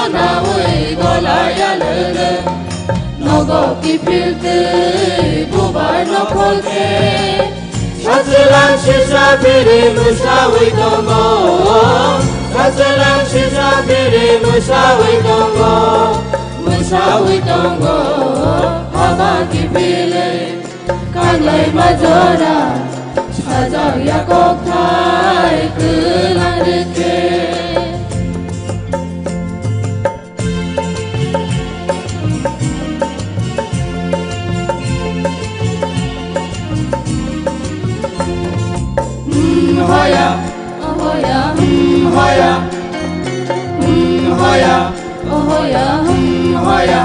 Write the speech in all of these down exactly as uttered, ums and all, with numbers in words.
Nawi golaya lele, nogo kiphil twi bubar nokhol khe. Sachelang sisa biri mwsawi tongo, sachelang sisa biri mwsawi tongo, mwsawi tongo, haba kiphilwi. Kanglai majora, sajak ya kokthai kwlang rikhe. Hmm, hoya, oh, hoya, hmm, hoya, hmm, hoya, oh, hoya, hmm, hoya.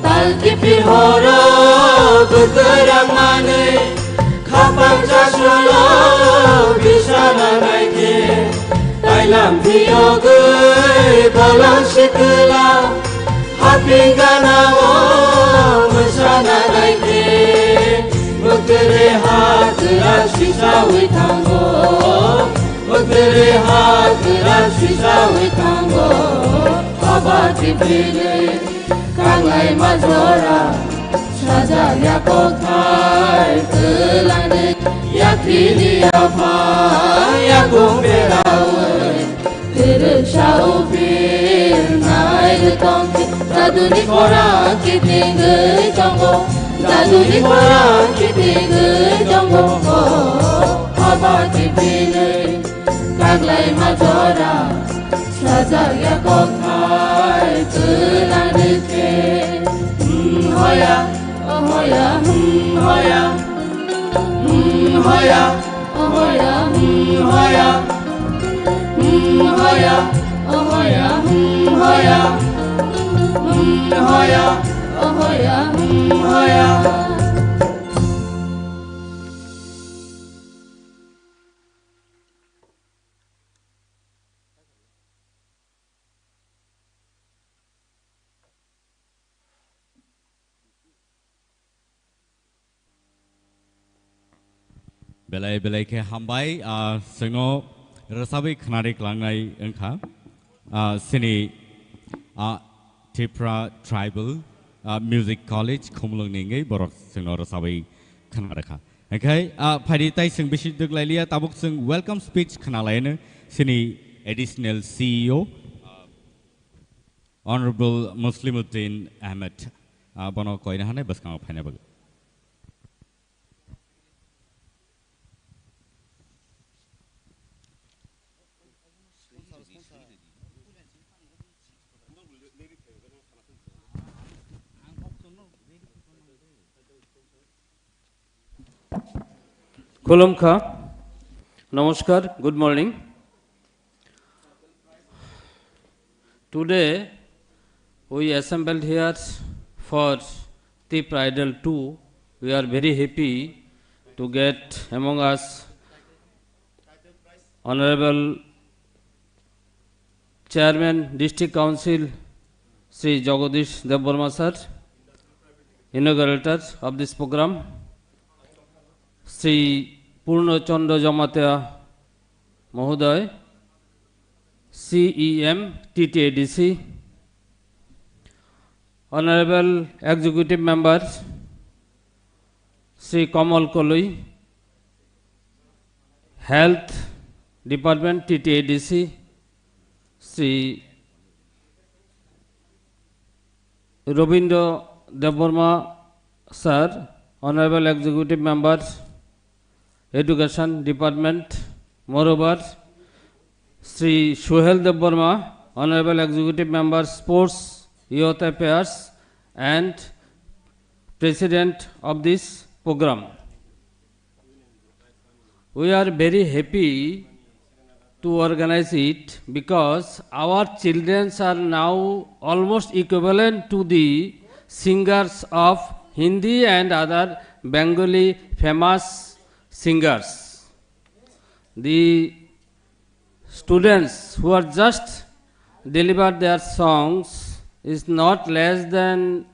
Tal kiphil horo bwtwrang manwi, khapang chasolo bisana naikhe, tailam phiyogwi bolong sikla, haping ganao mwsana naikhe, bwtwrwi ha kwrak sisawi thango, bwtwrwi ha kwrak sisawi thango, haba kiphilwi. Kanglai majora, sajak ya kokthai kwlangni, yakhini yaphang yakung berawi, kwrwksa uphil nai rwtong khe, jaduni khorang kitingwi tongo, jaduni khorang kitingwi tongo, haba kiphilwi. Kanglai majora, sajak ya kokthai kwlangni khe. Hmm, hoya, oh, hoya, hmm, hoya. Hmm, hoya, oh, hoya, hmm, hoya. Hmm, hoya, oh, hoya, hmm, hoya. Hmm, hoya, oh, hoya, hmm, hoya. Belai belai khe hambai, ah, chwngno rwchabwi khwnari kwlangnai wngkha, ah, chini, ah, Tipra Tribal, ah, Music College Khumulwngni wngwi borok chwngno rwchabwi khwnarwkha. Hwnkhe, ah, phaidi tai chwng bisi dwklailiya, tabuk chwng welcome speech khwnalaino chini Additional C E O, ah, Honorable Muslimuddin Ahmed, ah, bono koina hanai bwskango phaina bagwi. Khulumkha. Namaskar. Good morning. Today, we assembled here for Tipra Idol two. We are very happy to get among us Honorable Chairman District Council Shri Jagadish Debbarma sir, inaugurator of this program, Shri Purno Chandra Jamatia Mahoday, C E M T T A D C, Honorable Executive Member Shri Kamal Koloi, Health Department T T A D C, Shri Robindra Debbarma sir, Honorable Executive Member, Education Department, moreover, Shri Suhel Debbarma, Honorable Executive Member, Sports, Youth Affairs, and President of this program. We are very happy to organize it because our children are now almost equivalent to the singers of Hindi and other Bengali famous singers. The students who are just delivered their songs is not less than,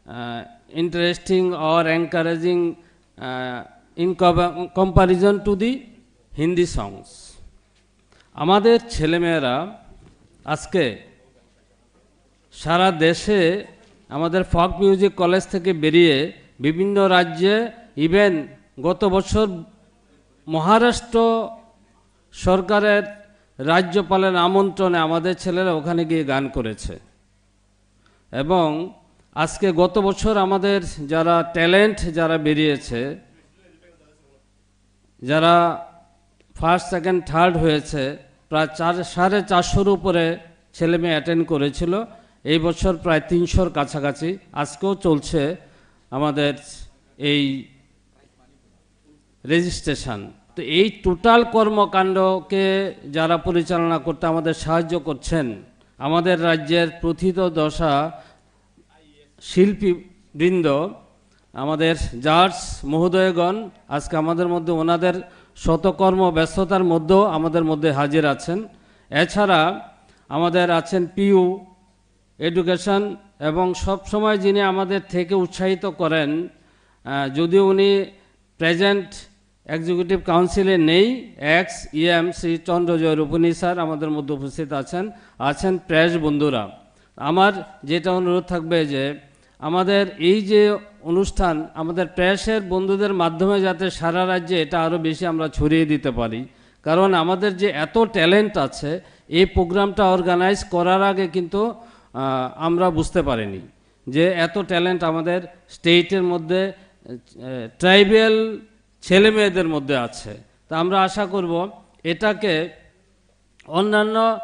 uh, interesting or encouraging, uh, in co-, comparison to the Hindi songs. আমাদের ছেলেমেয়েরা আজকে সারা দেশে আমাদের ফক music college থেকে বেরিয়ে বিভিন্ন রাজ্যে, ইভেন গত বছর মহারাষ্ট্র সরকারের রাজ্যপালের আমন্ত্রণে আমাদের ছেলেরা ওখানে গিয়ে গান করেছে। এবং আজকে, গত বছর আমাদের যারা ট্যালেন্ট, যারা বেরিয়েছে, যারা ফার্স্ট, সেকেন্ড, থার্ড হয়েছে, প্রায় চার, সাড়ে চারশোর উপরে ছেলে মেয়ে অ্যাটেন্ড করেছিল। এই বছর প্রায় তিনশোর কাছাকাছি। আজকেও চলছে আমাদের এই রেজিস্ট্রেশন। তো এই টোটাল কর্মকাণ্ডকে যারা পরিচালনা করতে আমাদের সাহায্য করছেন, আমাদের রাজ্যের প্রথিতযশা শিল্পী বৃন্দ, আমাদের জাজ মহোদয়গণ, আজকে আমাদের মধ্যে ওনাদের শতকর্ম ব্যস্ততার মধ্যেও আমাদের মধ্যে হাজির আছেন। এছাড়া আমাদের আছেন পিইউ এডুকেশন, এবং সব সময় যিনি আমাদের থেকে উৎসাহিত করেন, আহ, যদিও উনি প্রেজেন্ট এক্সিকিউটিভ কাউন্সিলে নেই, এক্স ইএম শ্রী চন্দ্রজয় রূপনী স্যার আমাদের মধ্যে উপস্থিত আছেন, আছেন প্রেস বন্ধুরা। আমার যেটা অনুরোধ থাকবে যে আমাদের এই যে অনুষ্ঠান, আমাদের প্রেসের বন্ধুদের মাধ্যমে যাতে সারা রাজ্যে এটা আরও বেশি আমরা ছড়িয়ে দিতে পারি, কারণ আমাদের যে এত ট্যালেন্ট আছে, এই প্রোগ্রামটা অর্গানাইজ করার আগে কিন্তু আহ, আমরা বুঝতে পারিনি যে এত ট্যালেন্ট আমাদের স্টেটের মধ্যে, আহ, ট্রাইবাল ছেলে মেয়েদের মধ্যে আছে। তা আমরা আশা করব এটাকে অন্যান্য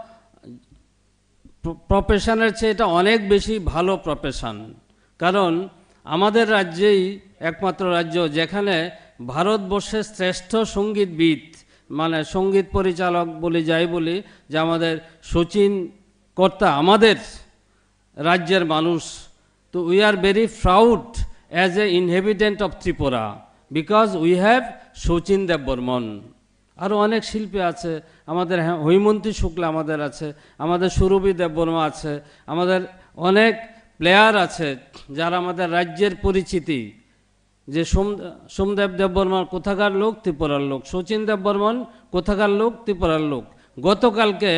প্র-, প্রফেশনের চেয়ে এটা অনেক বেশি ভালো প্রফেশন, কারণ আমাদের রাজ্যেই একমাত্র রাজ্য যেখানে ভারতবর্ষের শ্রেষ্ঠ সঙ্গীতবিদ, মানে সঙ্গীত পরিচালক বলি, যাই বলি, যে আমাদের শচীন কর্তা, আমাদের রাজ্যের মানুষ। তো we are very proud as a inhabitant of Tripura because we have Sachin দেববর্মন। আরও অনেক শিল্পী আছে, আমাদের, হ্যাঁ, হৈমন্তী শুক্লা আমাদের আছে, আমাদের সুরভি দেববর্মা আছে, আমাদের অনেক প্লেয়ার আছে যারা আমাদের রাজ্যের পরিচিতি। যে সোম-, সোমদেব দেববর্মন কোথাকার লোক? ত্রিপুরার লোক। শচীন দেববর্মন কোথাকার লোক? ত্রিপুরার লোক। গতকালকে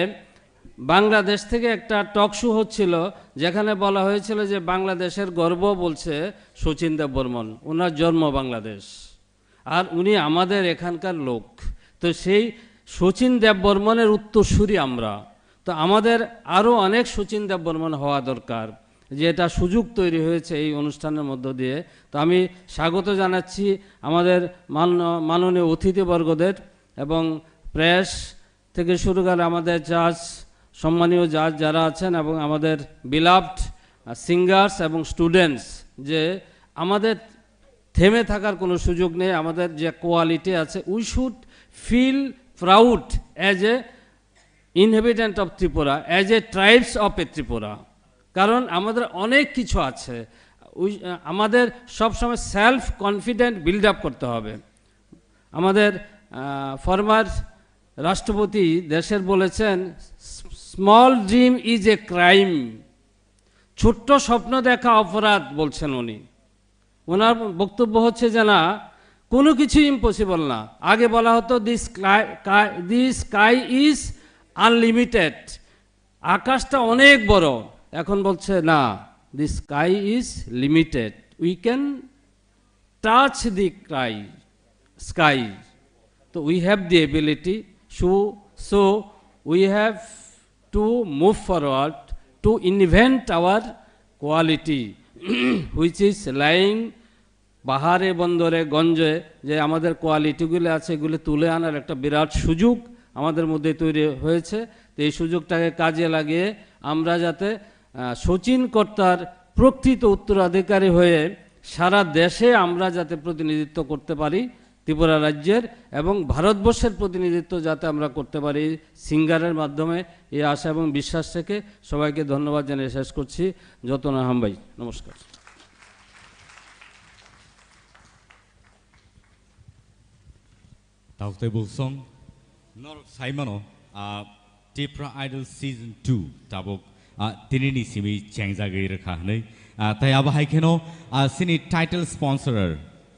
বাংলাদেশ থেকে একটা টক শো হচ্ছিল, যেখানে বলা হয়েছিল যে বাংলাদেশের গর্ব বলছে শচীন দেববর্মন, ওনার জন্ম বাংলাদেশ, আর উনি আমাদের এখানকার লোক। তো সেই শচীন দেববর্মনের উত্তরসূরি আমরা। তো আমাদের আরও অনেক শচীন দেববর্মন হওয়া দরকার, যে এটা সুযোগ তৈরি হয়েছে এই অনুষ্ঠানের মধ্য দিয়ে। তো আমি স্বাগত জানাচ্ছি আমাদের মান-, মাননীয় অতিথিবর্গদের এবং প্রেস থেকে শুরু করে আমাদের জাজ, সম্মানীয় জাজ যারা আছেন এবং আমাদের বিলাভড সিঙ্গার্স এবং স্টুডেন্টস, যে আমাদের থেমে থাকার কোনো সুযোগ নেই। আমাদের যে কোয়ালিটি আছে, we should feel proud as a inhabitant of Tripura, as a tribes of a Tripura, কারণ আমাদের অনেক কিছু আছে। ওই, আহ, আমাদের সবসময় সেলফ কনফিডেন্ট বিল্ড আপ করতে হবে। আমাদের ফর্মার রাষ্ট্রপতি দেশের বলেছেন, "Small dream is a crime।" ছোট্ট স্বপ্ন দেখা অপরাধ, বলছেন উনি। ওনার বক্তব্য হচ্ছে যে না, কোনো কিছু ইম্পসিবল না। আগে বলা হতো, "The sky, sky, the sky is unlimited।" আকাশটা অনেক বড়। এখন বলছে না, "The sky is limited, we can touch the sky, sky।" তো we have the ability, so, so we have to move forward to invent our quality, which is lying পাহাড়ে, বন্দরে, গঞ্জে, যে আমাদের কোয়ালিটিগুলো আছে, এগুলো তুলে আনার একটা বিরাট সুযোগ আমাদের মধ্যে তৈরি হয়েছে। তো এই সুযোগটাকে কাজে লাগিয়ে আমরা যাতে, আহ, শচীন কর্তার প্রকৃত উত্তরাধিকারী হয়ে সারা দেশে আমরা যাতে প্রতিনিধিত্ব করতে পারি ত্রিপুরা রাজ্যের, এবং ভারতবর্ষের প্রতিনিধিত্ব যাতে আমরা করতে পারি সিঙ্গারের মাধ্যমে, এই আশা এবং বিশ্বাস থেকে সবাইকে ধন্যবাদ জানিয়ে শেষ করছি। যতনা হামবাই, নমস্কার। Tauk tei Bulsong, norok saimano, ah, Tipra Idol Season two tabuk, ah, tinini simi chengjagwi rwkha hwnwi. Ah, tei abo hai kheno, ah, sini title sponsorer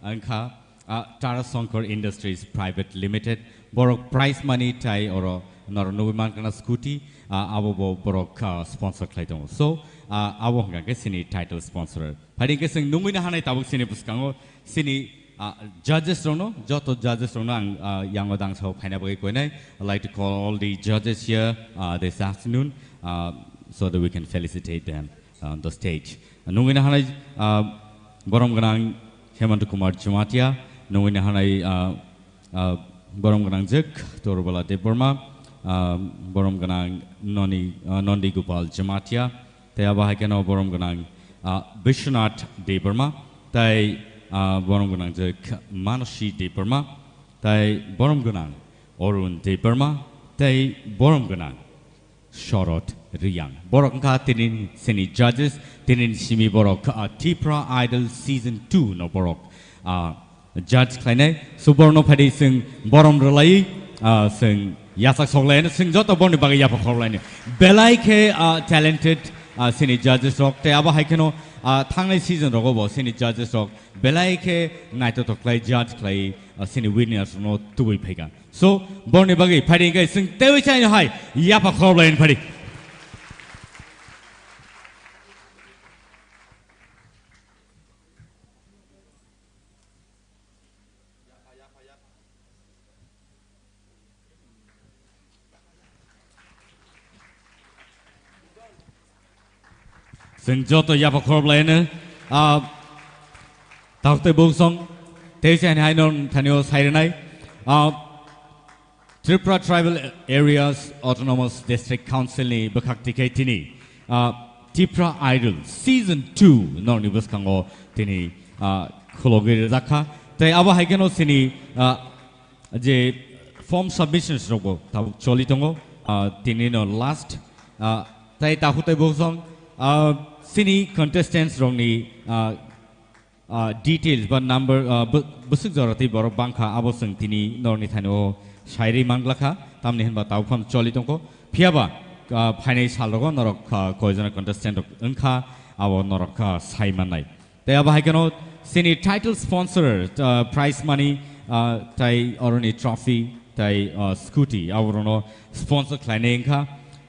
wngkha, ah, Tara Shankar Industries Private Limited. Borok prize money tai oro Norok nugwi mankha na scooty, ah, abo bo borok, ah, sponsor khlai tongo. So, ah, abo hwnkha khe chini title sponsor. Phaidi hwnkhe chwng nungwi na hanai tabuk chini bwskango chini, ah, judges rokno, joto judges rokno ang, ah, yango dangsao phaina bagwi koinai. I'd like to call all the judges here, ah, this afternoon, ah, so that we can felicitate them on the stage. Nungwi na hanai, ah, borom gwnang Hemant Kumar Jamatia, nungwi na hanai, ah, ah, borom gwnang jwk Torubala Debbarma, ah, borom gwnang Noni, ah, Nondi Gopal Jamatia, tei abo hai kheno borom gwnang, ah, Bishwanath Debbarma, tei, ah, borom gwnang jwk Manasi Debbarma, tei borom gwnang Arun Debbarma, tei borom gwnang Shorod Riyang. Borok wngkha tini sini judges, tini simi borok, ah, Tipra Idol Season two no borok, ah, judge khlainai. So borokno phaidi chwng borom rwlai, ah, chwng yasak soklaino, chwng joto borni bagwi yapha khorlaino. Belai khe, ah, talented, ah, sini judges rok. Tei abo hai kheno, ah, thangnai season rogo bo sini judges rok belai khe naithothok khlai judge khlai, ah, sini winners no tubui phaikha. So, borni bagwi phaidi hwnkhe chwng teiwi chaino hai yapha khorok lai phadi. Chwng joto yapha khorok laino, ah, Takhuk tei buksong, tei se hai norok thani o sai rwnai. Ah, Tripura Tribal Areas Autonomous District Council ni bwkhak tikhe tini, ah, Tipra Idol Season two norokni bwskango tini, ah, khulogwi rwjak kha. Tei abo hai kheno chini, ah, je form submissions rokbo tabuk choli tongo, ah, tini no last, ah, tei takhuk tei buksong, ah, chini contestants rokni, ah, ah, details ba number, ah, bw-, bwswk jora tei borok bangkha, abo chwng tini norokni thani o sairwi manglakha, tamni hinba tabuk phano choli tongkho. Phiyaba, ah, phainai salrogo norok, ah, koijona contestant rok wngkha, abo norok, ah, sai mannai. Tei abo hai kheno chini title sponsor, ah, prize money, ah, tei oroni trophy, tei, ah, scooty, aborokno sponsor khlainai wngkha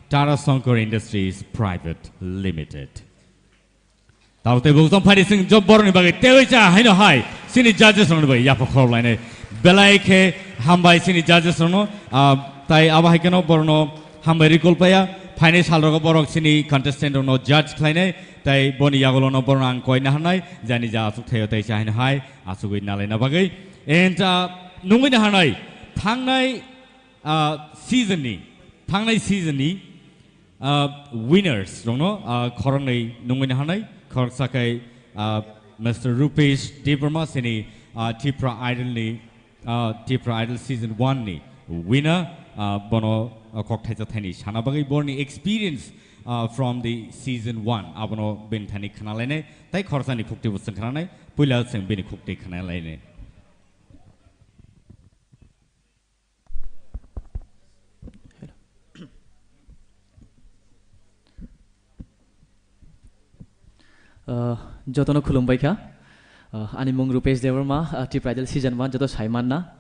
Tara Shankar Industries Private Limited. Tao tei buktong phaidi chwng job borokni bagwi teiwi cha haino hai chini judges rokni bagwi yapha khorok lainai. Belai khe hambai chini judges rokno, ah, tai abo hai kheno borokno hambai recall paya. Phainai salrogo borok chini contestant rokno judge khlainai, tai boni yagulono borokno ang koina hanai, jani ja achuk thaio tei cha haino hai achugwi nalaina bagwi. And, ah, nungwi na hanai thangnai, ah, season ni, thangnai season ni, ah, winners rokno, ah, khoroknwi nungwi na hanai, khoroksa khe, ah, Mister Rupesh Debbarma sini, ah, Tipra Idol ni, ah, Tipra Idol season one ni winner, ah, bono, ah, kok thaisa thaini sana bagwi borni experience, ah, from the season one abono bini thani khna lainai, tai khoroksa ni khukti bo chwng khna nai, puila chwng bini khukti khna lainai. Uh, jotono khulumbai kha. Uh, ani mung Rupesh Debbarma, uh, Tipra Idol season one joto sai manna.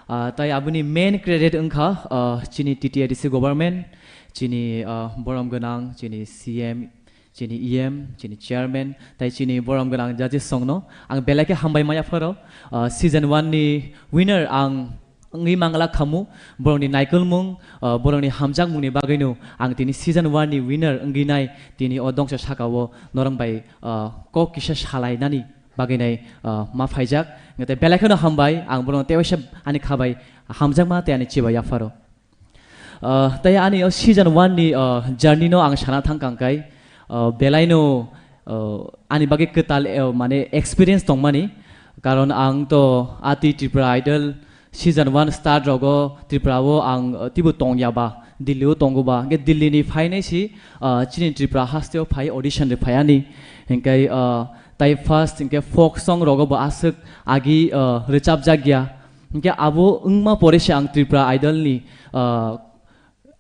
Uh, tai aboni main credit wngkha, uh, chini T T A D C government, chini, uh, borom gwnang, chini C M, chini E M, chini chairman, tai chini borom gwnang judges songno ang belai khe hambai maya pharo. Uh, season one ni winner ang wngwi mangla khamu, borokni naikolmung, uh, borokni hamjakmungni bagwino ang tini season one ni winner wngwi nai, tini o dongsa sakao norok bai, uh, kok kisa salainani bagwi nai, uh, ma phaijak. Tei belai kheno hambai, ang borokno tewaisa ani khabai hamjakma tei ani chibai yapharo. Uh, tei ani o season one ni, uh, journey no ang sana thang kang kai, uh, belai no, uh, ani bagwi kwtal, uh, mane experience tongmani, karon ang to ati Tripura Idol season one start rogo Tripura o ang, uh, tibo tongya ba, Delhi o tongo ba, hwnkhe Delhi ni phainai si, uh, chini Tripura haste o phai audition ri phai ani, hwnkhe, uh, tai first hwnkhe folk song rogo bo aswk agi, uh, rwchap jakya. Hingke abo wngma pore se ang Tripura Idol ni, ah,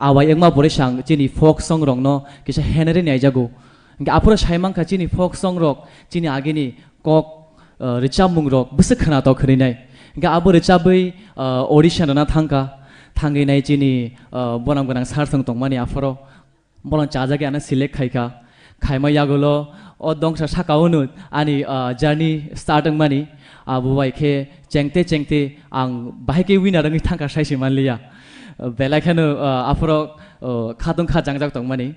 awai wngma pore se ang chini folk song rokno kisa henari naijago. Hingke aphuru sai mankha chini folk song rok chini agini kok, ah, rwchapmung rok bwswk khwnatok khwnwi nai. Hingke abo rwchabwi, ah, audition rwna thangkha. Thangwi nai chini, ah, bonam gwnang sir song tongmani aphoro. Bono chajagwi ano select khaikha. Khaima yagulo o dongsa saka unu ani, ah, journey start wngmani. Abo bai khe chengte chengte ang bahai khe winner wngwi thangkha saisi manliya. Belai kheno, ah, aphoro, ah, khatungkha jangjak tongmani.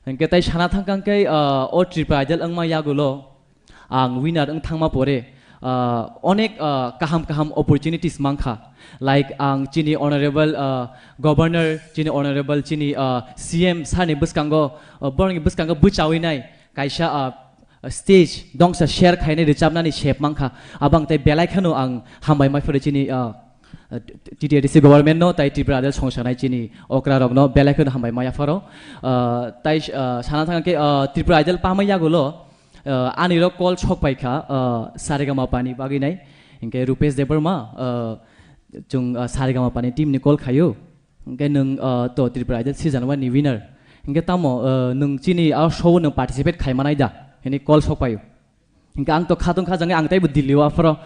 Hinkhe tai sana thangkha khe, ah, o Tripura Idol wngma yagulo ang winner wng thangma pore, ah, onek, ah, kaham kaham opportunities mankha. Like ang chini honorable, ah, governor, chini honorable, chini, ah, C M sir ni bwskango, ah, borokni bwskango bwchawi nai kaisa, ah, stage dongsa share khainai rwchapnani sep mankha. Abang tai belai kheno ang hambai mai phuru chini, ah, T T A D C government no tai Tripura Idol songsanai chini okra rokno belai kheno hambai maya pharo. Ah, tai, ah, sana thangkhe, ah, Tripura Idol pamai yagulo, ah, ani rok call sok paikha, ah, Saregama pani bagwi nai. Hinkhe Rupesh Debbarma, ah, chung, ah, Saregama pani team ni call khayo. Hinkhe nwng, ah, to Tripura Idol season one ni winner. Hinkhe tamo, ah, nwng chini a show o nwng participate khaimanai da? Hini call sok paio. Hinkhe ang to khatungkha jangwi ang teibo Delhi o aphoro.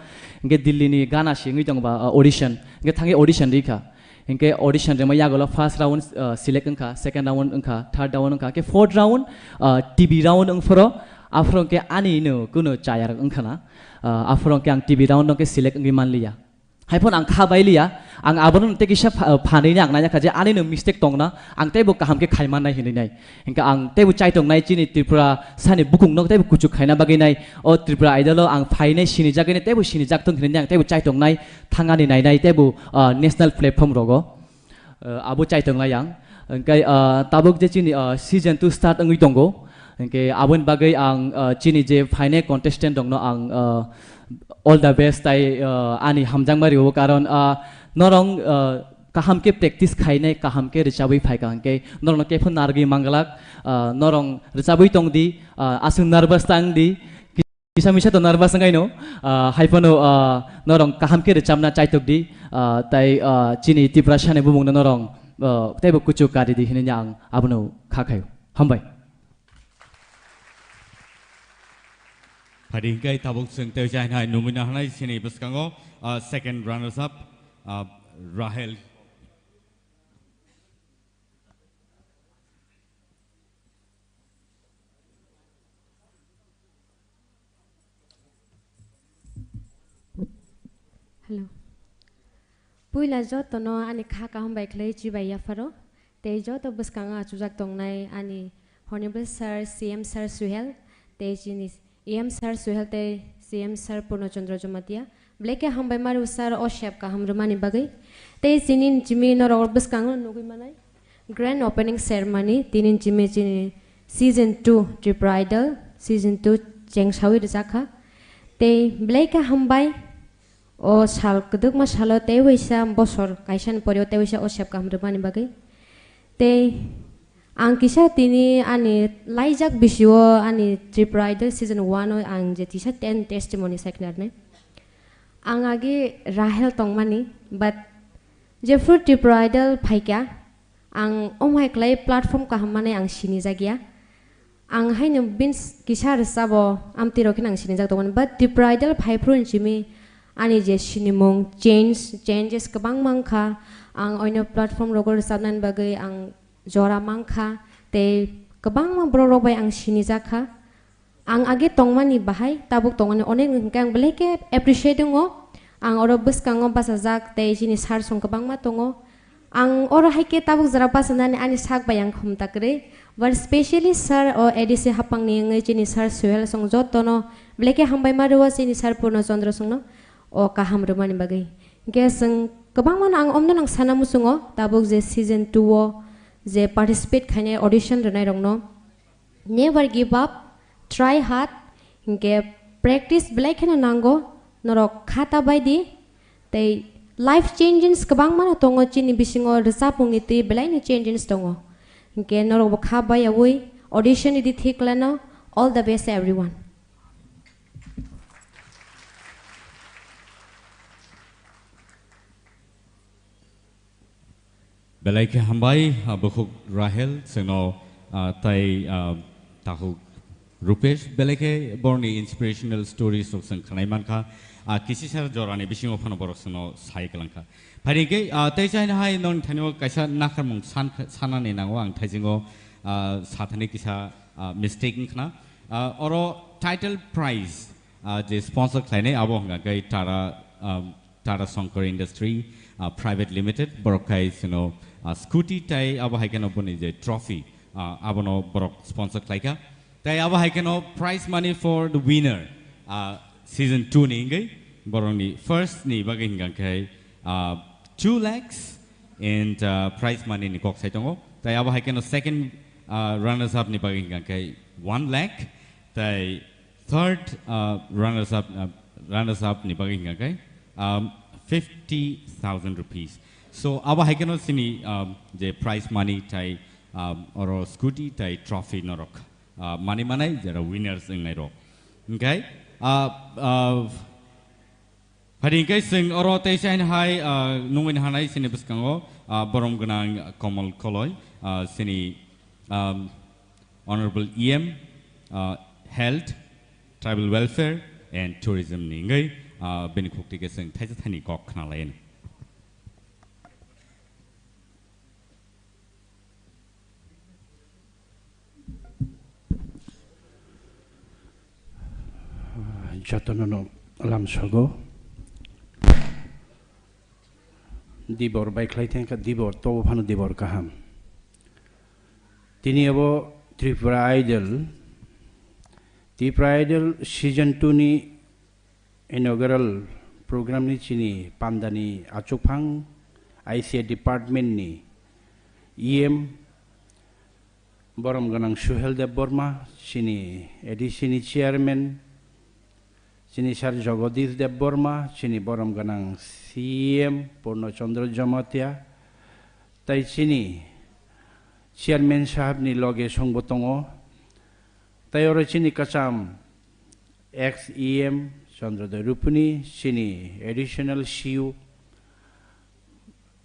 Hinkhe Delhi ni gana singwi tongba, ah, audition. Hinkhe thangwi audition rikha. Hinkhe audition rima yagulo first round, ah, select wngkha, second round wngkha, third round wngkha. Hinkhe fourth round, ah, T V round wngphoro. Aphoro hinkhe ani no kuno chayar wngkha na. Ah, aphoro hinkhe ang T V round no hinkhe select wngwi manliya. Haiphano ang kha bailiya, ang abono tei kisa pha-, phanwi ni ang naina kha je ani no mistake tongna, ang teibo kaham khe khaimannai hinwi nai. Hinkhe ang teibo chaitongnai chini Tripura sani bukung no teibo kuchuk khaina bagwi nai. O Tripura Idol o ang phainai sinijak hinwi teibo sinijak thung hinwi ang teibo chaitongnai thangani nainai teibo, ah, national platform rogo. Ah, abo chaitonglai ang. Hinkhe, ah, tabuk je chini, ah, season two start wngwi tongo. Hinkhe aboni bagwi ang, ah, chini je phainai contestant rokno ang, ah, all the best tai, ah, ani hamjakma rio, karon, ah, norong, ah, kaham khe practice khainai, kaham khe rwchabwi phaikha hinkhe norokno khe phano narwgwi manglak, ah, norong rwchabwi tongdi, ah, aswk nervous ta wngdi. Kisa misa to nervous wngkhaino, ah, haiphano, ah, norong kaham khe rwchabna chaitokdi, ah, tai, ah, chini Tiprasani bumungno norong, ah, teibo kuchuk karidi hinwi ang abono kha khaio. Hambai. Phadi hinkhe tabuk chwng tei jainai numui nahanai chini bwskango, ah, second runners up, ah, Rahel. Hello. Puila jotono ani kha kaham bai khlai chibai yapharo. Tei joto bwskango achukjak tongnai ani Honorable Sir, C M Sir Suhel, tei chini E M Sir Suhel tei C M Sir Purno Chandra Jamatia. Belai khe hambai maru sir o sep kaham rwmani bagwi. Tei chini chimi norok bwskango nugwi manai. Grand opening ceremony tini chimi chini season two Tripura Idol season two chengsawi rwjakha. Tei belai khe hambai o sal kwdwkma salo tei waisa bosor kaisani pore o tei waisa o sep kaham rwmani bagwi. Tei ang kisa tini ani laijak bisio ani Tripura Idol season one o ang je tisa ten testimony sai khna rwnai. Ang agi Rahel tongmani, but jephru Tripura Idol phaikha, ang omhai klai platform kaham manwi ang sinijak ya. Ang haino bini kisa rwchabo amtwi rok kheno ang sinijak tongmani, but Tripura Idol phaiphru hinchimi ani je sinimung change, changes kwbangma wngkha. Ang oino platform rogo rwchabnani bagwi ang jora mankha, tei kwbangma borok rok bai ang sinijak kha. Ang age tongmani bahai tabuk tongmani onek wngkha, ang belai khe appreciate wngo. Ang oro bwskango bachajak tei chini sir song kwbangma tongo. Ang oro hai khe tabuk jora bachanani ani sak bai ang khum ta kwrwi. But specially sir o A D C hapangni wngwi chini sir Suhel song jotono belai khe hambai ma rwo, chini sir Purno Chandra songno o kaham rwmani bagwi. Hwnkhe chwng kwbangmano ang omno nang sana muchungo tabuk je season two o je participate khainai audition rwnairokno. Never give up, try hard, hinkhe practice belai kheno nango, norok kha ta bai di, tei life changes kwbangmano tongo chini bisingo, rwchapmungni twi belaino changes tongo, hinkhe norokbo kha bai yaui audition ridi thik lano, all the best everyone. Belai khe hambai, ah, bukhuk Rahel, chwngno, ah, tai, ah, takhuk Rupesh, belai khe borni inspirational stories rok chwng khwnai mankha. Ah, kisisa jorani bisingo phano borok chwngno sai kwlangkha. Phai hwnkhe, ah, tei chaina hai nongni thanio kaisa nakharmung san-, sanani nango ang thaisingo, ah, sathani kisa, ah, mistake wngkhna. Ah, oro title prize, ah, je sponsor khlainai abo hwnkha khe Tara, ah, Tara Shankar Industry, ah, Private Limited, borok khai chwngno, ah, scooty tei abo hai kheno boni je trophy, ah, abono borok sponsor khlaikha. Tei abo hai kheno prize money for the winner, ah, season two ni hwnkhe borokni first ni bagwi hwnkha khe, ah, two lakhs and, ah, prize money ni kok sai tongo. Tei abo hai kheno second, ah, runners up ni bagwi hwnkha khe one lakh. Tei third, ah, runners up, ah, runners up ni bagwi hwnkha khe, um, fifty thousand rupees. So abo hai kheno chini, um, je prize money tei, um, oro scooty tei trophy norok, ah, mani manai jera winners wngnai rok. Okay? Ah, ah, Phadi hwnkhe chwng oro tei chaina hai, ah, nungwi hanai chini bwskango, ah, borom gwnang Komol Koloi, ah, chini, um, Honorable E M, ah, Health, Tribal Welfare and Tourism ni wngwi, ah, bini khukti khe chwng thaisa thani kok khna lai. Jotono no lamsogo. Dibor bai khlai thangkha, dibor tobo phano dibor kaham. Tini abo Tripura Idol, Tripura Idol season two ni inaugural program ni chini pandani achukphang I C A department ni E M borom gwnang Suhel Debbarma, chini A D C ni chairman, chini sir Jagadish Debbarma, chini borom gwnang C M Purno Chandra Jamatia, tai chini chairman sahab ni loge songbo tongo, tai oro chini kwcham ex E M Chandra Doi Rupuni, chini additional C U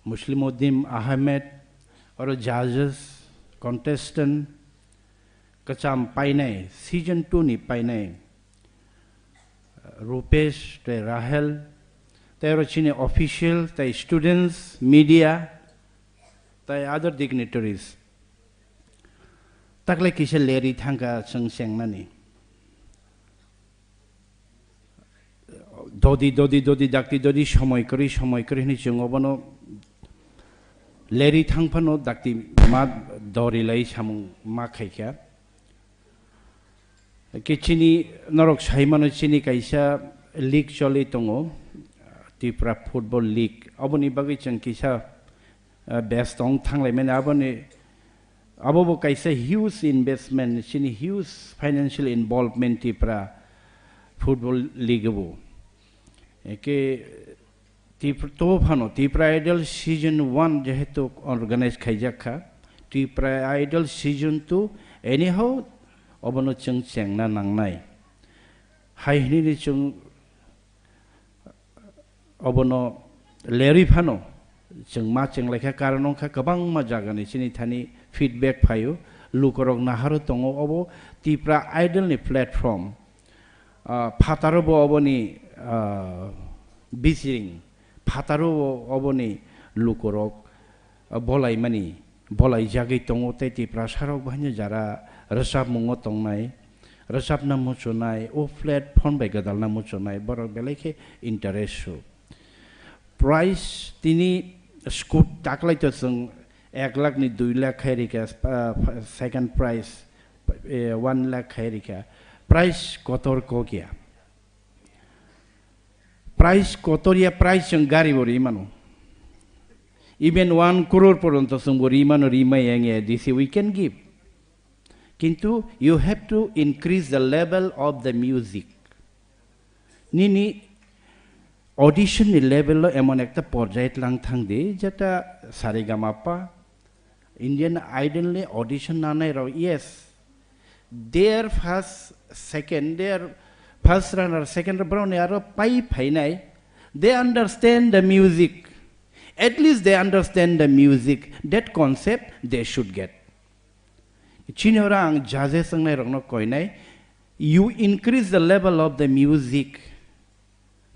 Muslimuddin Ahmed, oro judges, contestant, kwcham painai, season two ni painai, Rupesh tei Rahel, tei oro chini official, tei students, media, tei other dignitaries. Takle kisa leri thangka chwng chengnani. Dodi, dodi, dodi, dakti, dodi, somoi kwrwi, somoi kwrwi hwnwi chwng obono leri thang phano dakti ma dori lai samung ma khaikha. Ke chini norok sai mano chini kaisa league choli tongo, Tripura Football League. Aboni bagwi chwng kisa, ah, best tong thanglai mani aboni Abo bo kaisa huge investment, chini huge financial involvement Tripura football league bo. Eke Tripura, to phano Tripura Idol season one jehetu organize khaijak kha, Tripura Idol season two anyhow obono chwng chengna nangnai. Hai hinwi chwng Obono lerwi phano chwng ma chwng laikha, karon wngkha kwbangma jagani chini thani feedback phaio, lukorok naharo tongo. Obo Tipra Idol ni platform, ah, phataro bo oboni, ah, bisiring, phataro bo oboni lukorok ah, bolaimani, bolaijagwi tongo, tei Tiprasarok bo haino jara rwchapmungo tongnai, rwchapna muchunai, o platform bai gwdalna muchunai, borok belai khe interest su. Prize tini scoot taklai to chwng ek lakh ni dui lakh khai rikha, ah, second prize, eh, one lakh khai rikha. Prize kotor kok ya. Price kotor ya price chwng gari bo ri mano. Even one crore poronto chwng bo ri mano, ri maya wngya, this we can give. Kintu you have to increase the level of the music. Nini audition ni level lo emon ekta porjai tlang thang di, jeta saregamapa, Indian Idol ni audition nanai rok, yes, their first, second, their first runner, second runner, borok ni aro pai phainai, they understand the music. At least they understand the music. That concept they should get. Chini oro ang judges wngnai rokno koinai, you increase the level of the music.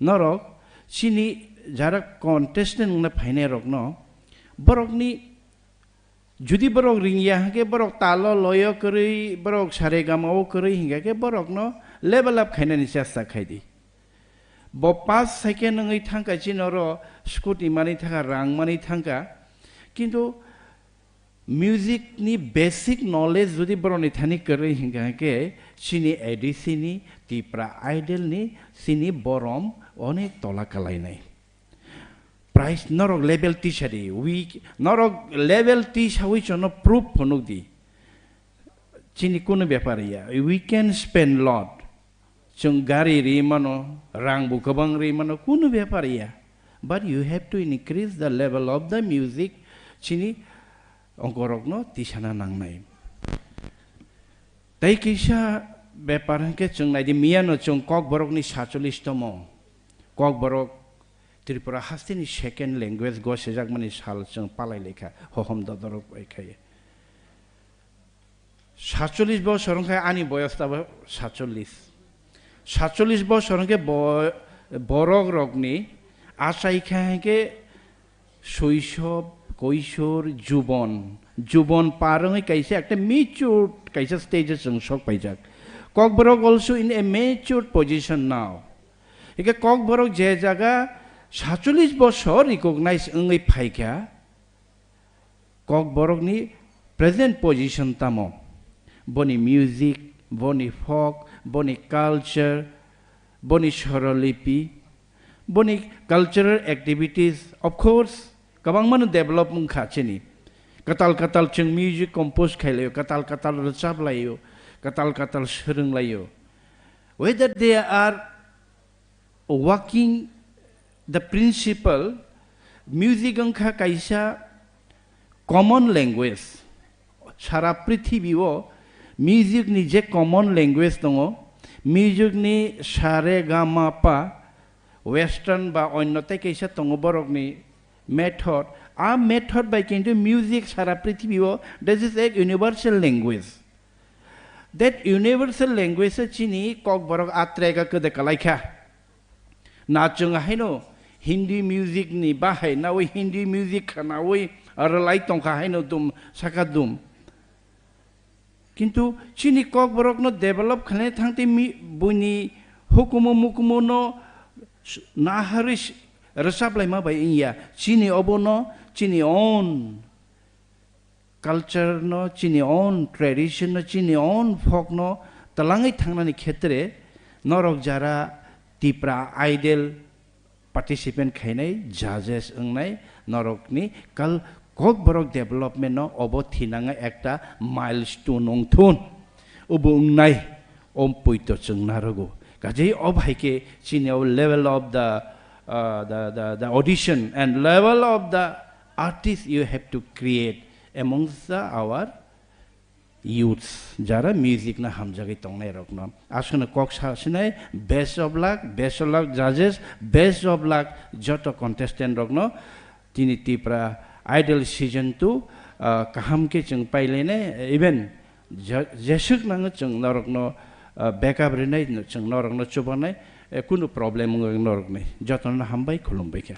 Norok chini jara contestant wngna phainai rokno, borokni judi borok ringya hwnkhe, borok talo loyo kwrwi, borok saregamao kwrwi hingya khe, borokno level up khainani chesta khai di. Bo pass second wngwi thangkha, chini oro scooty manwi thangkha, rang manwi thangkha, kintu music ni basic knowledge judi borokni thani kwrwi hingkha khe, chini A D C ni, Tipra Idol ni chini borom onek tola kalainai. Price norok level tisa di, we, norok level tisawi chono proof phunuk di. Chini kunu bepar ya, we can spend lot. Chwng gari ri mano, rang bo kwbang ri mano, kunu bepar ya. But you have to increase the level of the music, chini ongkorokno tisana nangnai. Tei kisa bepar hwnkhe chwng naidi, miyano chwng Kokborokni sacholis tomo. Kokborok Tripura hasteni second language gosejakmani sal chwng palai laikha, hohom dodorok bai khai. Sacholis bosor wngkha ani boyos tabo sacholis. Sacholis bosor wngkhe bo-, borok rokni achai kha hwnkhe soisob, koisor, jubon. Jubon par wngwi kaisa ekta matured kaisa stage o chwng sok paijak. Kokborok also in a matured position now. Hwnkhe Kokborok je jaga sacholis bosor recognize wngwi phaikha, Kokborokni present position tamo? Boni music, boni folk, boni culture, boni swarolipi, boni cultural activities, of course, kwbangmano develop wngkha chini. Kwtal kwtal chwng music compose khailaiyo, kwtal kwtal rwchaplaio, kwtal kwtal swrwnglaio. Whether they are working the principle, music wngkha kaisa common language. Sara prithibi o music ni je common language tongo, music ni sa re ga ma pa, western ba onno tei kaisa tongo borok ni method. A method bai kintu music sara prithibi o, this is a universal language. That universal language o chini Kokborok a track o kwdwi kalaikha. Na chwng haino Hindi music ni bahai nawi Hindi music khanawi rwlai tongkha haino dum saka dum. Kintu chini Kokborokno develop khlaina thangtwi mi-, buini hukumu mukumu no s-, naharwi s-, rwchaplaima bai wngya. Chini obono chini own culture no, chini own tradition no, chini own folk no twlangwi thangnani khetre norok jara Tipra Idol participant khainai, judges wngnai, norokni kal-, Kokborok development no obo thinangwi ekta milestone wngthun. Obo wngnai, om poito chwng narogo. Kajei o bai khe chini o level of the, uh, the, the, the audition and level of the artist you have to create amongst the, our youths, jara music no hamjagwi tongnai rokno. Aswkno kok sa sinai, best of luck, best of luck judges, best of luck joto contestant rokno. Tini Tipra Idol season two, ah, kaham khe chwng pailainai, even je-, jeswk nango chwng norokno, ah, backup rinai, chwng norokno chubanai, eh, kunu problem wngwi norokni. Jotono hambai, khulumbai khe.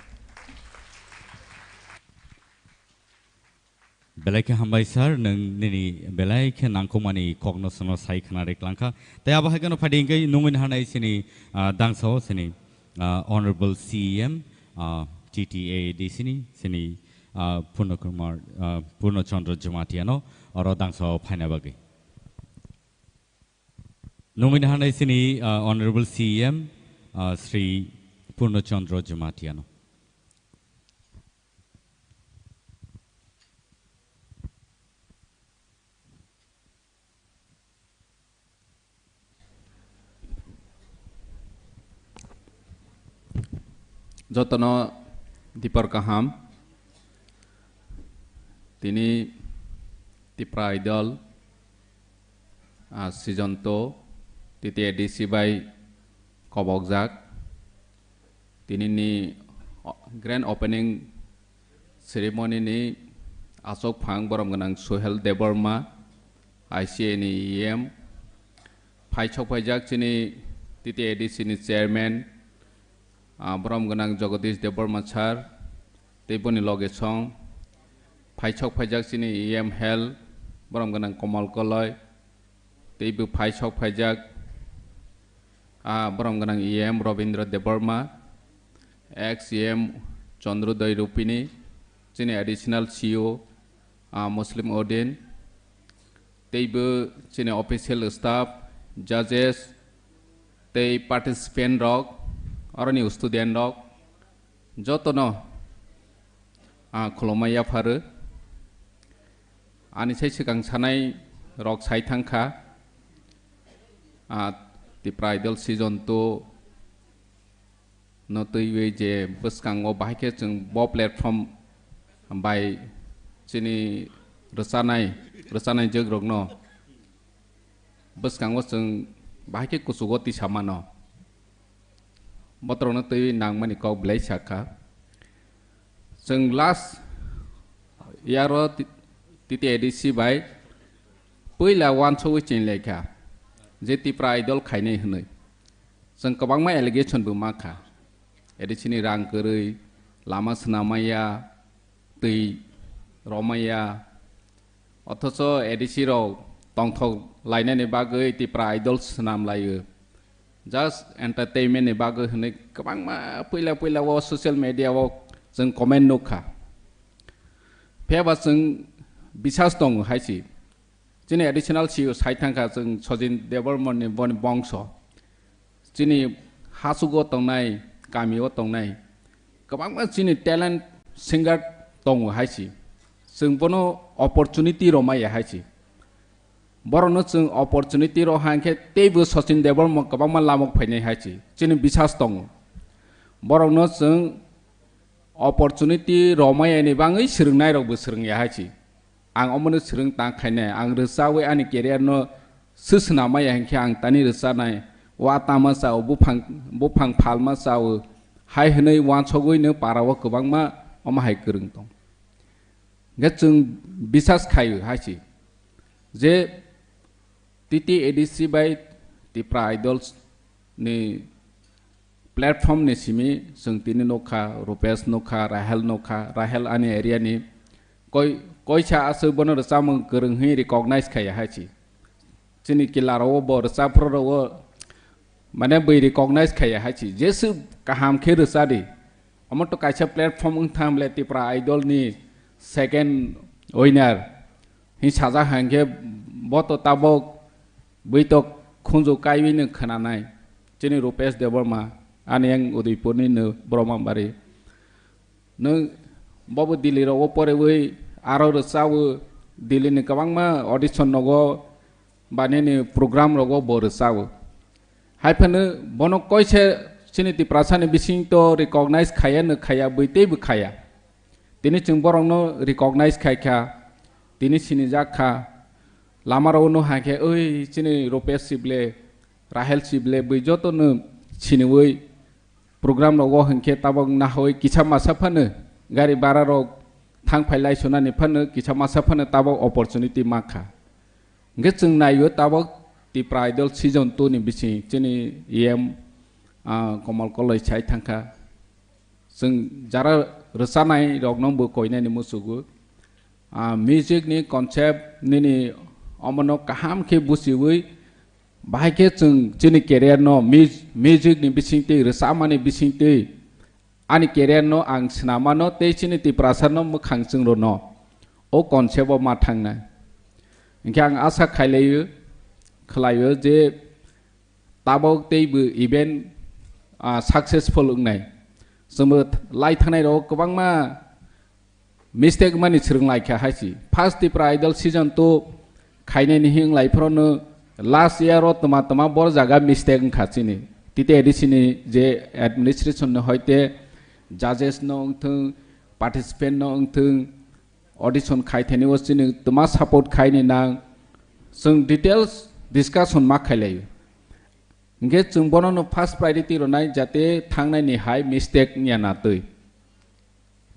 Belai khe hambai sir, nwng nini belai khe nangkukmani kokno chwngno sai khna riklang kha. Tei abo hai kheno phaidi hwnkhe nungwi naharnai chini, ah, dangsao chini, ah, Honorable C E M, ah, T T A A D C ni chini, ah, Purno Kumar, ah, Purno Chandra Jamatia no oro dangsao phaina bagwi. Nungwi naharnai chini, ah, Honorable C E M, ah, Shri Purno Chandra Jamatia no. Jotono dipor kaham. Tini Tipra Idol, ah, season two, T T A D C bai kobokjak. Tinini o-, grand opening ceremony ni aswk phang borom gwnang Suhel Debbarma, I C A ni E M, phai sok phaijak chini T T A D C ni chairman, ah, borom gwnang Jagadish Debbarma sir, tei boni loge song phaisok phaijak chini E M Health, borom gwnang Komal Koloi, tei bo phaisok phaijak, ah, borom gwnang E M Robindra Debbarma, ex E M Chandrodaya Rupini, chini additional C E O, ah, Muslim Odin, tei bo chini official staff, judges, tei participant rok, aroni student rok, jotono, ah, khulumma yapharu. Ani sai swkang sanai rok sai thangkha, ah, Tipra Idol season two no twiwi je bwskango bahai khe chwng bo platform bai chini rwchanai, rwchanai jwkrokno bwskango chwng bahai khe kuchugo tisa mano. Botorokno twiwi nangmani kok belai sakha. Chwng last year o T-, T T A D C bai puila uansugwi chinlaikha je Tipra Idol khainai hwnwi. Chwng kwbangma allegation bo mankha. A D C ni rang kwrwi, lama swnam maya, twi romaya, othocho A D C rok tongthok lainani bagwi Tipra Idol swnam laio. Just entertainment ni bagwi hwnwi kwbangma puila puila o social media o chwng comment nukha. Phiyaba chwng bisas tongo hai si. Chini additional C E O sai thangkha chwng Sojin Debbarma ni boni bongso. Chini hasugo tongnai, kamio tongnai, kwbangma chini talent singer tongo hai si. Chwng bono opportunity romaya hai si. Borokno chwng opportunity ro hang khe teibo Sachin Debbarma kwbangma lamok phainai hai si. Chini bisas tongo. Borokno chwng opportunity romaya ni bangwi swrwngnai rokbo swrwngya hai si. Ang omono swrwng tang khainai, ang rwchawi ani career no swswnamaya hinkhe ang tani rwchanai, wa tama chao, buphang, buphang phalma chao, hai hwnwi uansugwi no para o kwbangma omo hai kwrwng tong. Hinkhe chwng bisas khaio hai si je T T A D C bai Tipra Idols ni platform ni simi chwng tini nukha, Rupesh nukha, Rahel nukha, Rahel ani area ni koi, koisa aswk bono rwchapmung kwrwng hwnwi recognize khaiya hai si. Chini kila rok o bo rwchapra rok o mane bwi recognize khaiya hai si. Jesu kaham khe rwcha di. Omo to kaisa platform wng thang ble Tipra Idol ni second winner. Hing sajak hang khe bo to tabok bwi to khunju kaiwi no khwnanai. Chini Rupesh Debbarma, ani yang Udaipur ni no Brahmabari. Nwng bobo Delhi rogo porewi aro rwchawo, Delhi ni kwbangma audition nogo ba nini program rogo bo rwchawo. Hai phano bono koise chini Tiprasa ni bising to recognize khaya no khaya, bwi teibo khaya. Tini chwng borokno recognize khai kha, tini sinijak kha. Lama rogo no hai khe, "Oi, chini Rupesh Sible, Rahel Sible," bwi joto no siniwi program rogo hinkhe tabok nahoi kisa masa phano gari bara rok thang phai lai sunani phano kisa masa phano tabok opportunity ma kha. Hinkhe chwng naio tabok Tipra Idol season two ni bising chini E M, ah, Komal Koloi sai thangkha. Chwng jara rwchanai rokno bo koinani muchugo. Ah, music ni concept nini omono kaham khe buchiwi, bahai khe chwng chini career no mu-, music ni bisingtwi, rwchapmani bisingtwi ani career no ang swnamano tei chini Tiprasa no mwkhang chwng rwno o concept o ma thangnai. Hinkhe ang asa khailaio, khlaio je tabok teibo event, ah, successful wngnai. Chwngbo lai thangnai rok kwbangma mistake mani swrwng lai kha hai si. First Tipra Idol season two khainai ni hing lai phoro no last year o tma tma bor jaga mistake wng kha chini. T T A D C ni je administration no hoite judges no wng thung, participant no wng thung, audition khai thani o chini tma support khai ni nang, chwng details discussion ma khai lai. Hinkhe chwng bono no first priority rwnai jate thangnai ni hai mistake wngya na twi.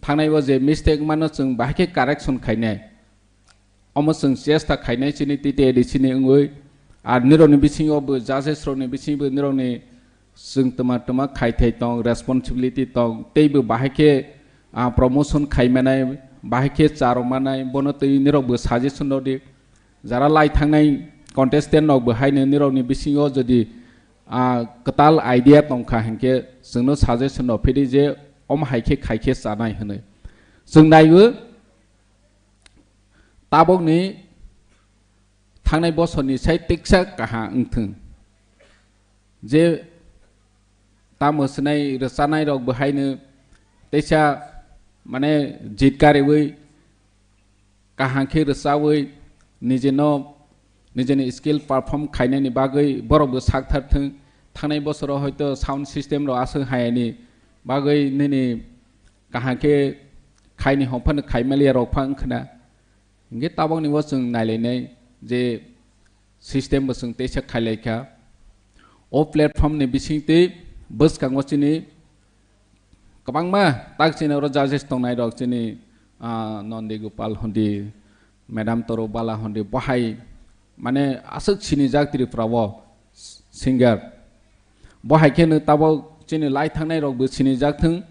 Thangnai o je mistake mano chwng bahai khe correction khainai. Omo chwng chesta khainai chini T T A D C ni wngwi. Ar nirokni bisingo bo judges rokni bisingo nirokni Chwng twma twma khaithai tong, responsibility tong, teibo bahai khe, ah, promotion khaimanai, bahai khe charwmanai, bono twi nirokbo suggestion rwdi. Jara lai thangnai contestant rokbo haino nirokni bisingo jodi, ah, kwtal idea tongkha hinkhe chwngno suggestion rok phidi je omo hai khe khai khe chanai hwnwi. Chwng naiwi tabukni thangnai bosorni sai tiksa kaham wngthwng. Je tamo swnai rwchanai rok bo haino teisa mane jitkariwi kaham khe rwchawi nijino nijini skill perform khainani bagwi borok bo sakthar thwng. Thangnai bosoro hoito sound system rok aswk hayani bagwi nini kaham khe khaini hongphano khaimaliya rok pha wngkhwna. Hinkhe tabokni bo chwng nailainai je system bo chwng teisa khailaikha. O platform ni bisingtwi bwskango chini kwbangma tak chini oro judges tongnai rok chini, ah, Nondi Gopal hondi, Madam Toro Bala hondi, bohai mane aswk sinijak Tripura o singer. Bohai kheno tabok chini lai thangnai rok bo sinijak thwng.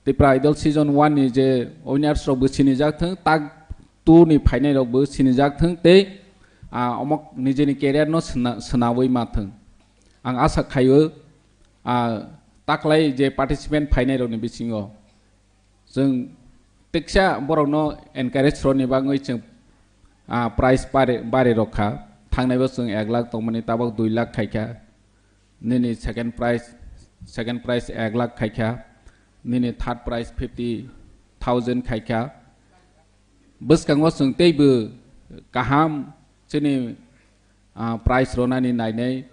Tipra Idol season one ni je winners rok bo sinijak thwng, tak two ni phainai rok bo sinijak thwng tei, ah, omok nijini career no sna-, swnawi ma thwng. Ang asa khaio, ah, taklai je participant phainai rokni bisingo chwng teksa borokno encourage rwni bagwi chwng, ah, prize bare, bare rokha. Thangnaibo chwng ek lakh tongmani tabok dui lakh khaikha. Nini second prize, second prize ek lakh khaikha. Nini third prize fifty thousand khaikha. Bwskango chwng teibo kaham chini, ah, prize rwnani nainai.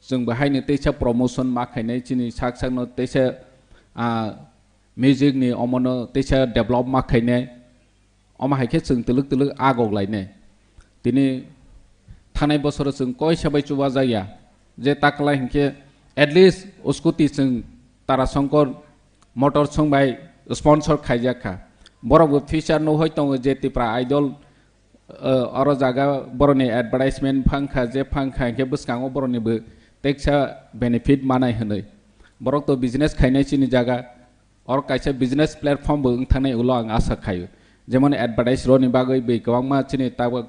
Chwng bo haino teisa promotion ma khainai, chini sak sakno teisa, ah, music ni omono teisa develop ma khainai. Omo hai khe chwng twlwk twlwk agok lainai. Tini thanai bosoro chwng koisa bai chubajakya. Je taklai hinkhe at least scooty chwng Tarasongkor Motors song bai sponsor khaijak kha. Borok bo future no hoi tongo je Tipra Idol, eh, oro jaga borokni advertisement phang kha, je phang kha hinkhe bwskango borokni bo teksa benefit manai hwnwi. Borok to business khainai chini jaga, oro kaisa business platform bo wng thangnai ulo ang asa khaio. Jemon advertise roni bagwi bai kwbangma chini tabuk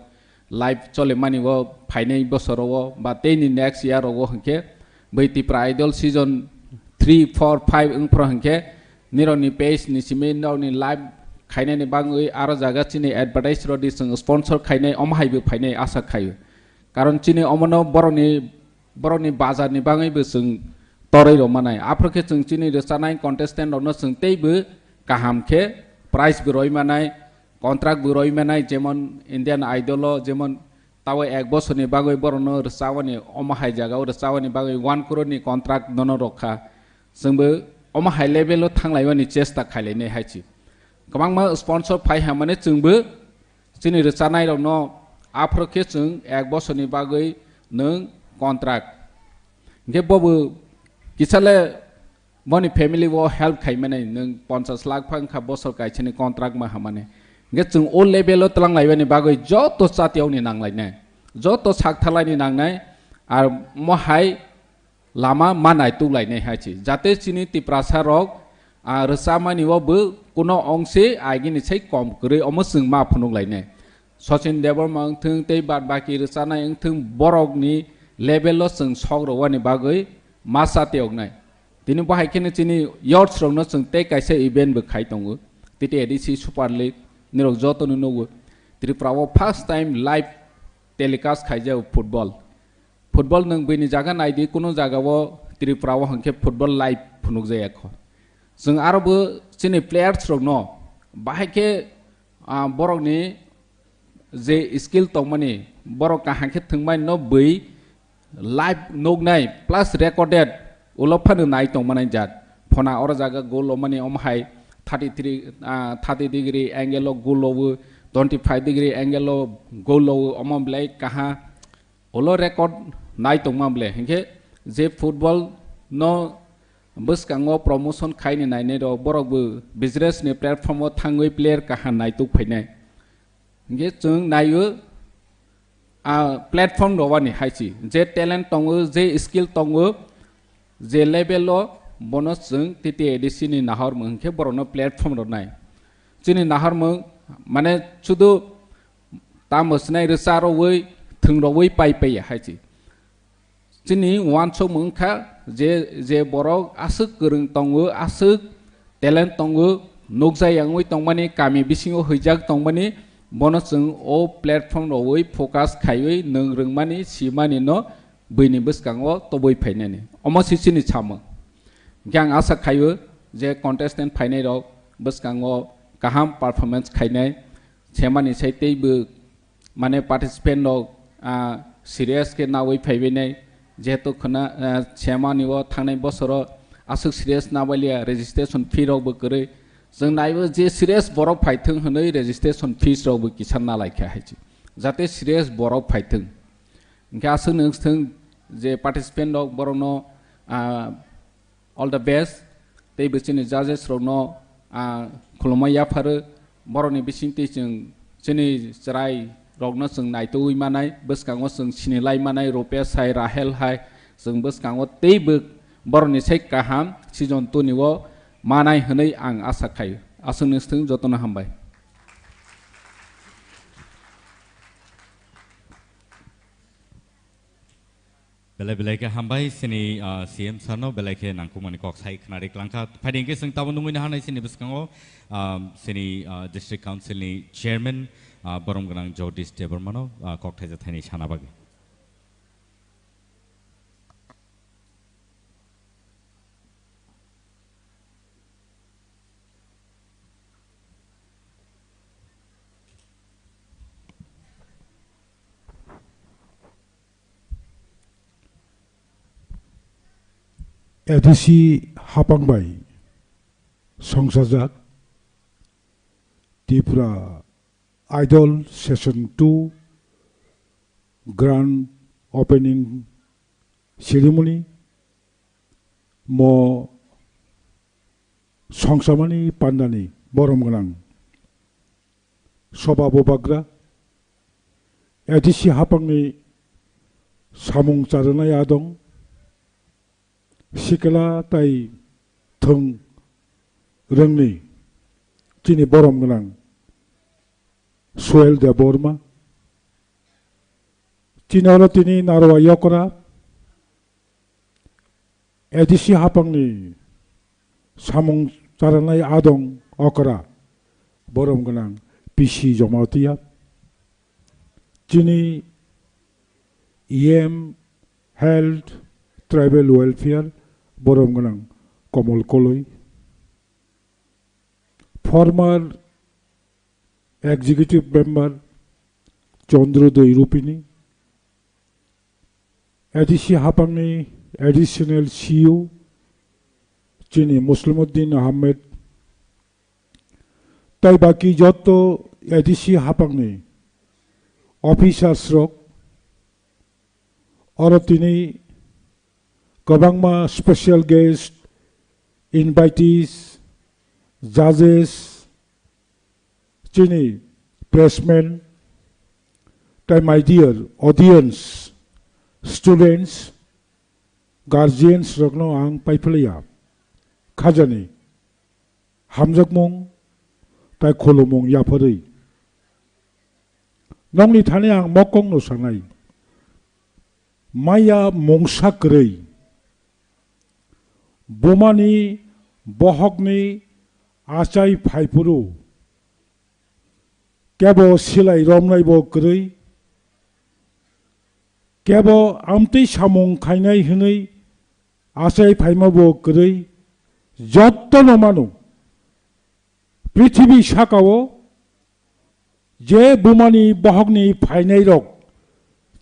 live cholimani o phainai bosoro o ba teini next year o hinkhe bai Tipra Idol season three, four, five wngphro hinkhe nirokni page ni simi nokni live khainani bagwi aro jaga chini advertise rodi chwng sponsor khainai omo hai bo phainai asa khaio. Karon chini omono borokni, borokni bazar ni bagwi bo chwng torwi rw manai. Aphro khe chwng chini rwchanai contestant rokno chwng teibo kaham khe prize bo roi manai, contract bo roi manai, jemon Indian Idol o jemon tabo ek bosorni bagwi borokno rwchawani, omo hai jagao rwchawani bagwi one crore ni contract nono rokha. Chwngbo omo hai level o thanglaiwani chesta khailainai hai chi. Kwbangma sponsor phai hamani chwngbo chini rwchanai rokno aphro khe chwng ek bosorni bagwi nwng contract. Hinkhe bobo kisale boni family o help khaimani nwng ponchas lakh phang kha bosor kaisani contract ma hamani. Hinkhe chwng o level o twlang laibani bagwi joto chatiyokni nanglainai, joto saktharlaini nangnai, ar mohai lama ma naituk lainai hai chi. Jate chini Tiprasa rok, ah, rwchamani o bo kuno ongse agini sai kom kwrwi omo chwng ma phunuk lainai. Sachin Debbarma wngthwng tei bad baki rwchanai wngthwng borokni level o chwng sok rwani bagwi ma chatiyoknai. Tini bo hai kheno chini youths rokno chwng tei kaisa event bo khai tongo. T T A D C Super League nirok jotono nugo. Tripura o first time live telecast khaijak football. Football nwng buini jaga naidi, kuno jaga o Tripura o hinkhe football live phunukjaya kho. Chwng aro bo chini players rokno bahai khe, ah, borokni je skill tongmani, borok kaham khe thwngmani no bui live nuknai plus recorded ulo phano nai tongmani jat. Phona oro jaga goal lomani omo hai thirty three, ah, thirty degree angle o goal lowo, twenty five degree angle o goal lowo, omo belai kaha ulo record nai tongma bole. Hinkhe je football no bwskango promotion khaini nainai rok borok bo business ni platform o thangwi player kaha naituk phainai. Hinkhe chwng naio, a platform rwani hai chi. Je talent tongo, je skill tongo, je level o bono chwng T T A D C ni nahormung hwnkhe borokno platform rwnai. Chini nahormung mane sudu tamo swnai rwcha rwui thwng rwui pai paiya hai chi. Chini uansukmung wngkha je, je borok aswk kwrwng tongo, aswk talent tongo, nukjak yangwi tongmani, kami bisingo huijak tongmani, bono chwng o platform rwui focus khaiwi nwng rwngmani, simani no buini bwskango tobwi phainani. Omo se chini samung. Hwnkhe ang asa khaio je contestant phainai rok bwskango kaham performance khainai, semani sai teibo mane participant rok, ah, serious khe nawi phaibainai, jehetu khwna, ah, semani o thangnai bosoro aswk serious nabaliya, registration fee rokbo kwrwi. Chwng naibo je serious borok phaithwng hwnwi registration fees rokbo kisa nalaikha hai chi. Jate serious borok phaithwng. Hwnkhe aswk nung thwng je participant rok borokno, ah, all the best. Tei bo chini judges rokno, ah, khulumma yapharo. Borokni bisingtwi chwng chini chwrai rokno chwng naitugwi manai, bwskango chwng sinilai manai, Rupesh hai, Rahel hai, chwng bwskango teibo borokni sai kaham season two ni o manai hwnwi ang asa khaio. Aswk nung thwng, jotono hambai. Belai belai khe hambai chini, ah, C M sir no belai khe nangkukmani kok sai khwnari klangkha. Phaidi hwnkhe chwng tabuk nungwi naharnai chini bwskango, ah, chini, ah, District Council ni Chairman, ah, borom gwnang Jagdish Debbarma no, ah, kok thaisa thainwi sana bagwi. A D C hapang bai songsajak Tripura Idol Session two Grand Opening Ceremony mo songsamani pandani borom gwnang soba bobagra A D C hapangni samung charwnai adong sikla tai thwng rwngni chini borom gwnang Suel Debbarma. Chini oro tini Narwa Yokra A D C hapangni samung charwnai adong okra borom gwnang P C Jamatia. Chini E M Health Tribal Welfare borom gwnang Komol Koloi. Former Executive Member Chandrodoi Rupini, A D C hapangni Additional C E O chini Muslimuddin Ahmed, tai baki jotto A D C hapangni officers rok, oro tini kwbangma special guest, invitees, judges, chini pressmen, tai my dear audience, students, guardians rokno ang paiphlaiya khajani hamjakmung tai khulumung yapharwi. Nokni thani ang mokongno sanai, maya mungsa kwrwi, bumani bohokni achai phaiphuru kebo silai romnaibo kwrwi, kebo amtwi samung khainai hwnwi achai phaimabo kwrwi, jottono mano. Prithibi sakao je bumani bohokni phainairok,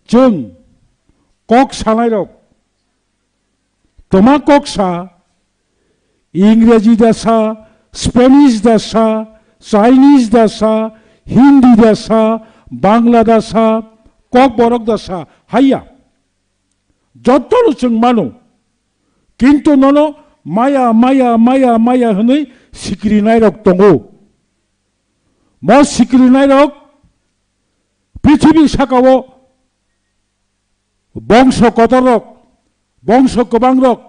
chwng kok sanairok, twma kok sa, Ingreji da sa, Spanish da sa, Chinese da sa, Hindi da sa, Bangla da sa, Kokborok da sa, haiya. Jottono chwng mano. Kintu nono maya, maya, maya, maya hwnwi sikrinairok tongo. Mo sikrinairok prithibi sakao bongso kotorrok, bongso kwbangrok,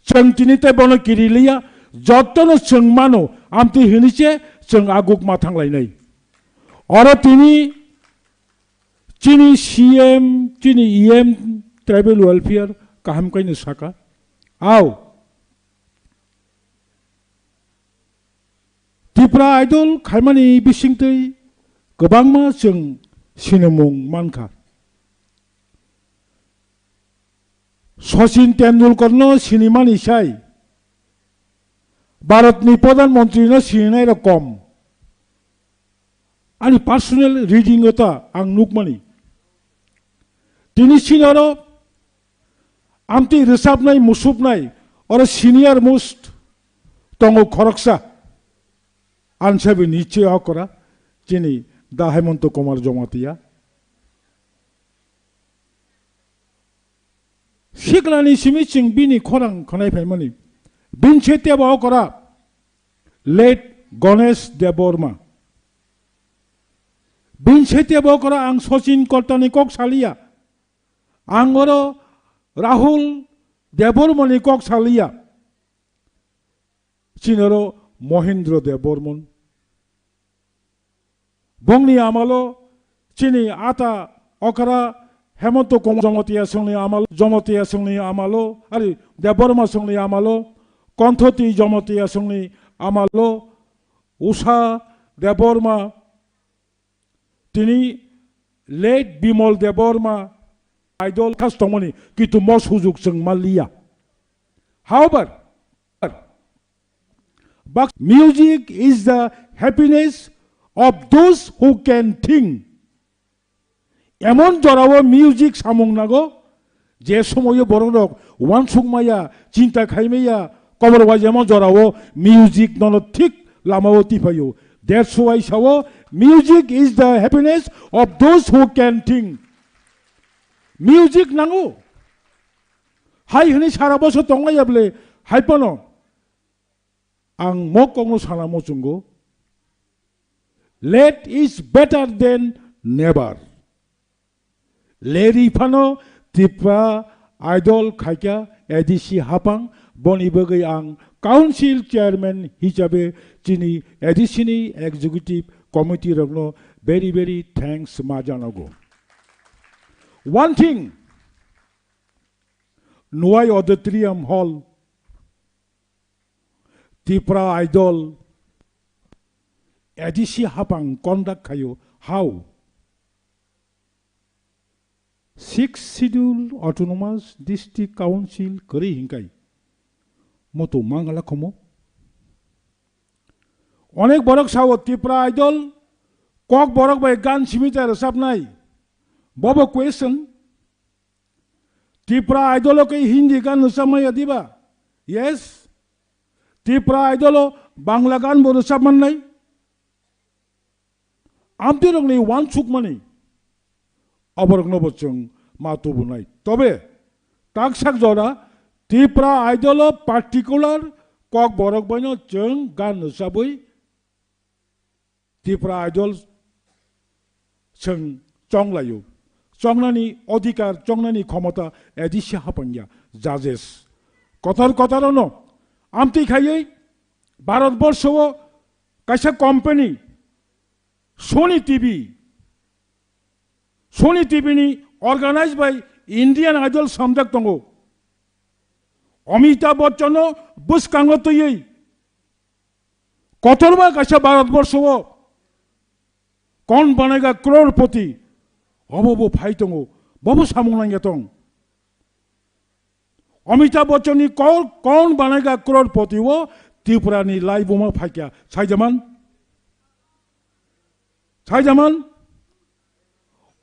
Chwng tini tei bono kiri liya, jotono chwng mano, amtwi hwnwi se chwng aguk ma thanglainai. Oro tini chini C M, chini E M, tribal welfare kaham kaino saka. Au. Tipra Idol khaimani bisingtwi kwbangma chwng sinimung mankha. Sachin Tendulkarno sinimani sai Bharatni Pradhan Mantrino sininairok kom. Ani personal reading o ta ang nukmani. Tini sinaro amtwi rwchapnai, musupnai, oro senior most tongo khoroksa. Ansabi niche okora, chini Da Hemanta Kumar Jamatia. Siklani simi chwng bini khorang khwnai phaimani. Bini se tebo okora, late Ganesh Debbarma. Bini se tebo okora ang Sachin Koltani kok saliya. Ang oro Rahul Debbarmani kok saliya. Chini oro Mohindra Debbarman. Bongni amalo chini ata okra Hemanta Kumar Jamatia songni amalo, Jamatia songni amalo, ari Debbarma songni amalo, Konthoti Jamatia songni amalo, Usha Debbarma, tini late Bimal Debbarma, Idol khas tongmani, kitu mo sujuk chwng maliya. However, but music is the happiness of those who can think. Emon jorao music samung nago, je somoyo borok rok wansuk maya, chinta khai maya, kobor wai emon jorao music nono thik lamao tipaio. That's why sao, music is the happiness of those who can think. Music nango. Hai hwnwi sara bosor tongmaya bwle, hai phano. Ang mo kokno sana muchungo, late is better than never. Leri phano Tipra Idol khaikha A D C hapang, boni bagwi ang council chairman hisabe chini A D C ni executive committee rokno very, very thanks ma janago. One thing, Nwai Auditorium Hall, Tipra Idol, A D C hapang conduct khaio, how? Sixth Schedule Autonomous District Council kwrwi hinkai mutu mangala khomo. Onek borok sao Tipra Idol, kok borok bai gan simi ta rwchapnai. Bobo question. Tipra Idol o khe Hindi gan rwchapmaya diba? Yes. Tipra Idol o Bangla gan bo rwchap mannai. Amtwi rokni wansukmani aborokno bo chwng ma tubunai. Tobe taksak jora Tipra Idol o particular kok borok baino chwng gan rwchabwi Tipra Idol chwng chonglaio. Chongnani odhikar, chongnani khomota A D C hapangya, judges. Kotor kotor ono amtwi khaiwi Bharat borsho o kaisa company Sony T V, Sony T V ni organized by Indian Idol samjak tongo. Amitabh Bachchan no bwskango twiwi kotorma kaisa Bharat borsho o kon banega crorepoti, obo bo phai tongo, bobo samung nangya tong. Amitabh Bachchan ni kor-, kon banega crorepoti o Tripura ni laibuma phaikya, saijaman? Saijaman?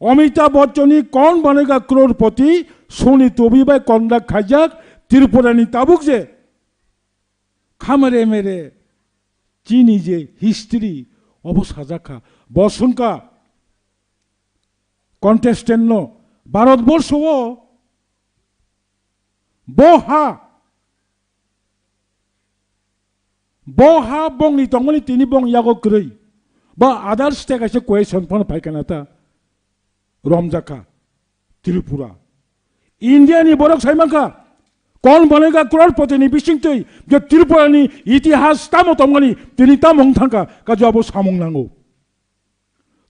Amitabh Bachchan ni kon banega crorepoti, Sony T V bai conduct khaijak, Tripura ni tabuk je khamere mere chini je history obo sajak kha. Bo sungka contestant no Bharat borsho o bo ha, bo ha bongni tongmani tini bong yago kwrwi. Ba others te kaisa question phano phaikha na ta romjakha Tripura. India ni borok sai mankha Kon banega crorepoti ni bisingtwi je Tripura ni itihas tamo tongmani tini tamo wng thangkha, kajo abo samung nango.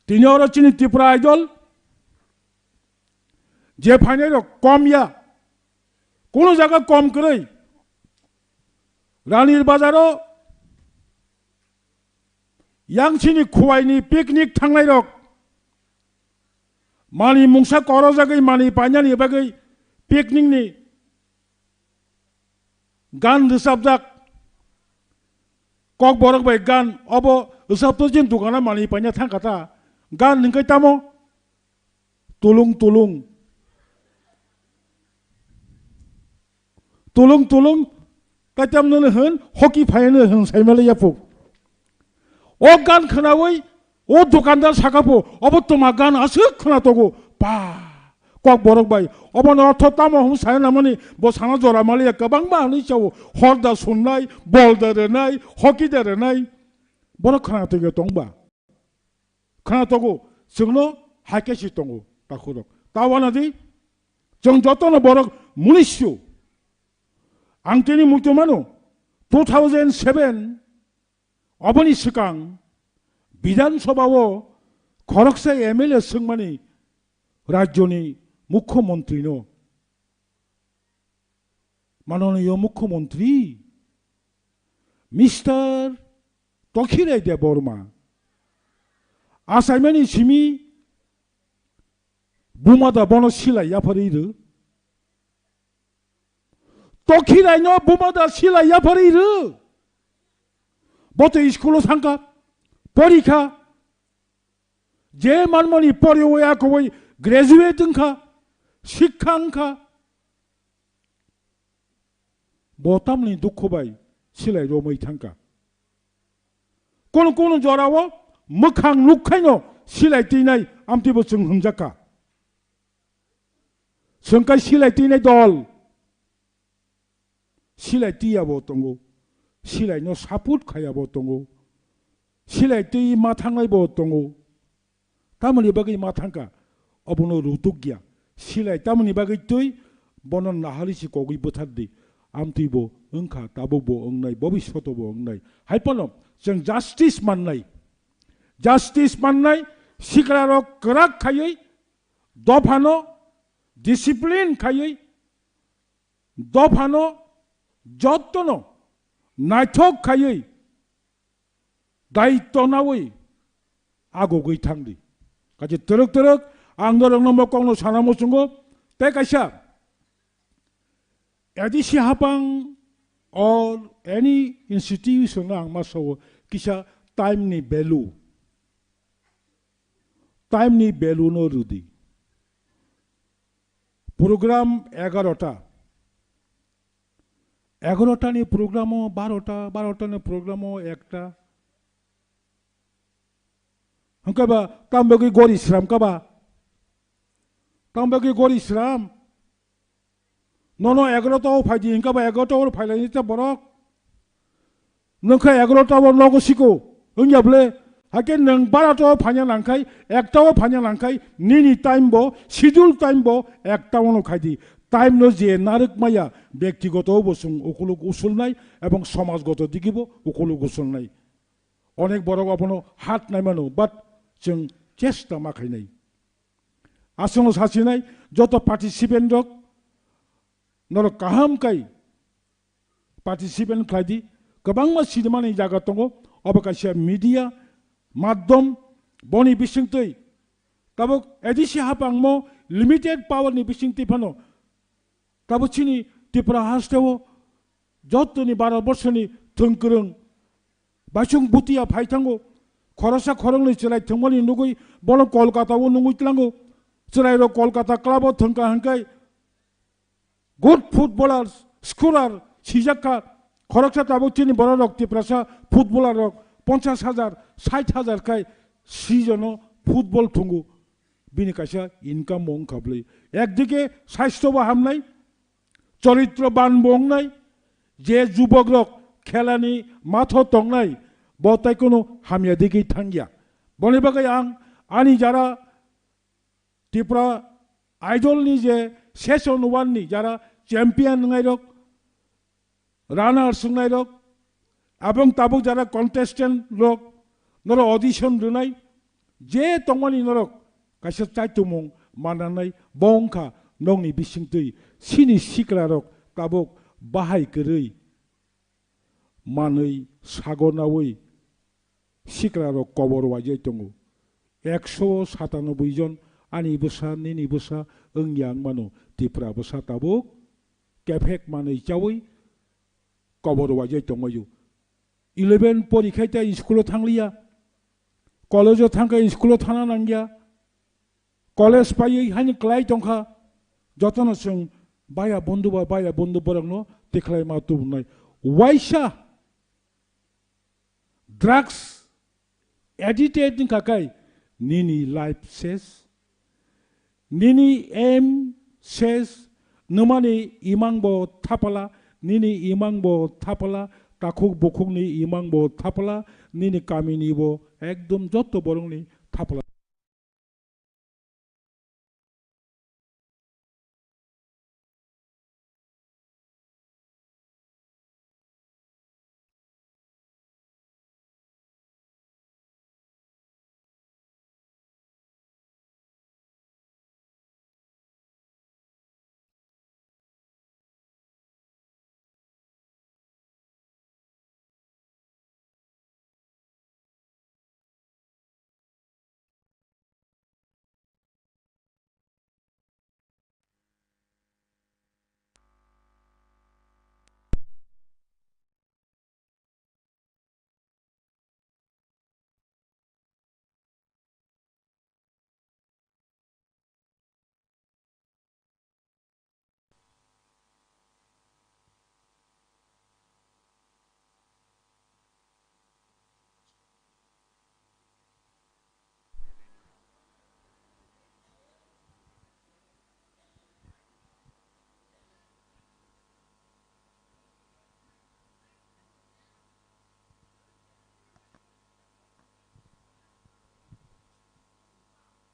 Tini oro chini Tripura Idol je phainai rok kom ya, kono jaga kom kwrwi. Ranir Bazaro yang chini Khowai ni picnic thangnai rok mani mungsa korojagwi mani painani bagwi picnic ni gan rwchapjak. Kokborok bai gan obo rwchapto jin dukana mani paina thangkha ta. Gan hwnkhe tamo? Tulung tulung. Tulung tulung. Kaitam nono hwn, hoki phaino hwn saimale yapuk. O gan khwnawi, o dukandar sakapo, obo toma gan aswk khwna togo. Pa, Kokborok bai, obono ortho tamo hwn saya namani, bo sana jora maliya kwbangma hwnwi chao, hor da sunnai, bol da rwnai, hoki da rwnai. Borok khwna togo tongba. Khwna togo, chwngno haikhe si tongo, takhurok. Ta wanadi, chwng jotono borok munisyo. Ang tini muitu mano, two thousand seven, oboni swkang Bidhan Sabha o khoroksa M L A swngmani rajyoni mukhyamantri no, manoniyo mukhyamantri, Mister Tokhirai Debbarma, achaimani simi buma da bono silai yapharwi rw. Tokhirai no buma da silai yapharwi rw. Bo to school o thangkha, porikha. Je manmani poriwi akowi graduate wngkha, sikha wngkha. Bo tamni dukhu bai silai romwi thangkha. Kono kono jorao mwkhang nukhaino silai twinai amtwibo chwng hwnjakha. Chwng kai silai twinai dol. Silai tiyabo tongo. Silaino support khayabo tongo. Silai twi ma thangnaibo tongo. Tamoni bagwi ma thangkha, obono rutuk ya. Silai tamoni bagwi twi bono nahali si kogwi bwthar di. Amtwi bo wngkha, tabuk bo wngnai, bobishoto bo wngnai. Hai phano chwng justice mannai. Justice mannai, sikla rok kwrak khaiwi, dophano discipline khaiwi, dophano jottono naithok khaiwi, daitto nawi agugwi thangdi. Kaisa twrwk twrwk ang norokno mo kokno sana muchungo, tei kaisa A D C hapang or any institution ang ma sao kisa time ni value, time ni value no rwdi. Program egarota. Egarota ni program o barota, barota ni program o ekta. Hwnkhe ba, tamo bagwi gori sram kha ba? Tamo bagwi gori sram? Nono egarota o phaidi hwnkhe ba egarota o phailai ta borok. Nwng khe egarota o nogo siko, wngya bwle? Hakhe nwng barota o phanya nangkhai, ekta o phanya nangkhai, nini time bo, schedule time bo, ekta o no khaidi. Time no je narwk maya, bektigoto bo chwng ukuluk usulnai, ebong somajgoto digi bo ukuluk usulnai. Onek borok obono hat naimano, but chwng chesta ma khainai. Aswkno sasinai, joto participant rok, norok kaham kai participant khlai di. Kwbangma sinimani jaga tongo, obo kaisa media madhyam, boni bisingtwi tabuk A D C hapangmo limited power ni bisingtwi phano tabuk chini Tripura hasteo jotoni Bharat borshoni thwngkwrwng baisung butiya phai thango, khoroksa khoroknwi chwrai thwngmani nugwi bono Kolkata o nungwi tlango. Chwrairok Kolkata club o thwngkha hwnkhe good footballer, scorer sijak kha. Khoroksa tabuk chini bororok Tiprasa footballer rok ponchash hajar, sait hajar khai season o football thwngo. Bini kaisa income bo wngkha bwlwi. Ekdike sastho bo hamnai, choritro ban bo wngnai, je jubok rok khelani matho tongnai, bo tai kono hamya digwi thangya. Boni bagwi ang ani jara Tripura Idol ni je session one ni jara champion wngnai rok, runner swngnai rok, abong tabuk jara contestant rok, norok audition rwnai, je tongmani norok kaisa chaitumung mananai, bo wngkha nokni bisingtwi sini sikla rok tabuk bahai kwrwi manwi sago nawi sikla rok kobor waijai tongo. Ekso satanoboi jon ani bwsa, nini bwsa wngya wngmano, Tripura bwsa tabuk kephek manwi chawi kobor waijai tongmaju. Eleven porikhai ta school o thangliya, college o thangkha school o thana nangya, college paiwi haino klai tongkha, jotono chwng baya bondhu ba baya bondhu borokno tikhlai ma tubunai. Waisa drugs addicted wngkha kai nini life ses, nini aim ses, nwmani imang bo thapala, nini imang bo thapala, takhuk bukhukni imang bo thapala, nini kamini bo ekdom jotto borokni thapala.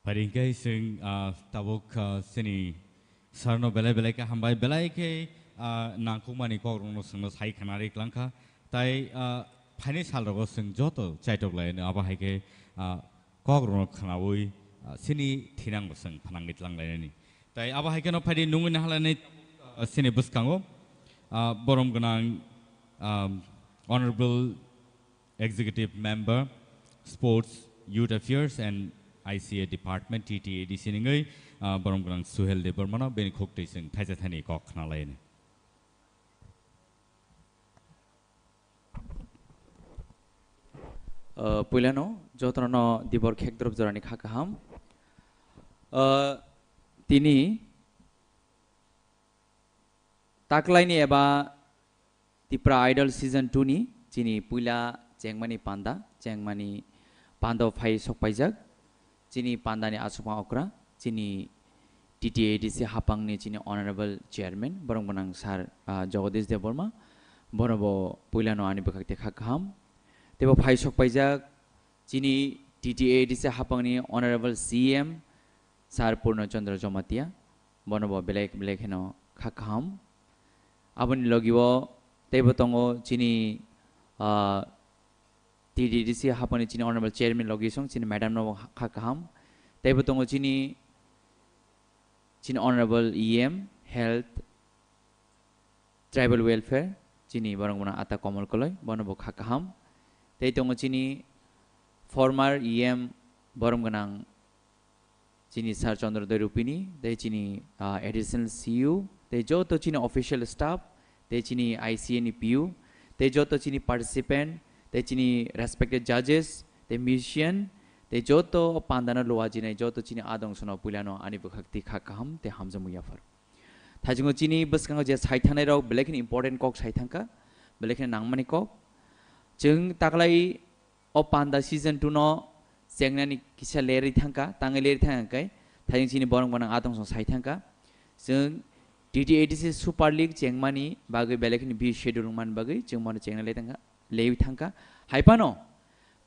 Phaidi hwnkhe chwng, ah, tabuk, ah, chini sir no belai belai khe hambai, belai khe, ah, nangkukmani kokrokno chwngno sai khna ri tlang kha. Tai, ah, phaini sal rogo chwng joto chaitok lai abo hai khe, ah, kokrokno khnaui, ah, chini thinang bo chwng phnangwi tlang lainani. Tai abo hai kheno phaidi nungwi nahalani, ah, chini bwskango, ah, borom gwnang, ah, Honorable Executive Member, Sports, Youth Affairs and I C A Department, T T A D C ningwi, ah, borom gwnang Suhel Debbarmano bini khuk twi chwng thaisa thani kok khna laini. Ah, puilano jotono dibor khekdrop jorani kha kaham. Ah, tini taklaini eba Tipra Idol Season two ni chini puila chengmani panda, chengmani panda o phai sokpaijak. Chini pandani asukma okra, chini T T A D C hapangni chini Honorable Chairman, borok gwnang Sir, ah, Jagadish Debbarma, bono bo puilano ani bwkhak tei kha kaham. Teibo phai sokpaijak chini T T A D C hapangni Honorable C M, Sir Purno Chandra Jamatia, bono bo belai belai kheno kha kaham. Aboni logi o teibo tongo chini, ah, T T D C hapani chini Honorable Chairman logi song chini madam no kha kaham. Teibo tongo chini, chini Honorable E M Health Tribal Welfare, chini borok gwnang Ata Komol Koloi, bono bo kha kaham. Tei tongo chini former E M borom gwnang chini Sir Chandra Doi Rupini, tei chini, ah, additional C U, tei joto chini official staff, tei chini I C A ni P U, tei joto chini participant, tei chini respected judges, tei musician, tei joto pandano luajinai joto chini adong sono puilano ani bwkhak twi kha kaham tei hamjakmung yaphar. Thaichungo chini bwskango je sai thangnai rok belai kheno important kok sai thangkha, belai kheno nangmani kok. Chwng taklai o panda season two no chengnani kisa lerwi thangkha, tangwi lerwi thangkha khe, thaichung chini borok gwnang adong song sai thangkha. Chwng T T A D C Super League chengmani bagwi belai kheno B schedule wngmani bagwi chwng bono chengna le thangkha, lewi thangkha. Hai phano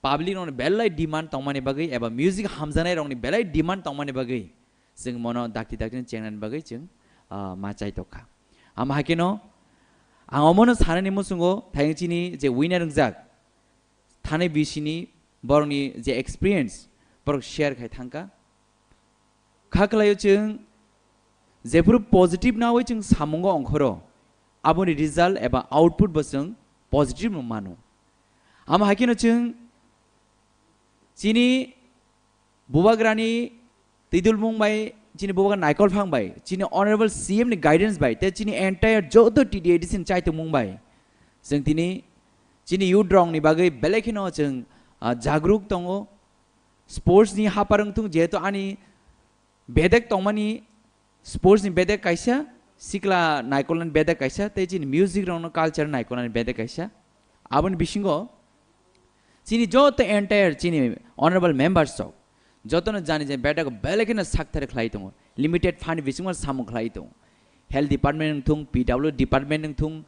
public rokni belai demand tongmani bagwi eba music hamjaknai rokni belai demand tongmani bagwi chwng mono dakti dakti chengnani bagwi chwng, ah, ma chai tokha. Ama hakeno Ang omono sanani muchungo thayung chini je winner wngjak, thani bisini borokni je experience borok share khai thangkha. Kha khlaio chwng jephuru positive nawi chwng samungo ongkhoro, aboni result eba output bo chwng positive no mano. Amo haikhe no chwng chini bubagrani twidulmung bai, chini bubagra Naikol Phang bai, chini honorable C M ni guidance bai, tei chini entire joto T D A D C ni chaitokmung bai, chwng tini chini youth rok ni bagwi belai kheno chwng, ah, jagruk tongo. Sports ni hapar wngthung, jehetu ani bedek tongmani, sports ni bedek kaisa, sikla naikolnani bedek kaisa, tei chini music rokno culture naikolnani bedek kaisa. Aboni bisingo chini joto entire chini honorable members rok jotono jani jani bedek belai kheno sakthar khlai tongo, limited fund bisingo samung khlai tongo. Health department wngthung, P W department wngthung,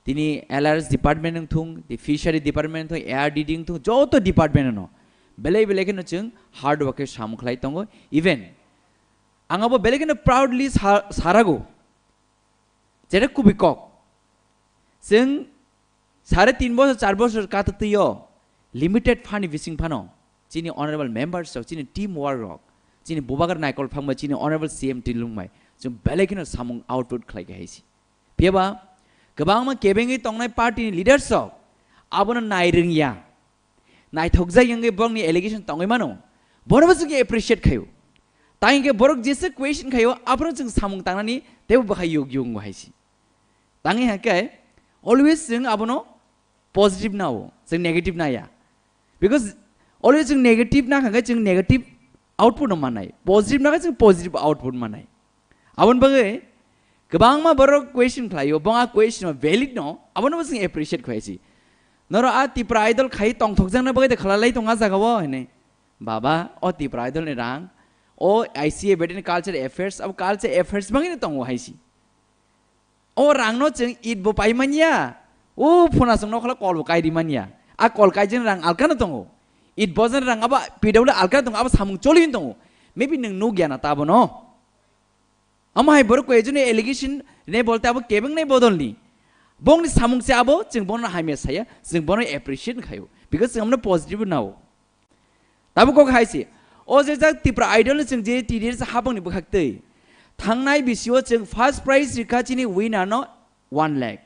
tini L R S department wngthung, the fishery department wngthung, A R D D wngthung, joto department no belai belai kheno chwng hard work khe samung khlai tongo. Even ang abo belai kheno proudly sa-, sarago, jeta kubui kok. Chwng sare tin bosor, char bosor kata twiyo limited fund ni bising phano chini honorable members rok, chini team work rok, chini bubagra Naikol Phang bai, chini honorable C M Twidulmung bai chwng belai kheno samung output khlai khe hai se. Phiyaba kwbangma kebengwi tongnai party ni leaders rok abono nai rwngya, naithokjak wngwi borokni allegation tongwi mano, borokbo chwng appreciate khaio. Tang hwnkhe borok jesa question khaio, abono chwng samung tangnani teibo bwkhai yug yungo hai se. Tangwi hwnkhe always chwng abono positive nao, chwng negative naya. Because always chwng negative nakha khe chwng negative output no mannai, positive nakha chwng positive output mannai. Aboni bagwi kwbangma borok question khlaio, bo a question valid no, abono bo chwng appreciate khlai si. Noro a Tipra Idol khai tongthokjakna bagwi de khalalai tong a jaga o hwnwi. Baba, o Tipra Idol ni rang, o I C A bedeni culture affairs, abo culture affairs bangwi no tongo hai si. O rangno chwng it bo pai manya, o phunasong nokhola kol bo kai ri manya. A kol kaijak rang alkano tongo. It bojak rang abo P W alkano tongo, abo samung choli tongo. Maybe nwng nukya na ta abono. Amo hai borok koi joni allegation ne bolte abo kebeng nai bodol ni. Bongni samung se abo chwng bono hamya saya, chwng bono appreciate khayo. Because chwng amno positive nao. Tabuk kok hai se. O je jak Tipra Idol ni chwng je T D S habangni bwkhak twi. Thangnai bisio chwng first prize rikha chini winner no one lakh.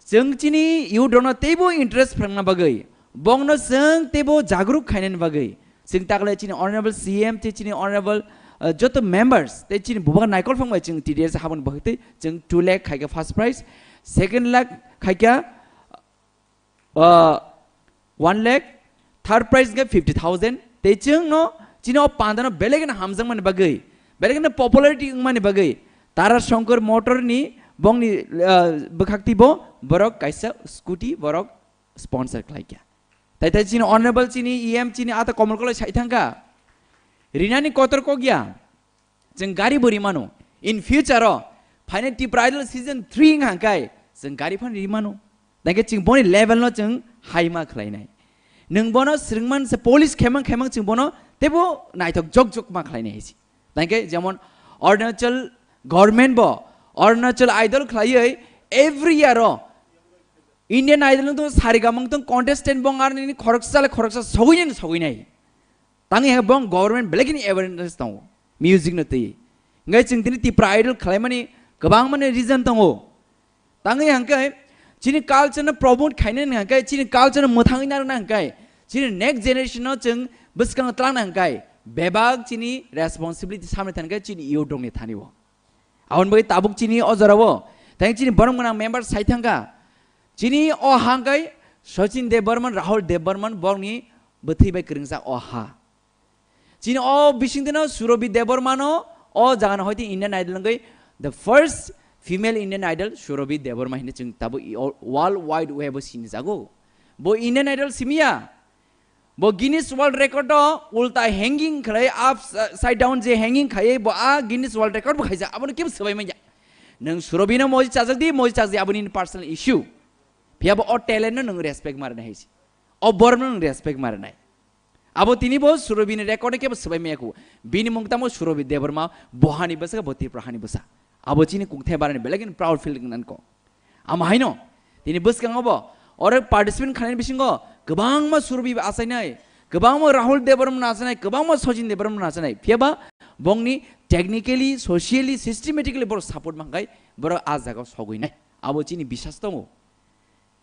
Chwng chini youth rokno teibo interest phrwngna bagwi, bongno chwng teibo jagruk khainani bagwi, chwng takle chini honorable C M tei chini honorable, uh, joto members tei chini bubagra Naikol Phang bai chwng T D S habangni bwkhak twi chwng two lakh khaikha first prize, second lakh khaikha, uh, one lakh, third prize hwnkhe fifty thousand. Tei chwngno chini o pandano belai kheno hamjakmani bagwi, belai kheno popularity wngmani bagwi Tara Shankar Motor ni bongni, uh, bwkhak twi bo borok kaisa scooty borok sponsor khlaikha. Tai tai chini honorable chini E M chini ata Komol Kolai sai thangkha. Rinani kotor kokya. Chwng gari bo rimano. In future o phainai Tipra Idol season three wngkha hwnkhe chwng gari phano rimano. Tangkhe chwng boni level no chwng high ma khlainai. Nwng bono swrwngman se polish khemang khemang chwng bono teibo naithok jok jok ma khlainai hai se. Tangkhe jemon Arunachal government bo Arunachal Idol khlaiwi every year o Indian Idol wngtong, Saregamang wngtong, contestant bong arnini khoroksa le khoroksa sogwinai no sogwinai. Tangwi hwnkhe bong government belai kheno awareness tongo music no twi. Hwnkhe chwng tini Tipra Idol khlaimani kwbangmani reason tongo. Tangwi hwnkhe chini culture no promote khainani hwnkhe, chini culture no mwthangwi narwkna hwnkhe, chini next generation no chwng bwskango twlangna hwnkhe bebak chini responsibility samni thangkhe chini youth rokni thani o. Aboni bagwi tabuk chini o jorao tei chini borok gwnang member sai thangkha. Chini o hangkai Sachin Debbarman, Rahul Debbarman borokni bwthwi bai kwrwngjak o ha. Chini o bisingtwino Surabhi Debbarmano o jagano hoite Indian Idol wngwi the first female Indian Idol Surabhi Debbarma hinwi chwng tabuk i-, o-, world wide web o sinijago. Bo Indian Idol simiya. Bo Guinness World Record o ulta hanging khlai, upside down je hanging khaiwi bo a Guinness World Record bo khaijak, abono kebo swbai manya. Nwng Surabhino moji chajak di, moji chajak di, aboni nini personal issue. Phiya bo o talent no nwng respect ma rwnai hai se. O borok no nwng respect ma rwnai. Abo tini bo Surabhini record kebo swbai maya kho. Bini mung tamo Surabhi Debbarma, bo hani bwsa, bo Tripura hani bwsa. Abo chini kungthai barani belai kheno proud feel nang ko. Amo haino, tini bwskango bo, oro participant khlainai bisingo kwbangma Surabhi achainai, kwbangma Rahul Debbarma achainai, kwbangma Sachin Debbarma achainai. Phiyaba bongni technically, socially, systematically borok support mankhai, borok a jagao sogwinai. Abo chini biswas tongo.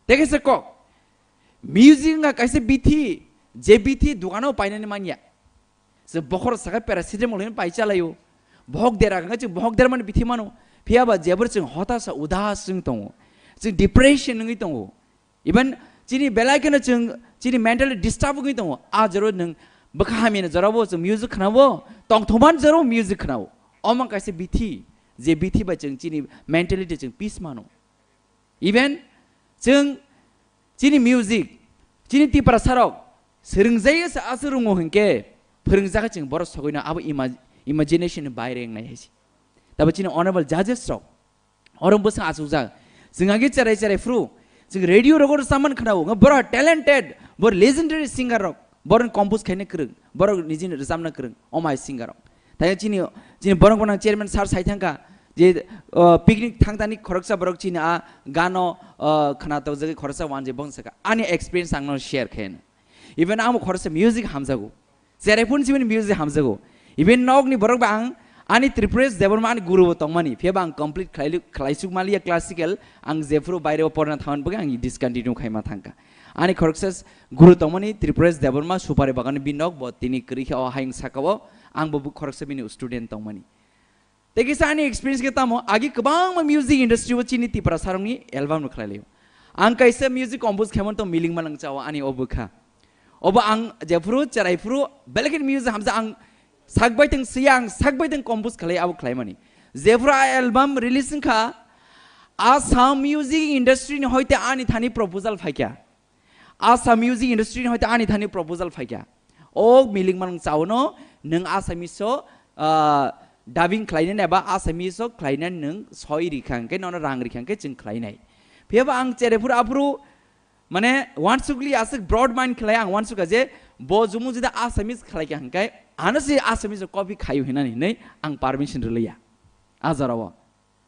Tei kaisa kok, music wngkha kaisa bithi, je bithi dukano painani manya. Chwng bokhorok sakha paracetamol hinwi pai chalaio. Bohok dera hwnkhe chwng bohok dermani bithi mano. Phiyaba jebor chwng hotasa udas wng tongo. Chwng depression wngwi tongo. Even chini belai kheno chwng chini mentally disturb wngwi tongo. A joro nwng bwkha hamyani jorabo chwng music khwnao, tongthokmani jorabo music khwnao. Omo kaisa bithi, je bithi bai chwng chini mentality chwng peace mano. Even chwng chini music, chini Tiprasa rok swrwngjaiya se aswk rwngo hinkhe phwrwngjak chwng borok sogwino abo ima-, imagination ni baire wngnai hai se. Tabo chini honorable judges rok oro bwswk achukjak. Chwng agi cherai cherai phuru chwng radio rogo rwchapmani khwnao, borok talented, borok legendary singer rok. Borok compose khaina kwrwng, borok nijini rwchapna kwrwng, omai singer rok. Tei chini, chini borok gwnang chairman sir sai thangkha je, uh, picnic thangtani khoroksa borok chini a gano, uh, khwnatok jagwi khoroksa wanjwi bong sakha. Ani experience ang no share khaino. Even ang khoroksa music hamjago. Cherai phuru chini music hamjago. Even nokni borok ba ang ani Tripuresh Debbarma ani guru bo tongmani. Phiyaba ang complete khlai-, khlaisuk maliya classical. Ang jephuru baire o porna thangan bagwi ang discontinue khaima thangkha. Ani khoroksa s-, guru tongmani Tripuresh Debbarma Supari Bagan ni binok bo tini kwrwi khe o hayung saka o ang bo bu khoroksa bini student tongmani. Tei kisa ani experience khe tamo agi kwbangma music industry o chini Tiprasa rokni album rok khlai laio. Ang kaisa music compose khaimani tong Miling Malang Chao ani o bwkha. Obo ang jephuru cherai phuru belai kheno music hamsa ang sakbai tong siya ang sakbai tong compose khlai abo khlaimani. Jephuru a album release wngkha Assam music industry ni hoite ani thani proposal phaikha. Assam music industry ni hoite ani thani proposal phaikha. O Miling Malang Chao no nwng Assamese o, ah, dubbing khlainai ba Assamese o khlainai nwng soi rikha hwnkhe nono rang rikha hwnkhe chwng khlainai. Phiyaba ang cherai phuru aphuru mane wansukli aswk broad mind khlai ang wansukha je bo jumu jida Assamese khlaikha hwnkhe ano se Assamese o copy khaio hinani hinwi ang permission rwliya. A jorao.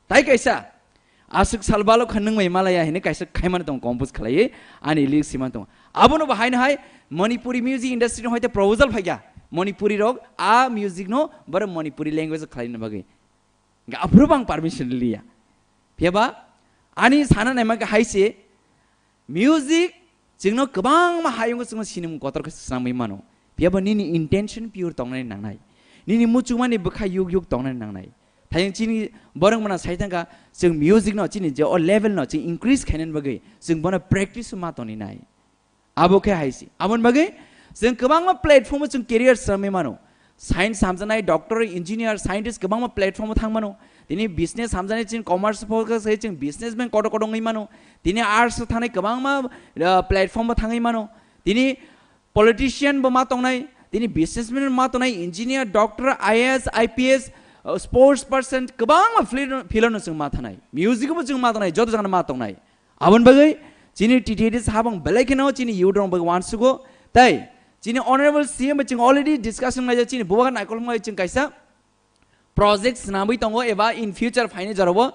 Tai kaisa, aswk sal balo kha nwng bai malaya hinwi kaisa khaimani tongo compose khlaiwi ani lyrics simani tongo. Abono bo haino hai Manipuri music industry no hoite proposal phaikha. Manipuri rok a music no borok Manipuri language o khlaina bagwi. Hwnkhe aphuru bo ang permission liya. Phiyaba ani sana naima khe hai se music chwngno kwbangma hayungo chwngno sinimung kotor khe swnamwi mano. Phiyaba nini intention pure tongnani nangnai. Nini muchungmani bwkha yuk yuk tongnani nangnai. Thayung chini borok mano sai thangkha chwng music no chini je o level no chwng increase khainani bagwi chwng bono practice ma toni nai. Abo khe hai se. Aboni bagwi chwng kwbangma platform o chwng career swnamwi mano. Science hamjaknai, doctor, engineer, scientist kwbangma platform o thang mano. Tini business hamjaknai chwng commerce focus khai chwng businessman kotor kotor wngwi mano. Tini arts o thangnai kwbangma, ah, platform o thangwi mano. Tini politician bo ma tongnai, tini businessman ma tongnai, engineer, doctor, I A S, I P S, uh, sports person, kwbangma field, field no chwng ma thanai. Music bo chwng ma tongnai, joto jagano ma tongnai. Aboni bagwi chini T T A D habang belai kheno chini youth rok bagwi wansugo. Tai chini honorable C M bai chwng already discussion laijak, chini bubagra naikol wngmai chwng kaisa project swnamwi tongo eba in future phaini jorabo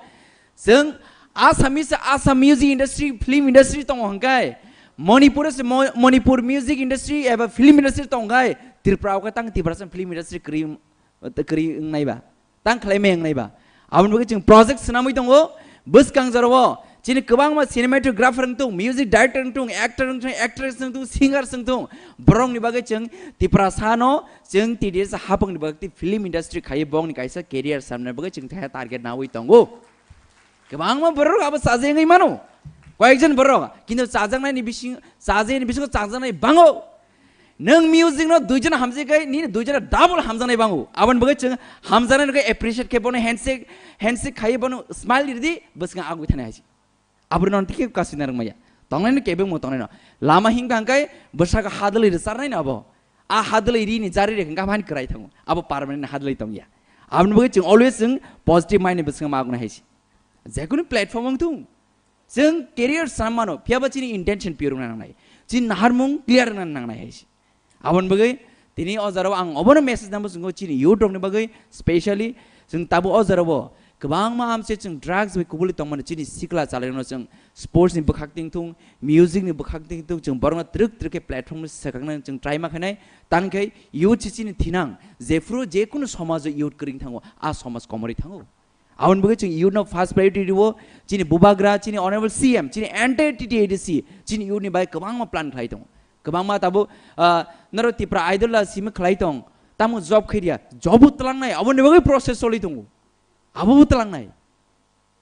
chwng Assamese, Assam music industry, film industry tongo hwnkhe Manipur se Mo-, Manipur music industry eba film industry tongo hwnkhe Tripura o khe tang Tiprasa film industry kwrwi, kwrwi wngnai ba, tang khlai mai wngnai ba. Aboni bagwi chwng project swnamwi tongo bwskang jorao chini kwbangma cinematographer wng tung, music director wng tung, actor wng tung, actress wng tung, singer wng tung, borokni bagwi chwng Tiprasa no chwng T D S hapang ni bagwi film industry khai bongni kaisa career samna bagwi chwng thaya target nawi tongo. Kwbangma borok abo chajagwi mano, koyekjon borok, kintu chajaknai ni bising, chajagwi ni bisingo chajaknai bango. Nwng music no duijon hamjak khai nini duijon double hamjaknai bango. Aboni bagwi chwng hamjaknai no khe appreciate khe bono handshake, handshake khai bono smile ridi bwswk agwi thani hai. Aboni non tike kasina rwngmaya. Tongnai no kebeng mo tongnai no. Lama hingka hingkai bwsaka hadwlwi rwcharnai no abo. A hadwlwi rini jari re hingka hani kwrai thango. Abo permanent hadwlwi tongya. Aboni bagwi chwng always chwng positive mind ni bwswk ma agwi hai. Jekunu platform wng thung. Chwng career sam mano, phiyaba chini intention pure wngna nangnai. Chini naharmung clear wngna nangnai hai se. Aboni bagwi tini o jorao ang obono message nangbo chwngkho chini youth rokni bagwi specially chwng tabuk o jorao Kwbangma amse chwng drugs bai kubuli tongmani chini sikla chalairokno chwng sports ni bwkhak tingthung, music ni bwkhak tingthung, chwng borokno twrwk twrwk khe platform no swkaknani chwng try ma khainai. Tangkhe youth se chini thinang, jephru jekunu somajo youth kwrwng thango, a somaj komorwi thango. Aboni bagwi chwng youth no first priority rwo, chini bubagra, chini honorable C M, chini entire T T A D C, chini youth ni bai kwbangma plan khlai tongo. Kwbangma tabuk, ah, norok Tipra Idol la simi khlai tong, tamo job khairiya, job bo twlangnai, aboni bagwi process choli tongo. Abo bo twlangnai.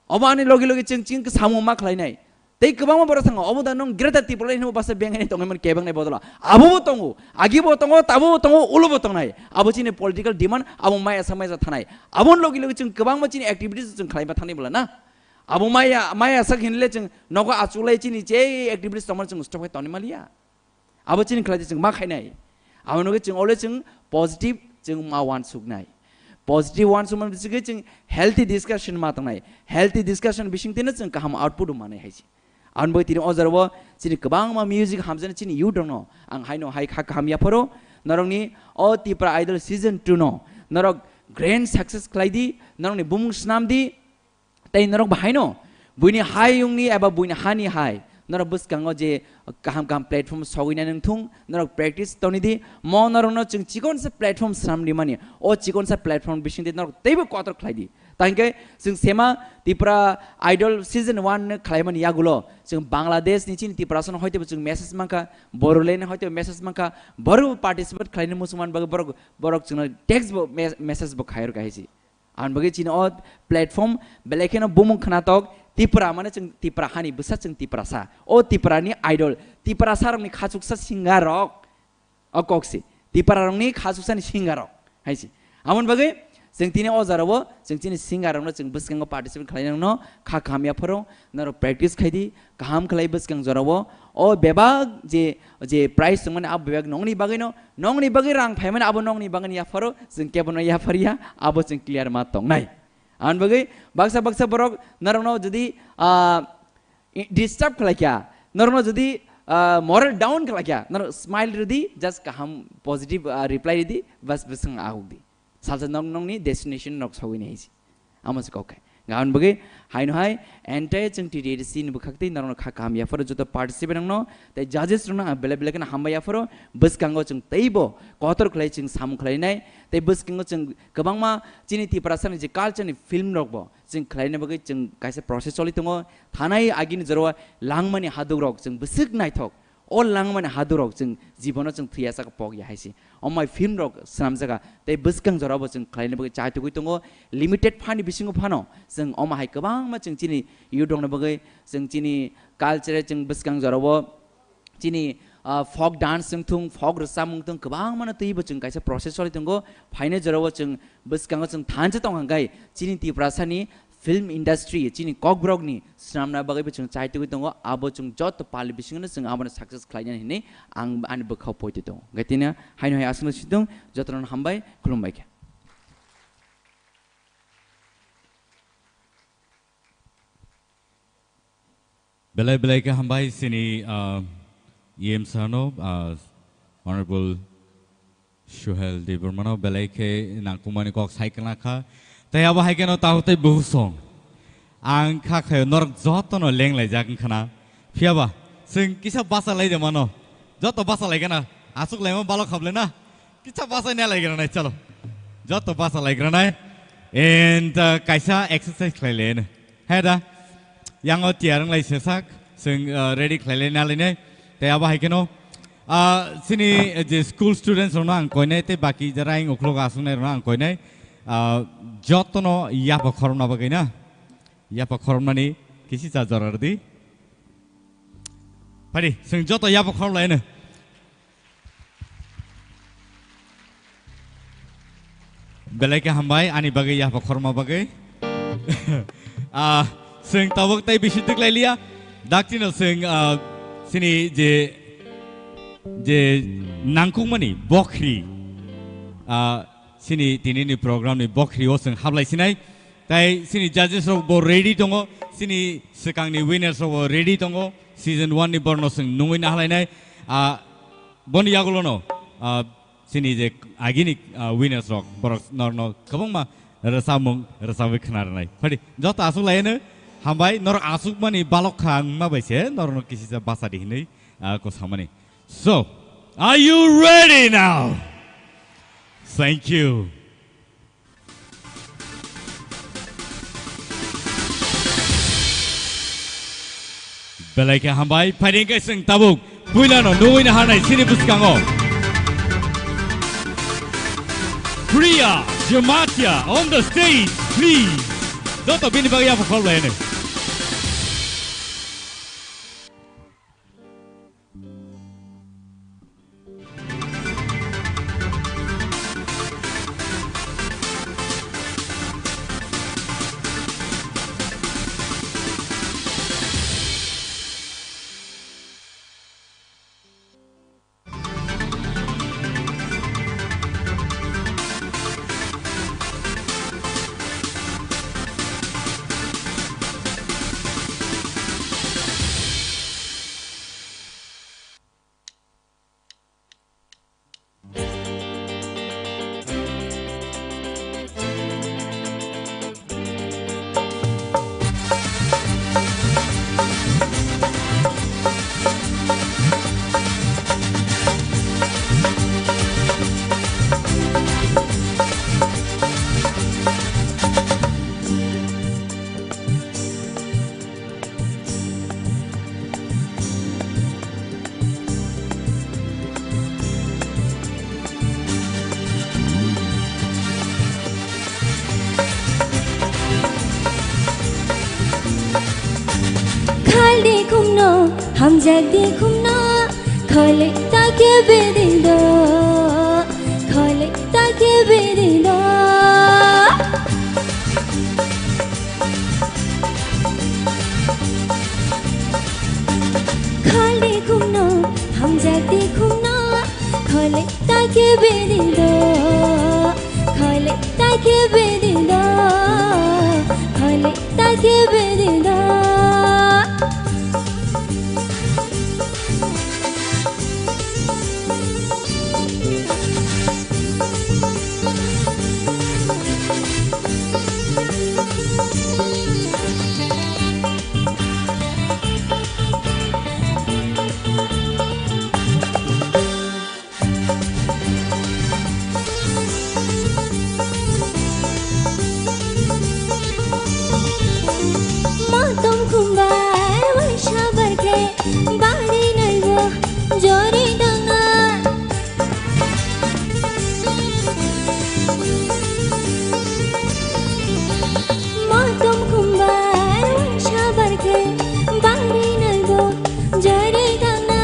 Obo ani logi logi chwng chini samung ma khlainai. Tei kwbangma borok thango, obo da nwng Greater Tipraland hinwi basa beng hai tongwi mani kebeng nai bodolo. Abo bo tongo, agi bo tongo, tabo bo tongo, ulo bo tongnai. Abo chini political demand, abo maya sa maya sa thanai. Aboni logi logi chwng kwbangma chini activities chwng khlaima thangni bwla na. Abo maya, maya sak hinle chwng nogo achuklai chini je activities tongmani chwng stop khai tongni maliya. Abo chini khlai chwng ma khainai. Abo nugwi chwng always chwng positive chwng ma wansuknai. Positive wansukmani bisingtwi chwng healthy discussion ma tongnai. Healthy discussion bisingtwino chwng kaham output manai hai se. Aboni bagwi tini o jora o chini kwbangma music hamjaknai chini youth rokno ang haino hai kha kaham yapharo norokni o Tipra Idol season two no norok grand success khlai di, norokni bumung swnam di, tei norok bahaino buini hayungni eba buini hani hai norok bwskango je kaham kaham platform sogwinai nung thung, norok practice toni di, mo norokno chwng chikonsa platform swnam rimani, o chikonsa platform bisingtwi norok teibo kotor khlai di. Tangkhe chwng sema Tipra Idol season one no khlaimani yagulo chwng Bangladesh ni chini Tiprasano hoitebo chwng message mankha, Bodoland ni hoitebo message mankha, borok participate khlaina muchungmani bagwi borok, borok chwngno text bo me-, message bo khairok hai se. Aboni bagwi chini o platform belai kheno bumung khnatok Tipra, mane chwng Tipra hani bwsa, chwng Tiprasa. O Tiprani idol, Tiprasarokni khachuksa singer rok. O kok se. Tiprarokni khachuksani singer rok. Hai se. Aboni bagwi chwng tini o jora o chwng chini singer rokno chwng bwskango participate khlainai rokno kha kaham yapharo norok practice khai di, kaham khlai bwskang jora o. O bebak je, je prize tongmani abo bebak nongni bagwino, nongni bagwi rang phaimani abo nongni bagwino yapharo, chwng kebono yaphariya, abo chwng clear ma tongnai. Aboni bagwi baksa baksa borok norokno jodi, ah, i-, disturb khlai kha, norokno jodi, ah, moral down khlai kha, norok smile rwdi, just kaham positive, ah, reply rwdi, bas bwswng ahuk di. Salsa nok nokni destination nok sogwi nai se. Amo se kok khe. Aboni bagwi haino hai entire chwng T T A D C ni bwkhak tei norokno kha kaham yapharo joto participant rokno tei judges rokno ang belai belai kheno hambai yapharo bwskango chwng teibo kotor khlai chwng samung khlainai tei bwskango chwng kwbangma chini Tiprasani je culture ni film rok bo chwng khlaina bagwi chwng kaisa process choli tongo. Thanai agini jora o langmani haduk rok chwng bwswk naithok. O langmani hadurok chwng jibono chwng thwiya saka pok ya hai se. O mai film rok swnamjaka tei bwskang jorabo chwng khlaina bagwi chai tugwi tongo. Limited phani bisingo phano chwng omo hai kwbangma chwng chini youth rokni bagwi chwng chini culture chwng bwskang jorabo chini, ah, folk dance wng thung, folk rwchapmung thung kwbangmano twibo chwng kaisa process choli tongo. Phainai jorabo chwng bwskango chwng thansa tong hwnkhe chini Tiprasani film industry chini kokborokni swnamna bagwibo chwng chai tugwi tongo, abo chwng joto pali bisingno chwng abono success khlainani hinwi ang ani bwkhao poito tongo. Hwnkhe tini haino hai aswkno sitong, jotono hambai, khulumbai khe. Belai belai khe hambai chini, ah, E M sir no, ah, Honorable Suhel Debbarmano belai khe nangkukmani kok sai kwna kha. Tei abo hai kheno takhuk tei bukhuk song. Ang kha khe norok jotono lenglaijak wngkha na. Phiya ba, chwng kisa basa lai de mano. Joto basa lai gana. Aswk laima balok hable na. Kisa basa nya lai gana nai, chalo. Joto basa lai gana nai. And, uh, kaisa exercise khlai le. He da, yango tiyar wng lai se sak, chwng, uh, ready khlai lai na lai nai. Tei abo hai kheno, uh, chini, uh, je school students rokno ang koinai tei baki je raing ukhlogo aswk nai rokno ang koinai, uh, jotono yapha khorokna bagwi na, yapha khoroknani kisi cha jora rwdi. Phadi, chwng joto yapha khorok lai no. Belai khe hambai ani bagwi yapha khorma bagwi. Ah, chwng tabuk tei bisi twk lai liya. Dakti no chwng, ah, chini je, je nangkukmani bokhri, ah, chini tini ni program ni bokhri o chwng hap lai sinai. Tai chini judges rok bo ready tongo, chini swkang ni winners rok bo ready tongo. Season one ni borok no chwng nungwi nahalai nai. Ah, boni yagulo no, ah, chini je agini, ah, winners rok, borok norok no kwbangma Rwchapmung rwchapwi khna rwnai. Phadi, joto aswk laiyano hambai, norok aswkmani balok kha wngma bai se norokno kisisa basa di hinwi, ah, ko samani. So, are you ready now? Thank you. Belai khe hambai, phaidi khe chwng tabuk puilano nugwi naharnai chini bwskango. Priya Jamatia on the stage, please. Joto bini bagwi yapha khol bai hwnwi. Khaldi khumno, hamjakdi khumno, khole ta khe bedi do, khole ta khe bedi do. Khaldi khumno, hamjakdi khumno, khole ta khe bedi do, khole ta khe bedi do, khole ta khe bedi do. Motom khumbai waisa barkhe bari naibo jori danga. Motom khumbai waisa barkhe bari naibo jori danga.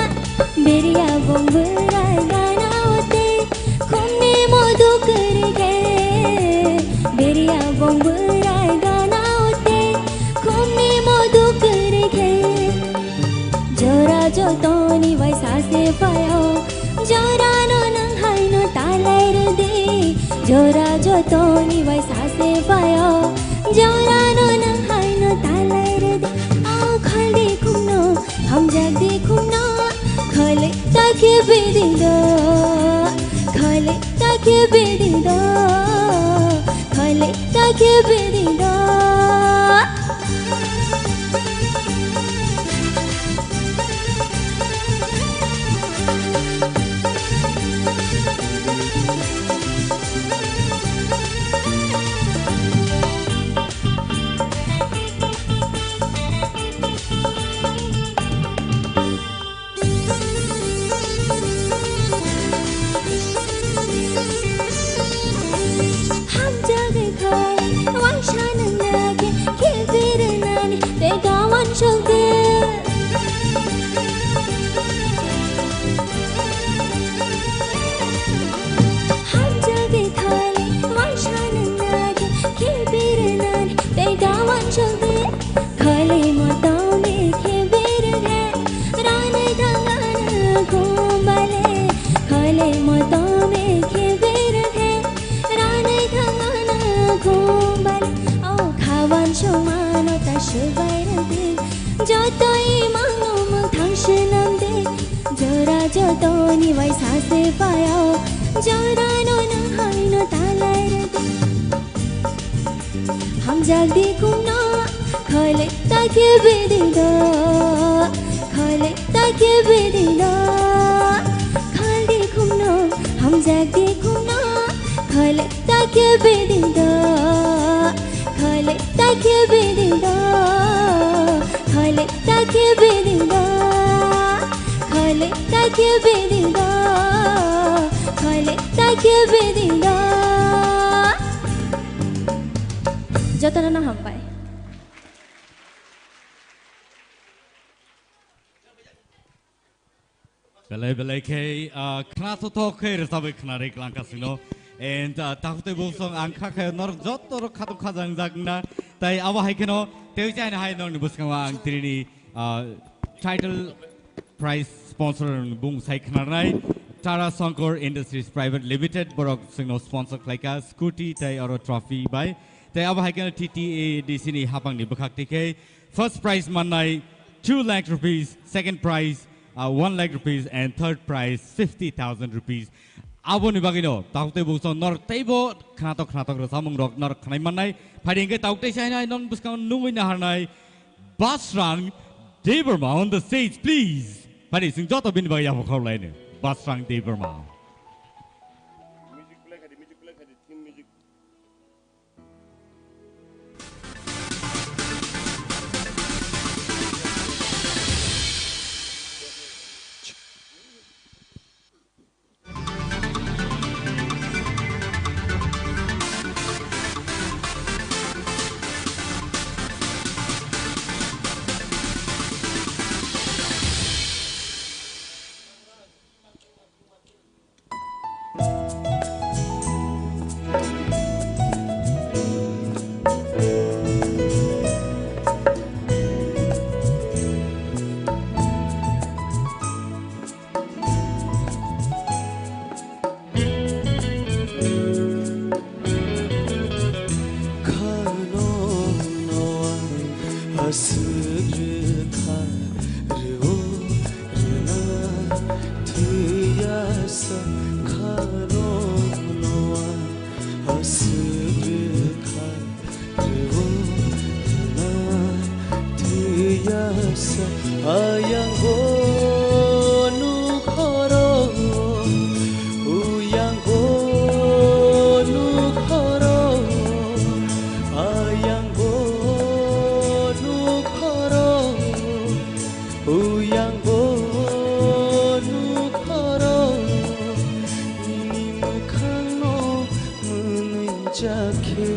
Beriya bong bwrai gana ote, khumni modu kwrwi khe. Beriya bong bwrai gana ote, khumni modu kwrwi khe. Jora jotoni bai sase phaio, jorano nwng haino talai rwdi. Jora jotoni bai sase phaio, jorano nwng haino talai rwdi. O khaldi khumno, hamjakdi khumno, khole ta khe bedi do, khole ta khe bedi do, khole ta khe bedi do. Hamjagwi khai waisa nangna khe, khe biri nani tei gawan sokde. Hamjagwi khai waisa nangna khe, khe biri nani tei gawan sokde. Khole motom khe biri khe, ranai thangana khumbale. Khole motom khe biri khe, ranai thangana khumbale. O khawan songmano ta swbai rwdi, joto imangno mwthang swnamdi. Jora jotoni bai sase phaio, jorano nwng haino talai rwdi. Jagdi khumno, khailai ta khe bidi do, khailai ta khe bidi do, khaldi khumno, hamjagdi khumno, khailai ta khe bidi do, khailai ta khe bidi do, khailai ta khe bidi do, khailai ta khe bidi do, khailai ta khe bidi do. Jotono no hambai. Belai belai khe, ah, khna thothok khe rwchapwi khna ri klangkha sino. And, ah, takhuk tei bosong ang kha khe norok joto rok khatung khajang jak na. Tai abo hai kheno tei chai na hai norokni bwskango ang tini, ah, title prize sponsor bung sai khnarnai Tara Sankar Industries Private Limited borok singno sponsor khlaika scooty tai oro trophy bai. Tai abo hai kheno T T A D C ni hapangni bwkhak tikhe first prize mannai two lakh rupees, second prize, uh, one lakh rupees, and third prize fifty thousand rupees. Aboni bagwino takhuk tei bosong norok teibo khnatok khnatok rwchapmung rok norok khnai mannai. Phai di hwnkhe takhuk tei sainai non bwskango nungwi naharnai Basrang Debbarma on the stage, please. Phai di, chwng joto bini bagwi yapha khorlaino. Basrang Debbarma. Khano noa aswk rwkha rwo rwna thwiya sa. Khano noa aswk rwkha rwo rwna thwiya sa. Ayang bo nukhoro, uyang bo nukhoro, ayang bo nukhoro, uyang bo nukhoro, nini mwkhangno mwnwi jakhe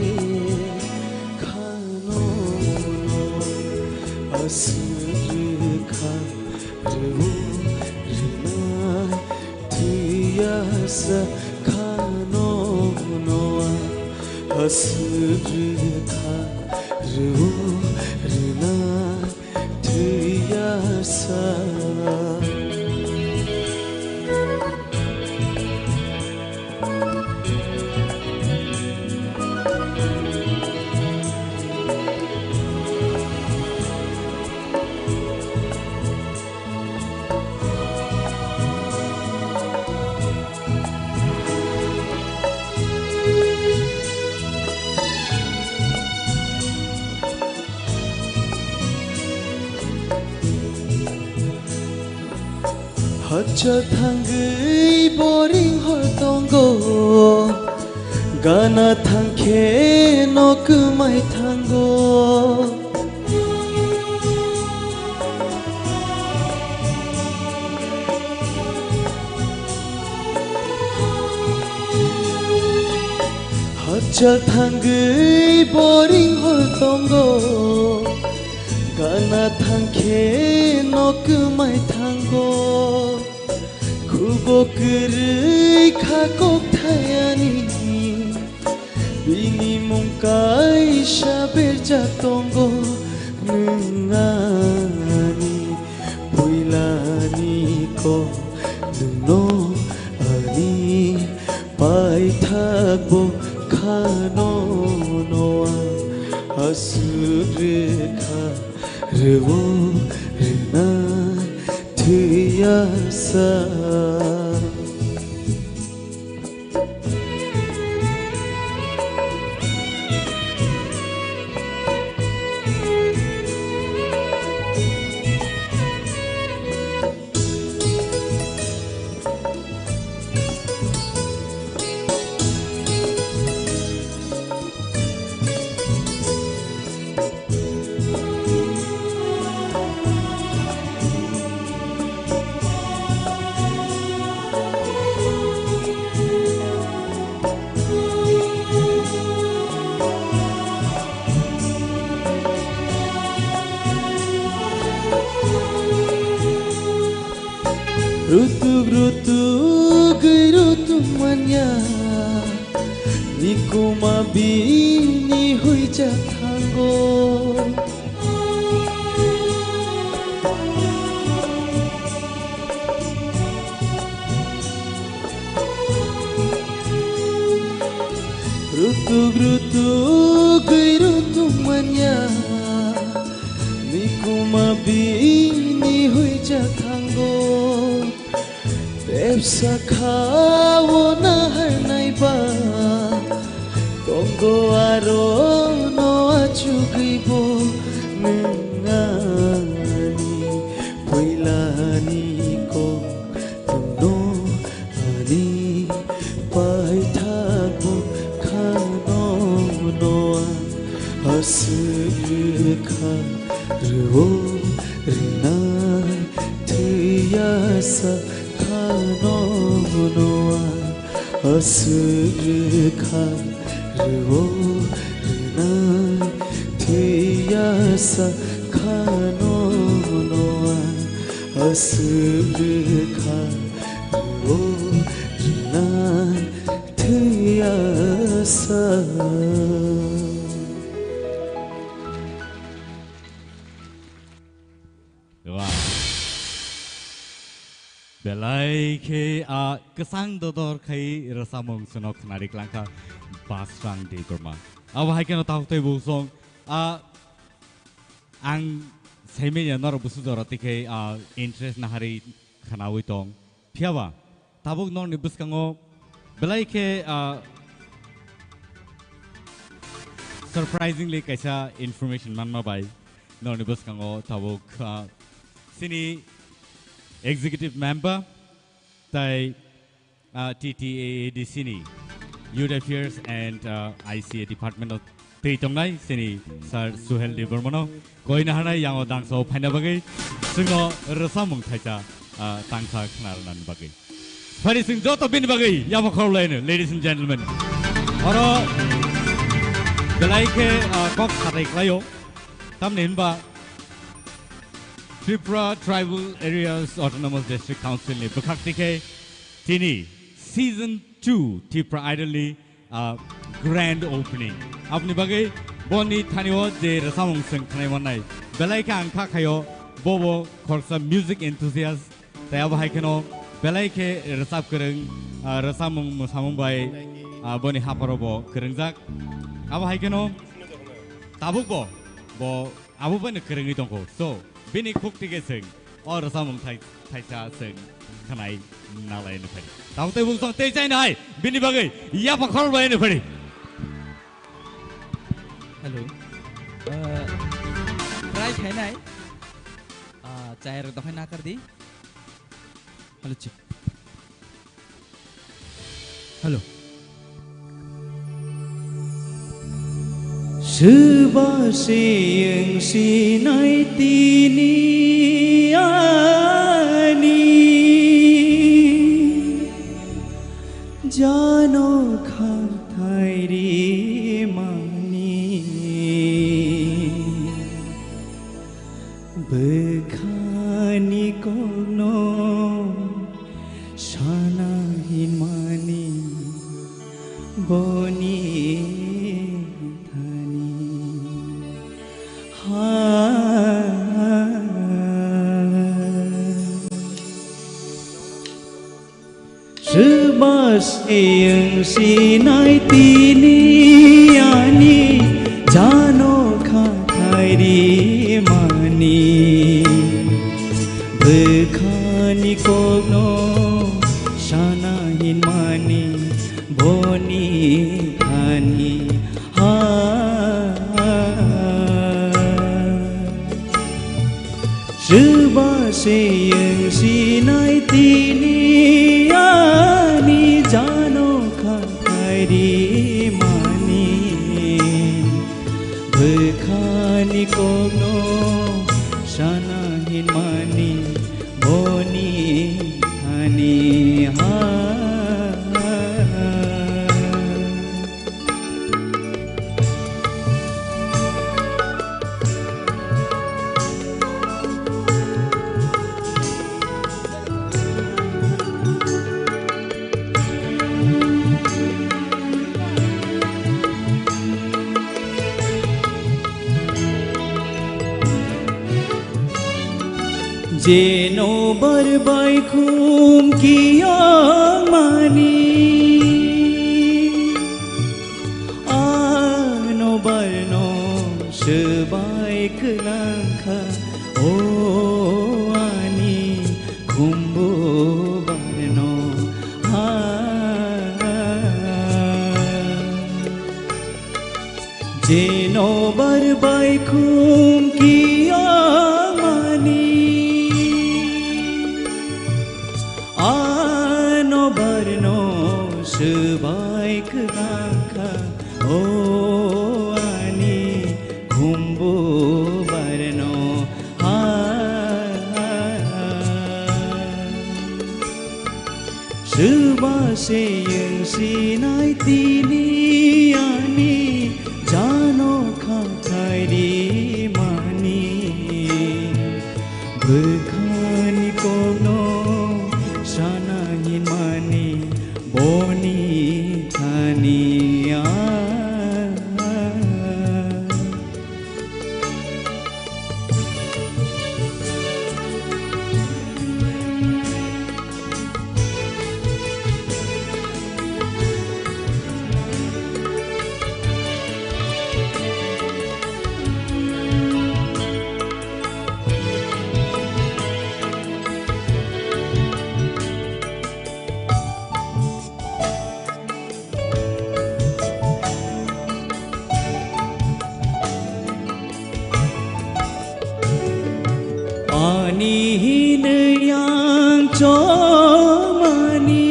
khano aswk rwkha rwo rwna thwiya sa. Khano noa aswk rwkha rwo rwna thwiya sa. Hachal thangwi boring hor tongo, gana thangkhe no kwmai thango. Hachal thangwi boring hor tongo, gana thangkhe no kwmai thango. Khubo kwrwi kha kokthai ani, bini mung kaisa berjak tongo. Nwng ani puilani kok, nwngno ani paithakbo khano noa aswk rwkha rwo rwna thwiya sa. Rutugwi rutung manya, nikuma bini huija thango. Rutuk rutugwi rutung manya, nikuma bini huija thango. Tepsa khao naharnai ba, tongo aro no achugwi bo nwng ani puilani kok tongno ani paithak bo khano no ang aswk rwkha rwo rwnai thwiya sa khano no ang aswk rwkha rwo rwnai thwiya sa khano no ang aswk rwkha rwo rwnai thwiya sa. Wow. Belai khe, ah, kwchang dodor khai rwchapmung chwngno khwnari klangkha Basrang Debbarma. Abo hai kheno tabuk tei buk song, ah, ang saimanya norok busu jora tikhe, ah, interest naharwi khwnawi tong. Phiyaba tabuk norokni bwskango belai khe, ah, surprisingly kaisa information manma bai norokni bwskango tabuk, ah, chini executive member tai, ah, T T A A D C ni Youth Affairs and, ah, I C A department o twi tongnai chini Sir Suhel Debbarmano koi naharnai yango dangso phaina bagwi chwngno rwchapmung thaisa, ah, tangsa khna rwnani bagwi. Phari chwng joto bini bagwi yapha khorlaino, ladies and gentlemen. Oro belai khe, ah, kok satai klaio. Tamni hinba Tripura Tribal Areas Autonomous District Council ni bwkhak tikhe tini season two Tripura Idol ni, ah, grand opening. Aboni bagwi boni thani o je rwchapmung chwng khwnai mannai. Belai khe ang kha khaio bobo khoroksa music enthusiast. Tai abo hai kheno belai khe rwchap kwrwng, ah, rwchapmung mwsamung bai, ah, boni hapharo bo kwrwngjak. Abo hai kheno tabuk bo, bo abo bai no kwrwngwi tongkho. So, bini khuk tike chwng o rwchapmung thai-, thaisa chwng khwnai nalai no phai. Tabuk tei bung song tei chai nai bini bagwi yapha khorbai no phai. Hello. Uh, try khainai. Ah, chayar dokhai nakar di. Hello, check. Hello. Swba se wng sinai tini ani jano khathai ri mani. Bwkhani kokno sana hinmani boni thani ha. Swba se wng sinai tini ani jano khathai ri mani. Bwkhani kokno sana hinmani boni thani ha. Swba se wng sinai tini ani jano khathai ri mani. Bwkhani kokno sana hinmani boni thani ha. Jeno bar bai khum kiyang mani, ano barno swbai kwlang kha, o ani khumbu barno ha. Jeno bar bai khum kiyang mani, ano barno swbai kwlang kha, o ani khumbu barno ha. Swba se yang sinai tini ani jano khathai ri mani, bwkhani kokno sana hin mani, boni thani a. Ani hinwi ang chomani,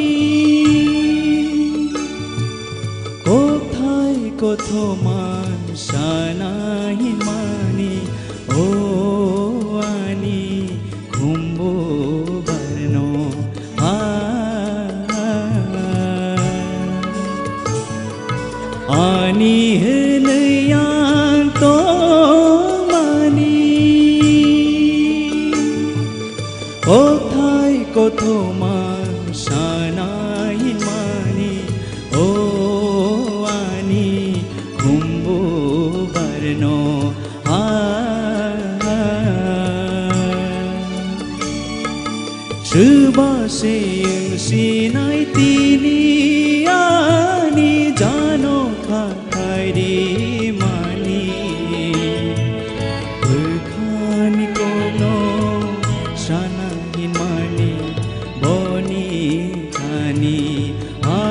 kothai kothoma sana hinmani, o ani khumbu barno ha. Ani hinwi ang tongmani, kothai kothoma sana hinmani, o ani khumbu barno ha. Swba se yang sinai tini ani jano khathai ri mani, bwkhani kokno sana hinmani, boni thani a.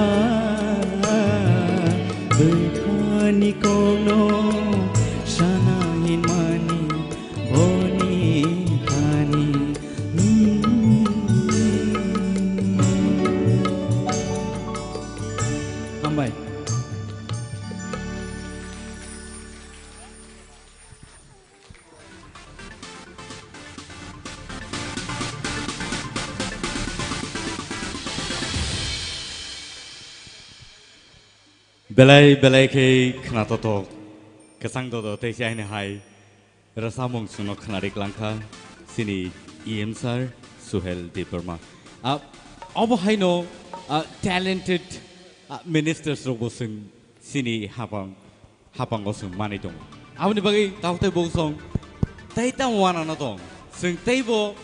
Bwkhani kokno sana hinmani, boni thani. Hambai. Belai belai khe khwnatotok, kwchang dodo tei se aini hai rwchapmung chwngno khwnari klangkha chini E M sir Suhel Debbarma. Ah, obo haino, ah, talented, ah, ministers rokbo chwng chini hapang hapango chwng manwi tongo. Aboni bagwi tabuk tei bosong tei tamo wanano tong. Chwng teibo,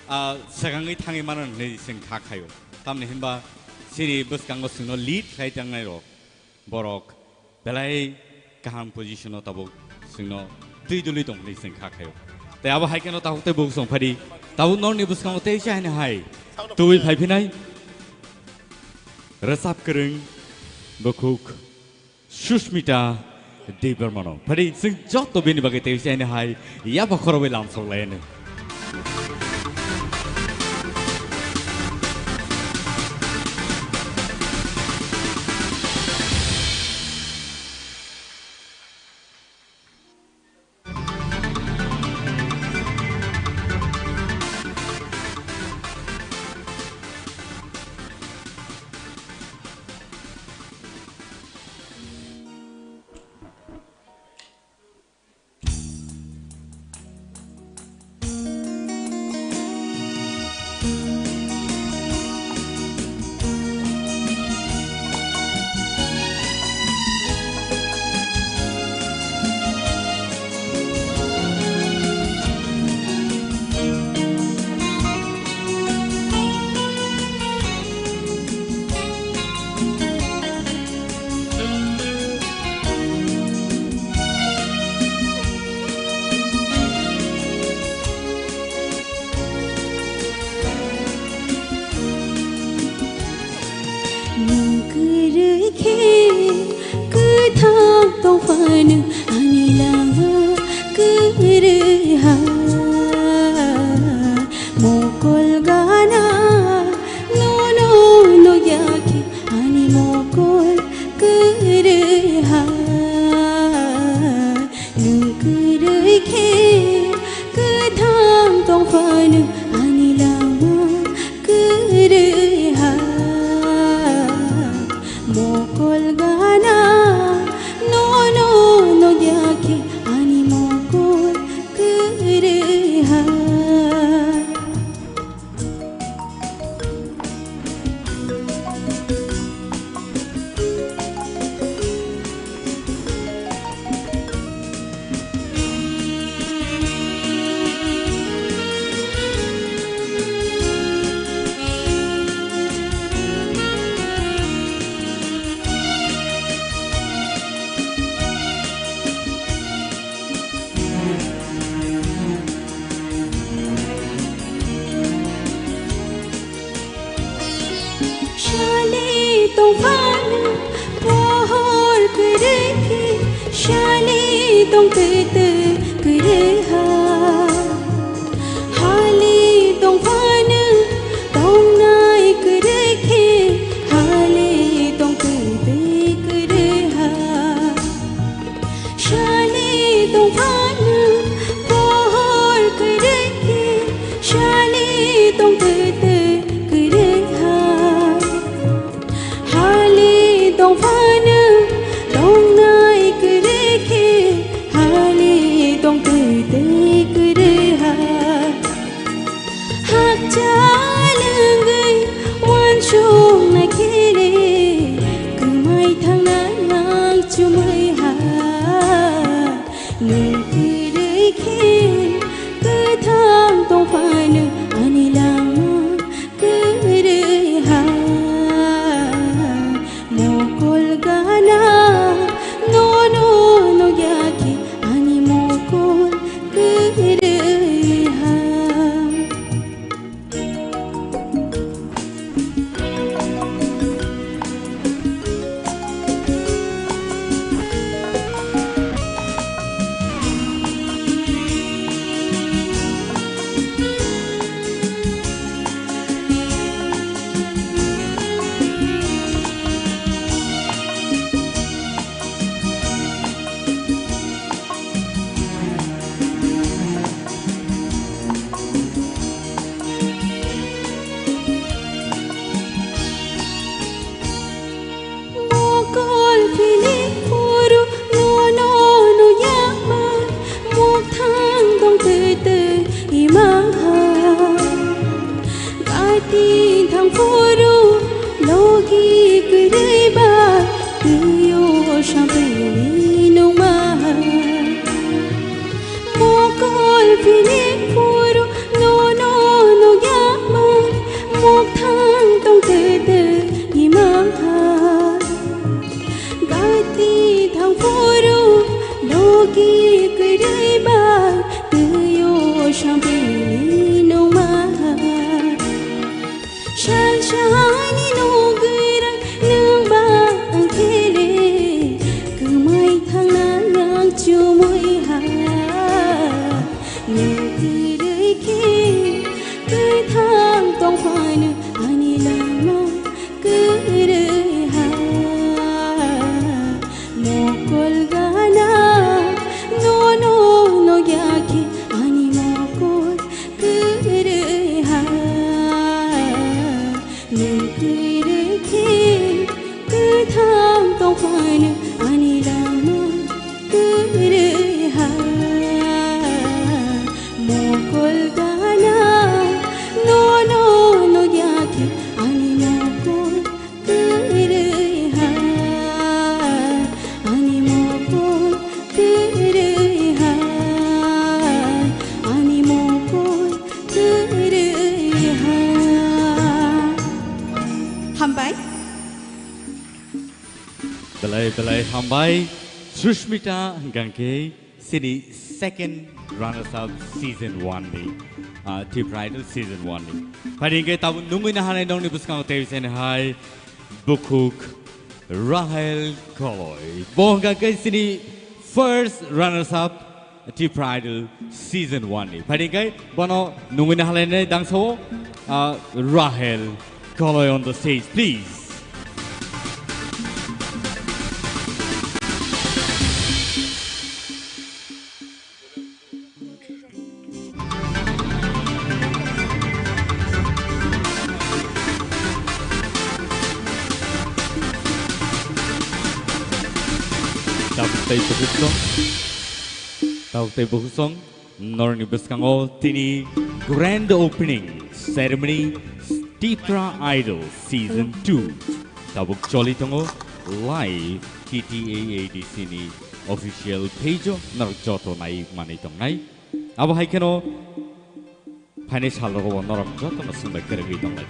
ah, swkangwi thangwi mano hwnwi chwng kha khaio. Tamni hinba chini bwskango chwngno lead khlai tangnai rok, borok belai kaham position-o tabuk chwngno twi dulwi tong hwnwi chwng kha khaio. Tei abo hai kheno tabuk tei bosong phadi tabuk norokni bwskango tei se haino hai tubui phai phinai rwchap kwrwng bukhuk Sushmita Debbarmano. Phadi chwng joto bini bagwi tei se haino hai yapha khorobwi lamsok lai anw. Tongtwi twi kwrwi ha, hali tongphano tongnai kwrwi khe, hali tongtwi twi kwrwi ha. Sali tongphano pohor kwrwi khe, sali tongtwi twi kwrwi ha. Hali tongphano tongnai kwrwi khe, hali tongtwi twi kwrwi ha. Hakchal wngwi uansukna khe le, kwmai thangna ang chumui ha. Nwng kwrwi khe kwthang tongphano ani langma kwrwi ha. Mokol gana nono nugya khe ani mokol kwrwi ha. Mokol philip phuru nono nuyama, mokthang tongtwi twi ima ha. Gati thang phuru logi kwrwi ba, twiyo sabini nungma ha. Mokol philip phuru nono nuyama, mokthang tongtwi twi ima ha. Gati thang phuru logi kwrwi ba, twiyo sabini nungma ha. Sal sani nugwirang nwng ba ang khe le, kwmai thangna ang chumui ha. Nwng kwrwi khe kwthang tongphano ani langma kwrwi ha. Mokol gana nono nugya khe ani mokol kwrwi ha. Nwng kwrwi khe kwthang tongphano ani langma kwrwi ha. Mokol gana nono nugya khe ani mokol kwrwi ha, ani mokol kwrwi ha, ani mokol kwrwi ha. Hambai. Belai belai hambai Sushmita Gangkhe. Chini second runners up season one ni, ah, Tipra Idol season one ni. Phai hwnkhe tabuk nungwi nahanai nokni bwskango tei chini hai bukhuk Rahel Koloi. Bo hwnkha khe chini first runners up Tipra Idol season one ni. Phai hwnkhe bono nungwi nahalainai dangsao, ah, Rahel Koloi on the stage, please. Tabuk tei bukhuk song, tabuk tei bukhuk song, norokni bwskango tini grand opening ceremony Tipra Idol season two tabuk choli tongo live T T A A D C ni official page o norok joto nai manwi tongnai. Abo hai kheno phainai sal rogo bo norok joto no swngbai kwrwngwi tonglai.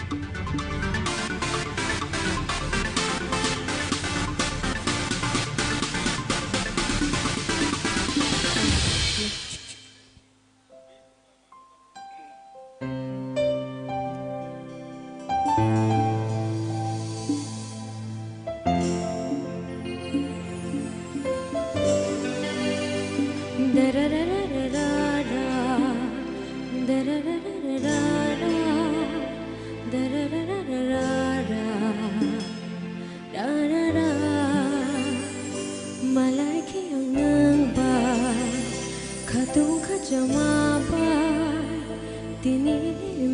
Malai khe ang nwng bai, khatung khachama bai, tini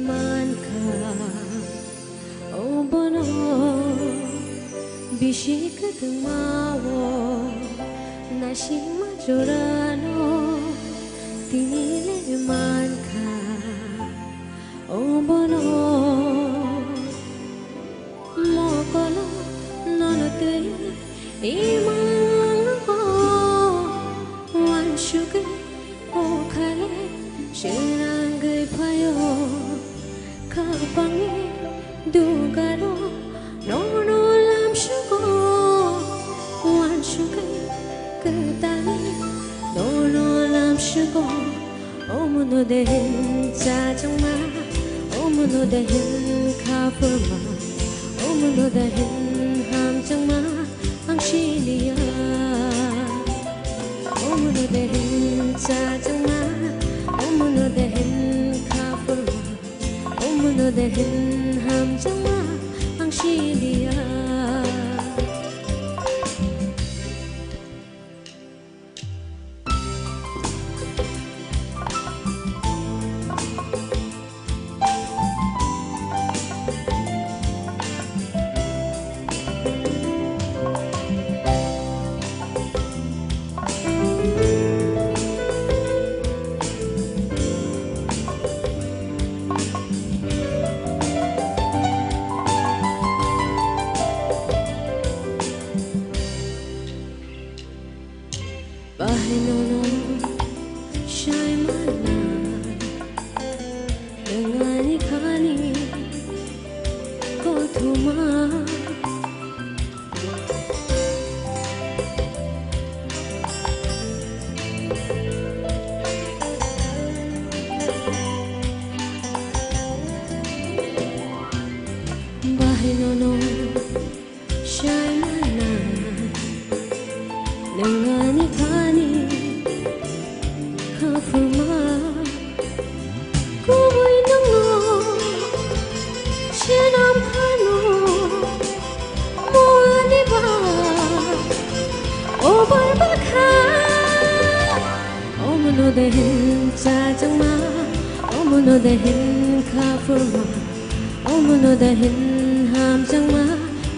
mankha. Obono bisi kwthwngma-o naisingma jorano tini le mankha. Obono mokolo nono twi imang uansugwi. O khale swnangwi phaio, khapangni dugaro nono lamsugo, uansugwi kwtalni nono lamsugo. Omono de hin chachangma, omono de hin khapurma, omono de hin hamchangma. Ang siliya, omono de hin chachangma, omono de hin khapurma, omono de hin hamchangma, ang siliya. Bahai nono sai mana, nwng ani khani kothoma. Bahai nono sai mana, nwng ani thani khapurma. Kubui nwngno swnam phano, mo ani ba obar bakha. Omono de hin chachangma, omono de hin khapurma, omono de hin hamchangma,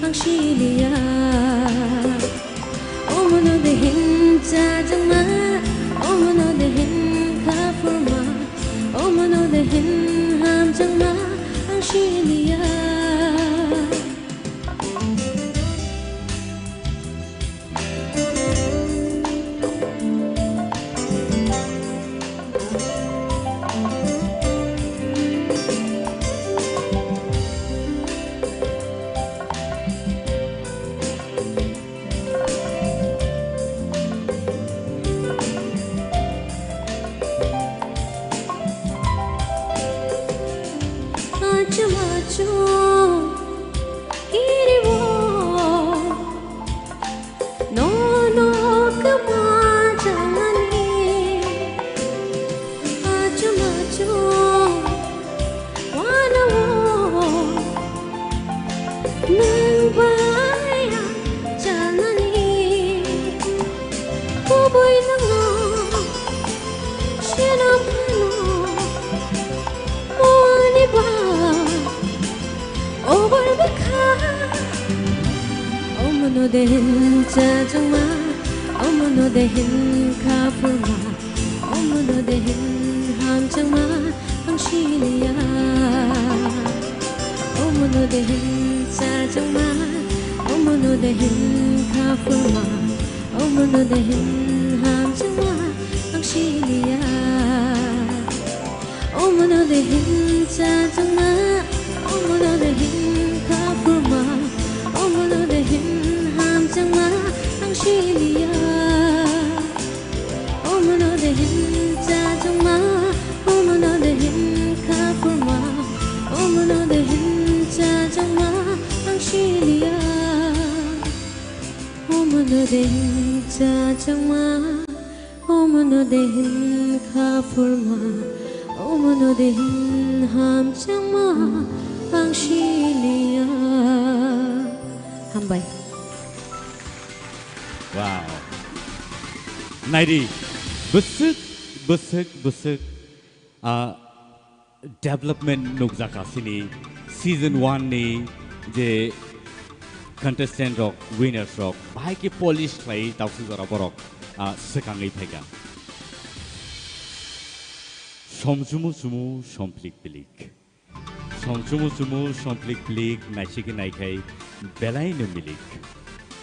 ang siliya. Omono de hin chachangma, omono de hin khapurma, omono de hin hamchangma, ang siliya. Achum achum kiriwo. Nono kwma chanani, achum achum wanao nwng bai ang chanani. Kubui nwngno swnam phano, mo ani ba obar bakha. Omono de hin chachangma, omono de hin khapurma, omono de hin hamchangma, ang siliya. Omono de hin chachangma, omono de hin khapurma, omono de hin hamchangma, ang siliya. Omono de hin chachangma, omono de hin khapurma, omono de hin hamchangma, ang siliya. Omono de hin chachangma, omono de hin khapurma, omono de hin chachangma, ang siliya. Omono de hin chachangma, Omono de hin kha phurma, omono de hin hamchangma, ang siniya. Hambai. Wow. Naidi, bwswk, bwswk, bwswk, ah, development nukjakha chini season one ni je contestant rok, winners rok, bahai khe polish khlai tausuk jora borok, ah, swkangwi phaikha. Somchumu chumu, somplik pilik. Somchumu chumu, somplik pilik, naisik naikhai belai no milik.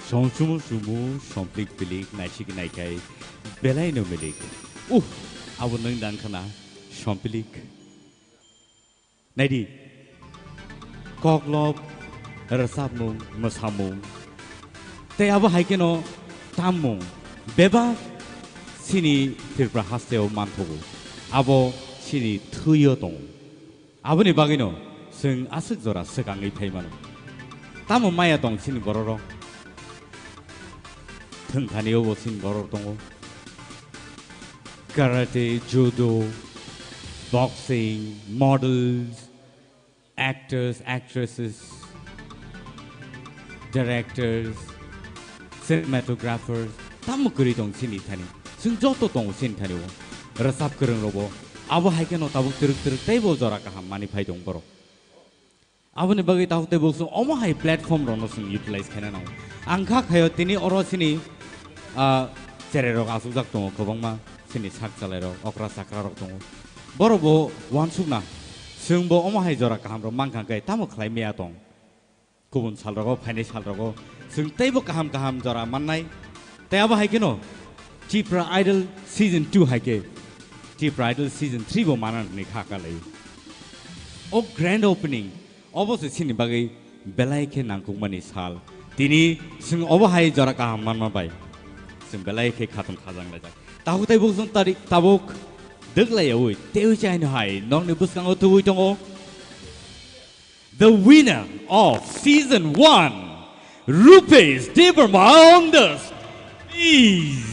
Somchumu chumu, somplik pilik, naisik naikhai belai no milik. Uh, abo nwng dang khana, somplik. Naidi, koklop, rwchapmung, mwsamung, tei abo hai kheno tammung bebak chini Tripura hasteo manthogo. Abo chini thwio tongo. Aboni bagwino chwng aswk jora swkangwi phai mano. Tamo maya tong chini bororok? Thwngthani obo chini borok tongo. Karate, judo, boxing, models, actors, actresses, directors, cinematographers, tamo kwrwi tong chini thani. Chwng joto tongo chini thani o. Rwchap kwrwng robo. Abo hai kheno tabuk twrwk twrwk teibo jora kaham mani phai tong borok. Aboni bagwi tabuk tei bo chwng omo hai platform rokno chwng utilize khaina nango. Ang kha khaio tini oro chini, ah, cherai rok achukjak tongo kwbangma, chini sak chalai rok, okra chakra rok tongo. Borok bo uansukna chwng bo omo hai jora kaham rok mankha khe tamo khlai maya tong. Kubun sal rogo, phainai sal rogo chwng teibo kaham kaham jora mannai. Tei abo hai kheno Tipra Idol season two hai khe Tipra Idol season three bo mana hwnwi kha kalai. O grand opening, obo se chini bagwi belai khe nangkukmani sal. Tini chwng obo hai jora kaham manma bai chwng belai khe khatung khajang laijak. Tabuk tei buk chwng tarik tabuk dwklai yaui teiwi chaino hai nokni bwskango tubui tongo. The winner of season one, Rupesh Debbarma on the stage.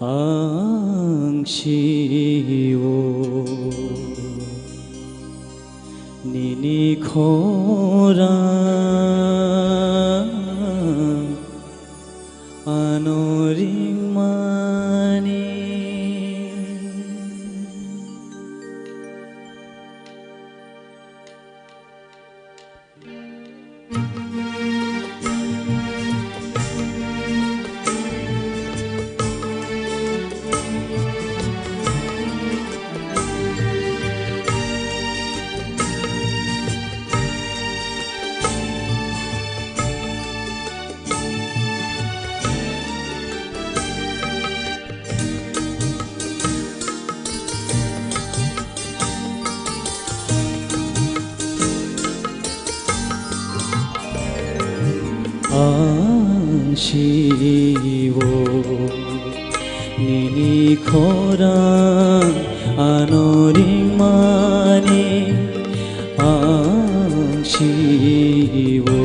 Ang sio nini khorang ano ringmani. Ang sio nini khorang ano ringmani, ang sio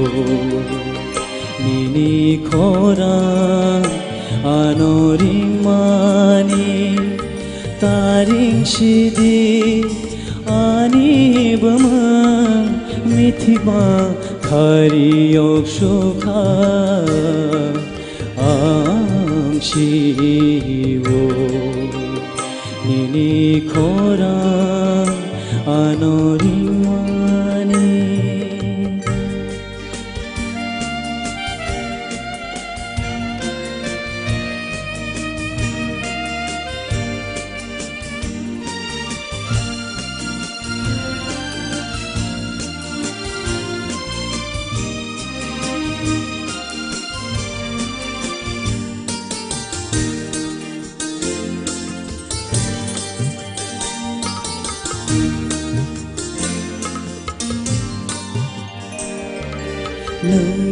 nini khorang ano ringmani, taring sidi ani bwmwng mithiba khariyok sukha. Ang sio nini khorang ano ringmani.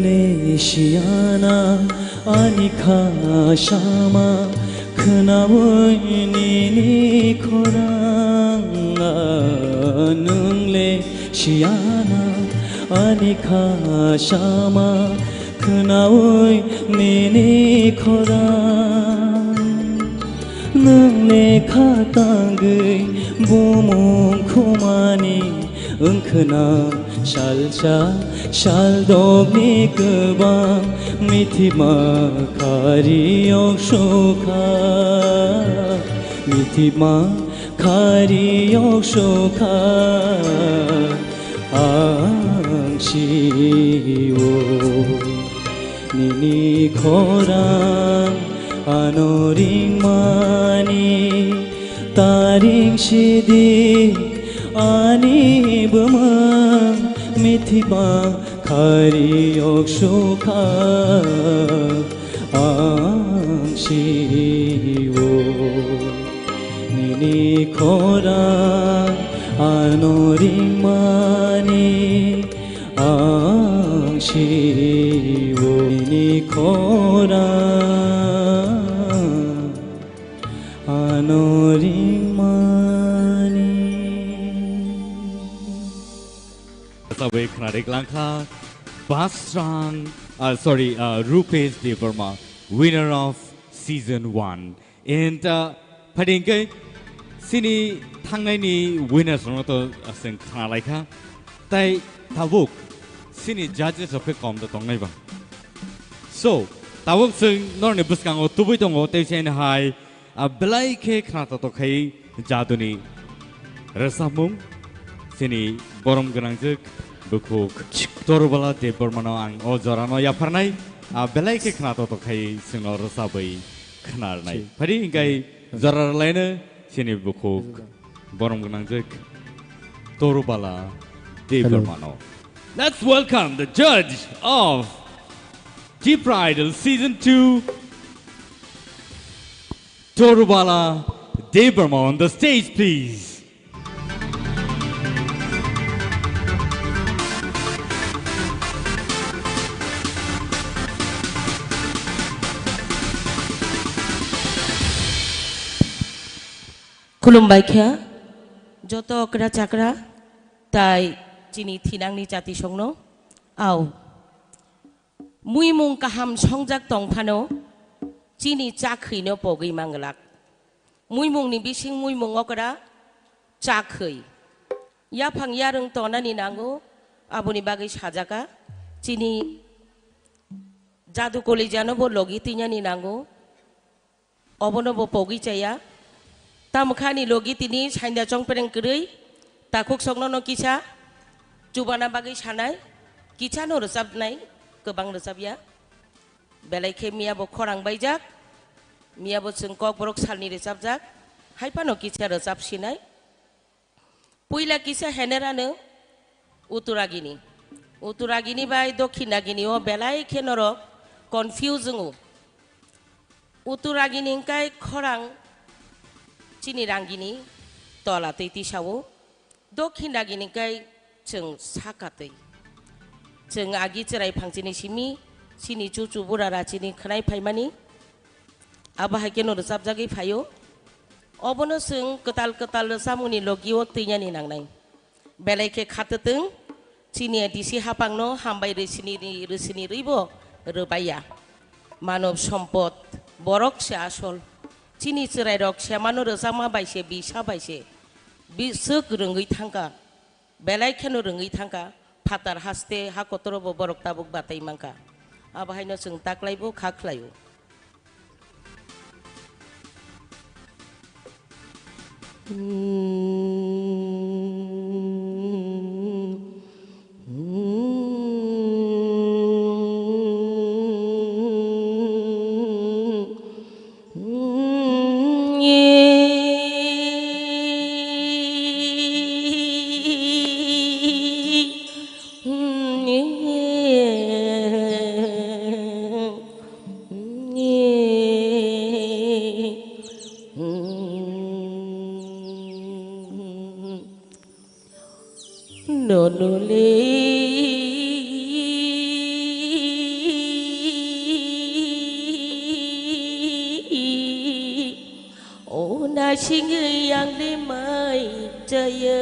Siyana ani kha sama khwnaui nini khorang, nwng le siyana ani kha sama khwnaui nini khorang. Nwng lekha tangwi bumung khumani wngkhwna salsa saldokni kwbang mithima khariyok sukha, mithima khariyok sukha ang sio. Nini khorang ano ringmani taring sidi ani bumung mithima khariyok sukha ang sio. Nini khorang ano ringmani ang sio. Nini khorang ano ringmani. Sabai khnarik langkha Basrang, uh, sorry, uh, Rupesh Debbarma, winner of season one. And, uh, phaidi hwnkhe chini thangnaini winners rokno to, uh, chwng khna laikha. Tai tabuk chini judges rok khe kom da tongnai ba. So, tabuk chwng norni bwskango tubui tongo, tei chini hai, ah, belai khe khna totok khai jaduni rwchapmung chini borom gwnangjwk bukhuk Torubala Debbarmano ang o jorano yapharnai, ah, belai khe khna totok khai chwngno rwchapwi khna rwnai. Phari hingkai jora rwlaino chini bukhuk borom gwnangjwk Torubala Debbarmano. Let's welcome the judge of Tipra Idol Season two, Torubala Debbarma on the stage, please. Khulumbai kha, joto okra chakra, tai chini thinangni chati songno, au. Muimung kaham songjak tong phano, chini chakhwino pogwi manglak. Muimungni bising muimung okra chakhwi. Yaphang yarwng tonani nango, aboni bagwi sajaka. Chini jadu kolejano bo logi twinani nango. Obono bo pogwi chaya. Tamo kha ani logi tini sainda chongpereng kwrwi, takhuk sokno no kisa chubana bagwi sanai, kisano rwchapnai, kwbang rwchapya. Belai khe miya bo khorang baijak, miya bo chwng Kokborok salni rwchapjak, hai phano kisa rwchap sinai. Puila kisa henerano Uttaragini. Uttaragini bai Dokhinagini o belai khe norok confuse wngo. Uttaragini hwnkhe khorang chini rangini tola twi tisao. Dokhinagini hwnkhe chwng saka twi. Chwng agi chwrai phangchini simi chini chuchu bura rachini khwnai phaimani. Abo hai kheno rwchapjagwi phaio. Obono chwng kwtal kwtal rwchapmungni logi-o twinani nangnai. Belai khe khatwtwng, chini A D C hapangno hambai rwsini, rwsini rwibo rwbaiya. Manob sompod, borok se asol. Chini chwrairok semano rwchapma bai se, bisa bai se. Biswk rwngwi thangkha. Belai kheno rwngwi thangkha, phatar haste ha kotoro bo borok tabuk batai mankha. Abo haino chwng taklai bo kha khlaio. singwi ang le mai chaya.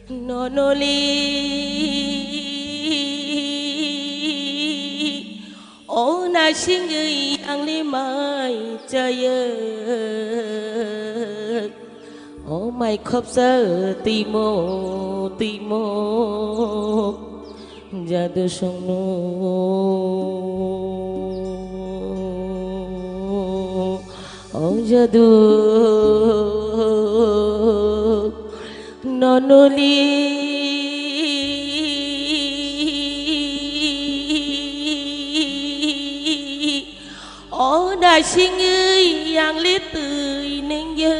Nonoli o na singwi ang le mai chaya. O mai khopsa timo timo. Jadu songno o jadu nonoli o da singwi ang le twi nengya.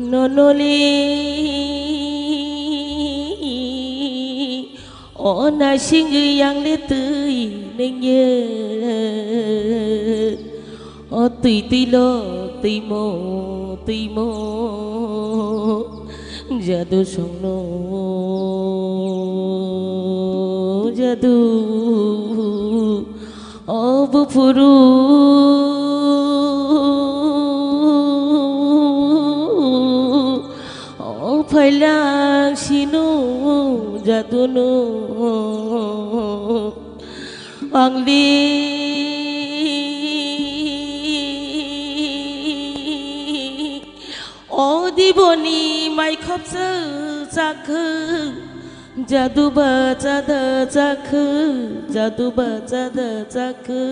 Nonoli o na singwi ang le twi nengya. O twi twi lo twimo twimo. Jadu songno jadu. O buphuru o phailang sino jaduno ang li. O diboni mai khopsa chakhu, jadu ba chada chakhu, jadu ba chada chakhu.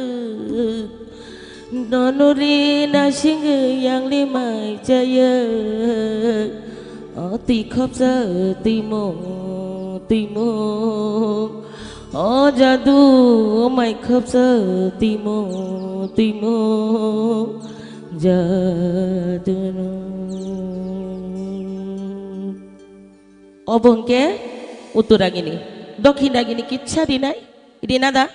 Nonoli na singwi ang le mai chaya. O twi khopsa timo timo. O jadu mai khopsa timo timo. Jadu no. Obo hwnkhe uttoragini, dokkhinagini kitsa rinai, rina da?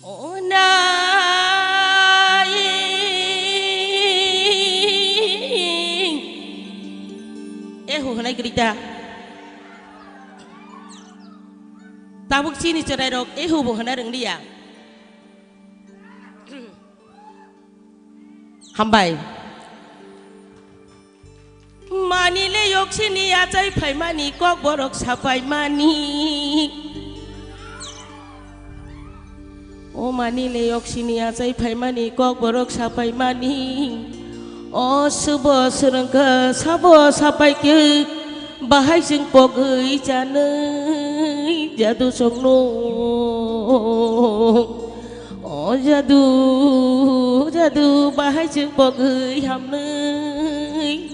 Onai. Ehu hwnai kwrwi ta. Tabuk chini chwrairok ehu bo hwnna rwngliya. Hambai. Mani le yoksini achai phaimani kokborok sapaimani. O mani le yoksini achai phaimani kokborok sapaimani. O subo swrwngkha sabo sapaikhe bahai chwng pogwi chanwi jadu songno. O jadu, jadu, bahai chwng pogwi hamnwi,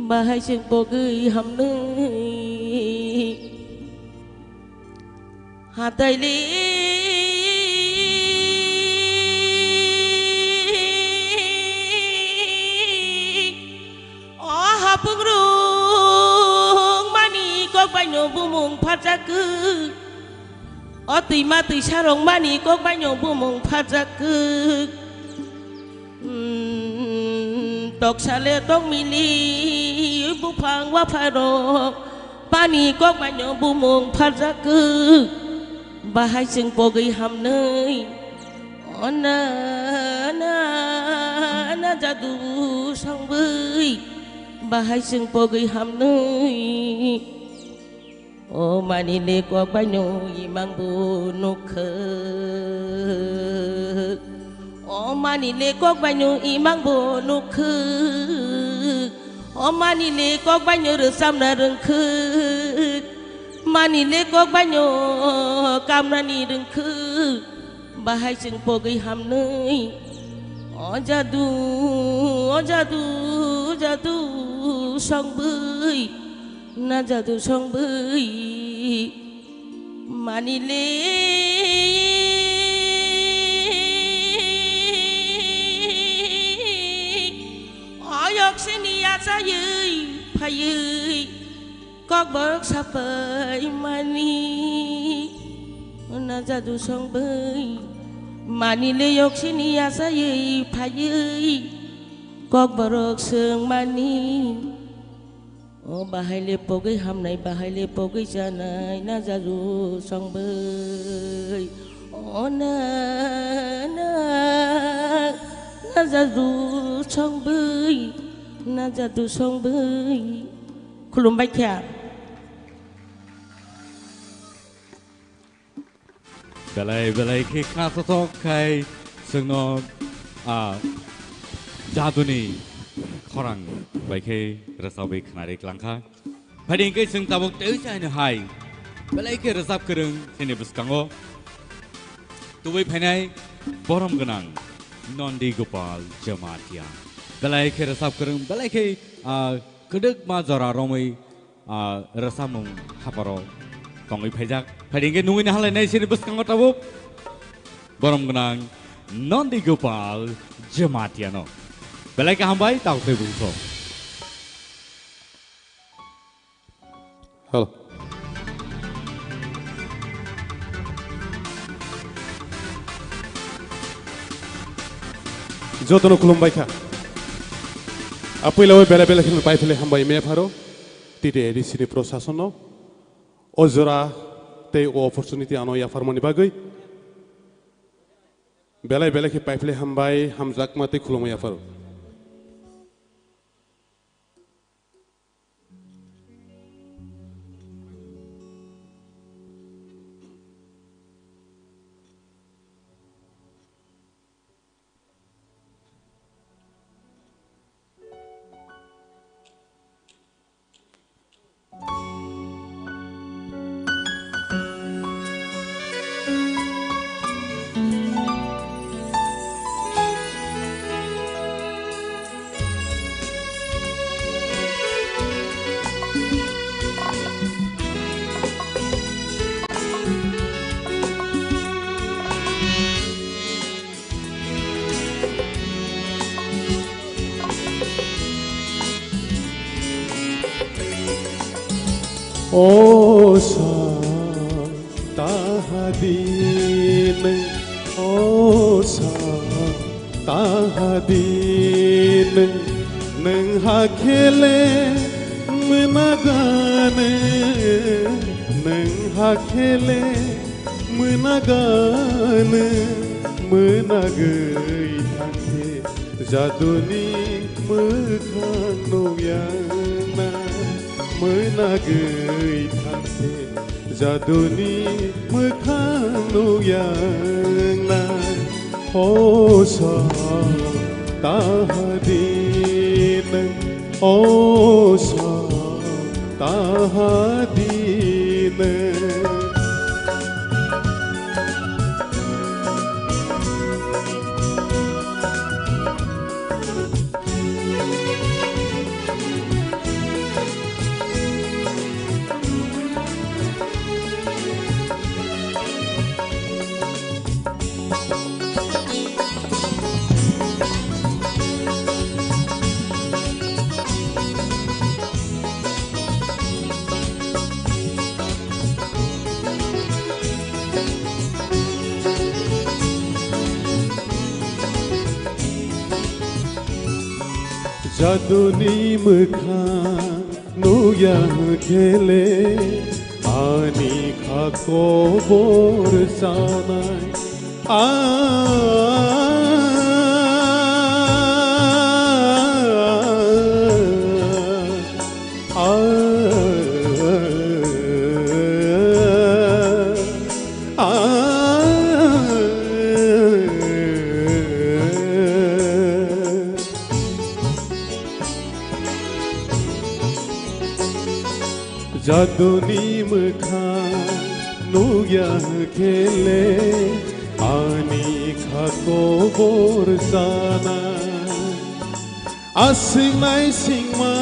bahai chwng pogwi hamnwi. Hataili o hapungrung mani kokbaino bumung pharjakgwi. O twima twisa rwngmani kokbaino bumung pharjakgwi. Hmm, toksale tongmili buphang wapharok pani kokbaino bumung pharjakgwi. Bahai chwng pogwi hamnwi. O na, na, na jadu songwi. Bahai chwng pogwi hamnwi. O mani le kokbaino imang bo nukha. O mani le kokbaino imang bo nukha. O mani le kokbaino rwchapna rwngkha. Mani le kokbaino kamnani rwngkha. Bahai chwng pogwi hamnwi. O jadu, o jadu, jadu songwi. Na jadu songwi mani le. Oyok sini achaiwi phaiwi kokborok sapai mani. Na jadu songbai, mani le yoksini asayai phayai, kokborok sengmani. O bahai le pogwi hamnai, bahai le pogwi chanai, na jadu songbai. O na, na, na jadu songbai, na jadu songbai. Khulumbai kha. Belai belai khe khnasothok khai chwngno, a, jaduni khorang bai khe rwchabwi khnari klangkha. Phaidi hwnkhe chwng tabuk tei chaino hai belai khe rwchap kwrwng chini bwskango tubui phainai borom gwnang Nondi Gopal Jamatia. Belai khe rwchap kwrwng, belai khe, a, kwdwkma jora romwi ah, rwchapmung haparo tongwi phaijak. Phaidi hwnkhe nungwi naharlainai chini bwskango tabuk borom gwnang Nondi Gopal Jamatia no. Belai khe hambai, tabuk tei bungso. Hello. Jotono khulumbai kha. A puila o bela bela kheno pai philai hambai me pharo. T T A D C ni prosason no. O jora tei o opportunity ano yapharmani bagwi belai belai khe paiphlai hambai, hamjakma tei khulumma yapharo. O sa tahadin, o sa tahadin, nwng hakhele mwnagan, nwng hakhele mwnagan, mwnagwi thangkhe jaduni mwkhang nukya na, mwnagwi thangkhe jaduni mwkhang nukya na. O sa tahadin, o sa tahadin. Jaduni mwkhang nukya khele, ani kha kobor sanai. Ah, ah, ah, ah. Jaduni mwkhang nukya khele, ani kha kobor sana. Aswk naisingma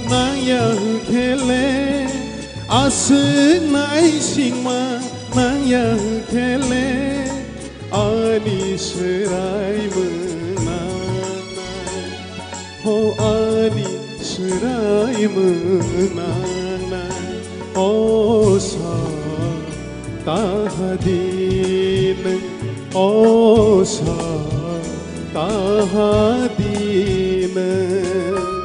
nangya khele, aswk naisingma nangya khele, ani swrai mwnanai, ho ani swrai mwnanai, o sa. Tahadi nwng, o sa, tahadi nwng.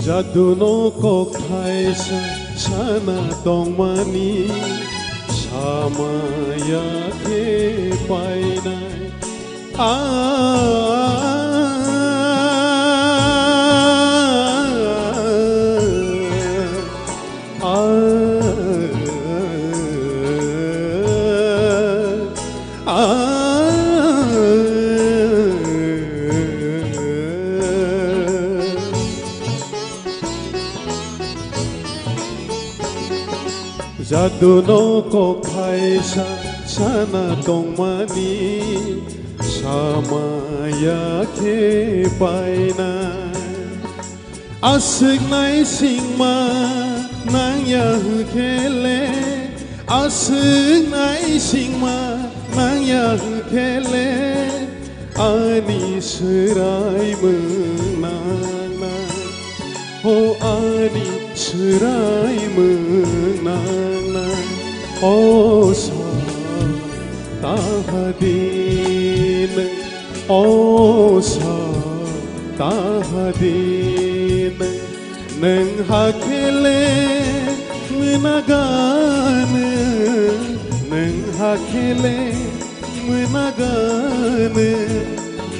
Jaduno kok thaisa sana tongmani samaya khe painai. Ah, ah, ah. Jaduno kok thaisa sana tongmani samaya khe painai. Aswk naisingma nangya hwnkhe le, aswk naisingma nangya hwnkhe le, ani swraimung nangnai. O ani swraimung nangnai. O sa tahadi nwng, o sa tahadi nwng, nwng hakhe le mwnagano, nwng hakhe le mwnagano,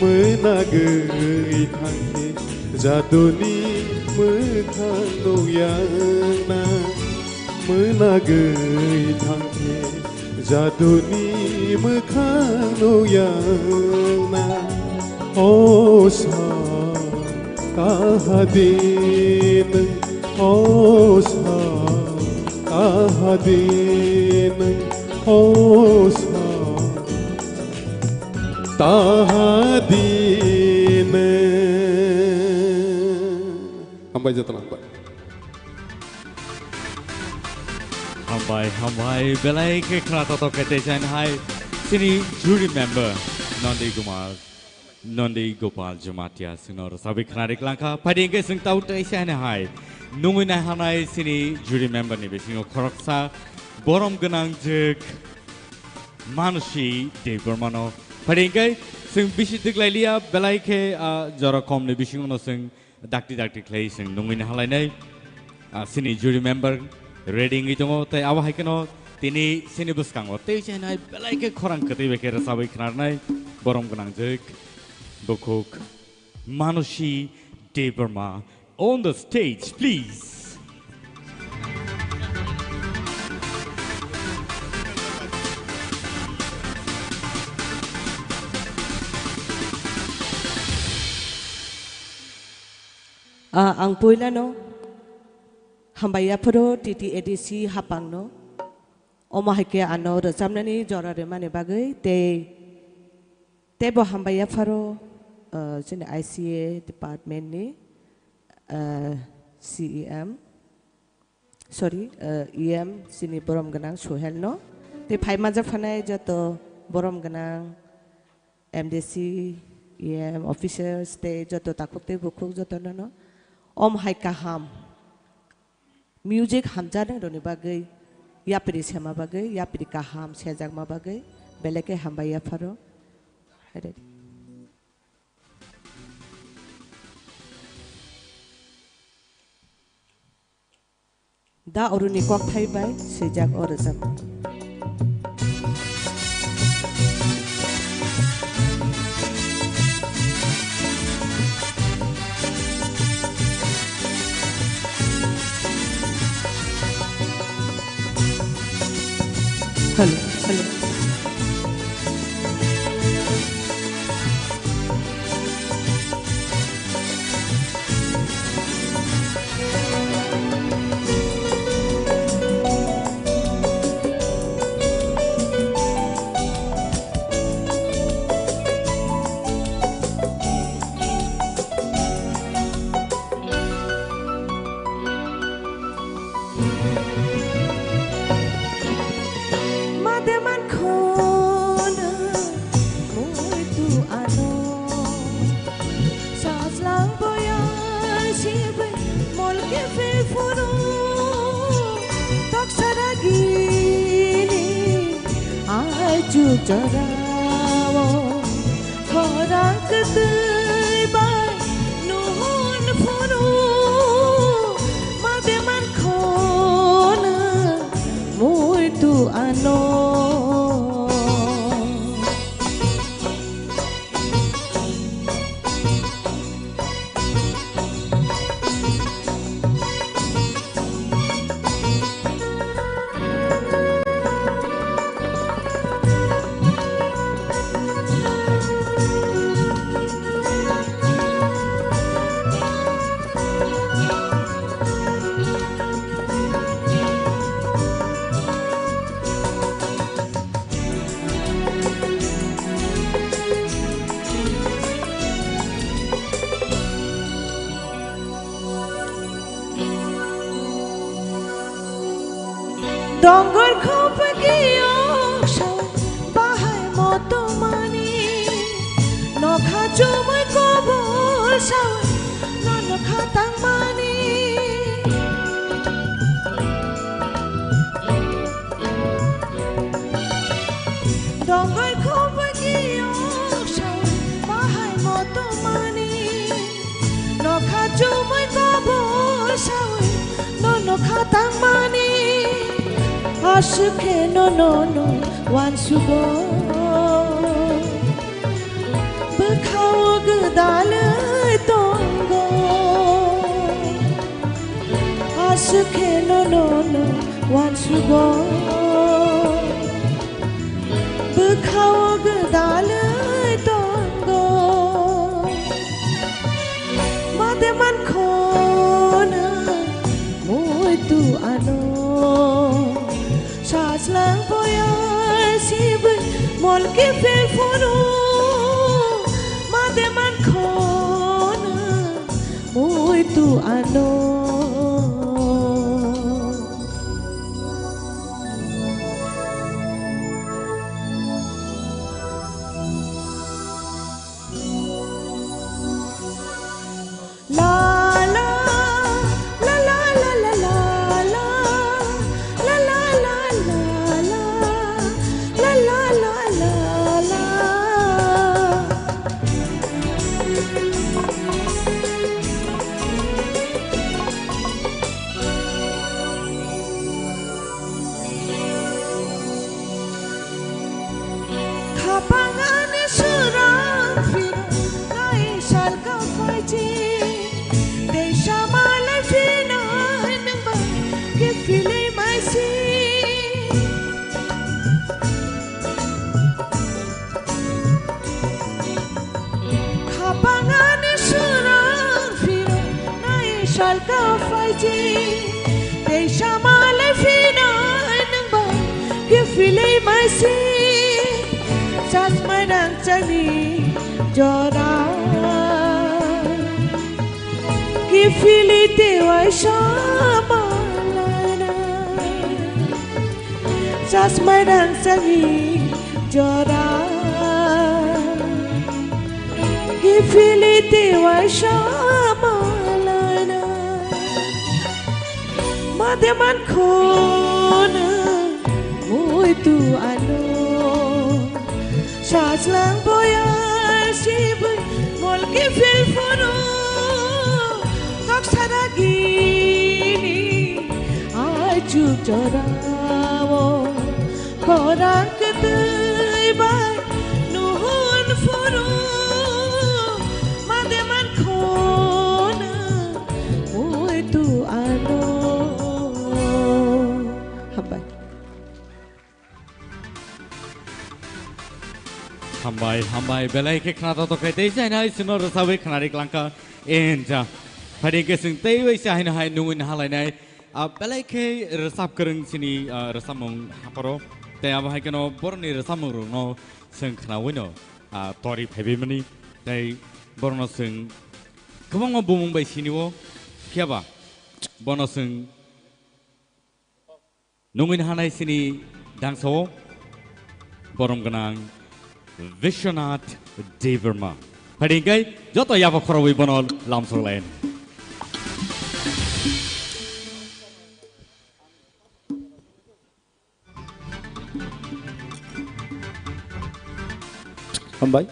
mwnagwi thangkhe jaduni mwkhang nukya wngna, mwnagwi thangkhe jaduni mwkhang nukya wngna. O sa tahadi nwng, o sa tahadi nwng, o sa tahadi nwng. Hambai jotono, hambai. Hambai, hambai, belai khe khna totok khe tei chain hai chini jury member Nandi Kumar, Nandi Gopal Jamatia sino rwchapwi khna ri klangkha. Phaidi hwnkhe chwng tau tei chain hai nungwi nai hanai chini jury member ni bisingo khoroksa borom gwnang jwk Manusi Debbarmano. Phaidi hwnkhe chwng bisi twk lai liya, belai khe, ah, jora kom ni bisingo no chwng dakti dakti khlai chwng nungwi nahalainai. Ah, chini jury member ready wngwi tongo, tei abo hai kheno tini chini bwskango tei chainai belai khe khorang kwtwi bai khe rwchabwi khnarnai borom gwnang jwk bukhuk Manusi Debbarma on the stage, please. Ah, ang poilano hambai yapharo T T A D C hapangno. Omo hai khe ano rwchapnani jora rwmani bagwi tei, teibo hambai yapharo, ah, chini I C A department ni, ah, C E M. Sorry, eh, E M chini borom gwnang Suhel no. Tei phai manjak phanai joto borom gwnang M D C, E M officers tei joto takhuk tei bukhuk joto no no. Om hai kaham. Music hamjaknai roni bagwi, yapri sema bagwi, yapri kaham sejakma bagwi, belai khe hambai yapharo. Hai de. Da Aruni kokthai bai swijak o rwchapmung. Hello, hello. Jorao khorang kwtwi bai nuhun phuru made mankhono muitu ano. Dongor khopagi oksa bahai motomani, nokha chumui kobol sawi, no nokha tangmani. Dongor khopagi oksa bahai motomani, nokha chumui kobol sawi, no nokha tangmani. Aswk khe no no no wansugo, bwkhao gwdalwi tongo. Aswk khe no no no wansugo, bwkhao gwdalwi tongo. Made mankhono muitu ano. Sajlang boya sibui molki phil phuru made mankhono muitu ano. La la la la la la la la la la la la la la la la la la. Khapang ani swrang phirok nai salka phaiji. Tei samalai phinai nwng bai kiphilwi maisi. Khapang ani swrang phirok nai salka phaiji. Tei samalai phinai nwng bai kiphilwi maisi. Chasmai nang chani jora kiphilwi tei waisa malai nai. Chasmai nang chani jora kiphilwi tei waisa malai nai. Made mankhono muitu ano. Sajlang boya sibui molki phil phuru kok saragini achuk jorao khorang kwtwi bai nuhun phuru made mankhono muitu ano. Hambai. Hambai, hambai, belai khe khna totok khe tei jainai sino rwchapwi khnari klangkha enja. Phadi khe chwng tei bai se haino hai nungwi nahalainai. A belai khe rwchap kwrwng chini, a, rwchapmung hapharo. Tei abo hai kheno borokni rwchapmung rokno chwng khnawi no, a, tori phaibai mani. Tei borokno chwng kwbangma bumung bai sinio. Phiya ba bono chwng nungwi nahanai sini dangsao borom gwnang Vishwanath Debbarma. Phadi hingkai joto yapha khorobwi bono lamsok lain. Hambai.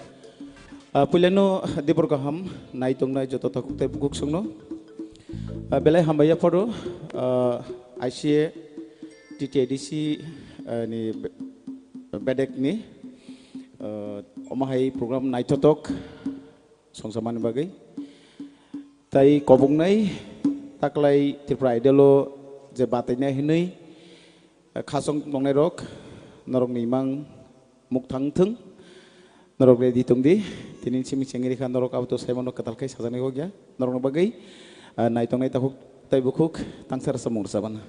Ah, puilano dibor kaham nai tongnai joto takhuk tei bukhuk songno. Ah, belai hambai yapharo, ah, I C A T T A D C, ah, ni be-, bedek ni, ah, omo hai program naithothok songsamani bagwi. Tai kobongnai taklai Tripura Idol o je batainai hinwi, eh, khasong tongnai rok, norok ni imang mukthang thung, norok ready tong di, tini simi chengri kha norok abo to saimano kwtal khai sajani hokya, norok ni bagwi, eh, nai tongnai takhuk tai bukhuk tangsara samung rwchabana.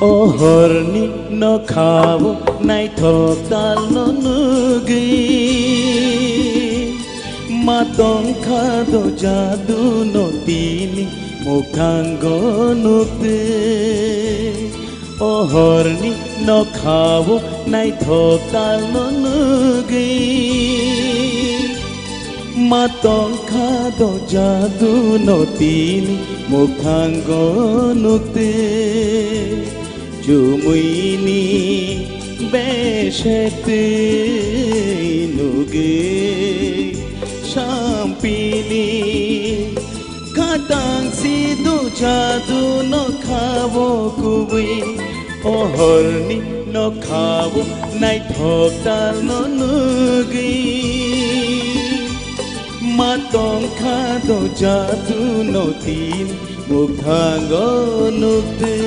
O horni nokhao naithok talno nugwi, ma tongkha do jaduno tini mukhango nukte. O horni nokhao naithok talno nugwi, ma tongkha do jaduno tini mukhango nukte. Chumuini besetwi nugwi sampili khatang si do jaduno khao kubui. O horni nokhao naithok talno nugwi, ma tongkha do jaduno tini mukhango nukte.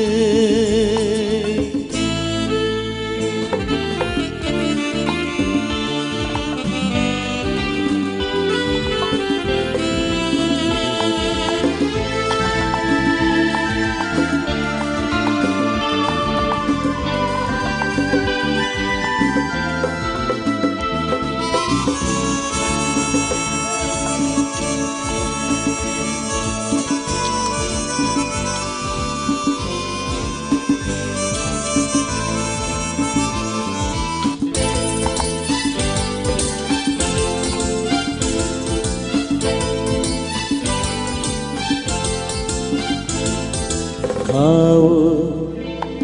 Khao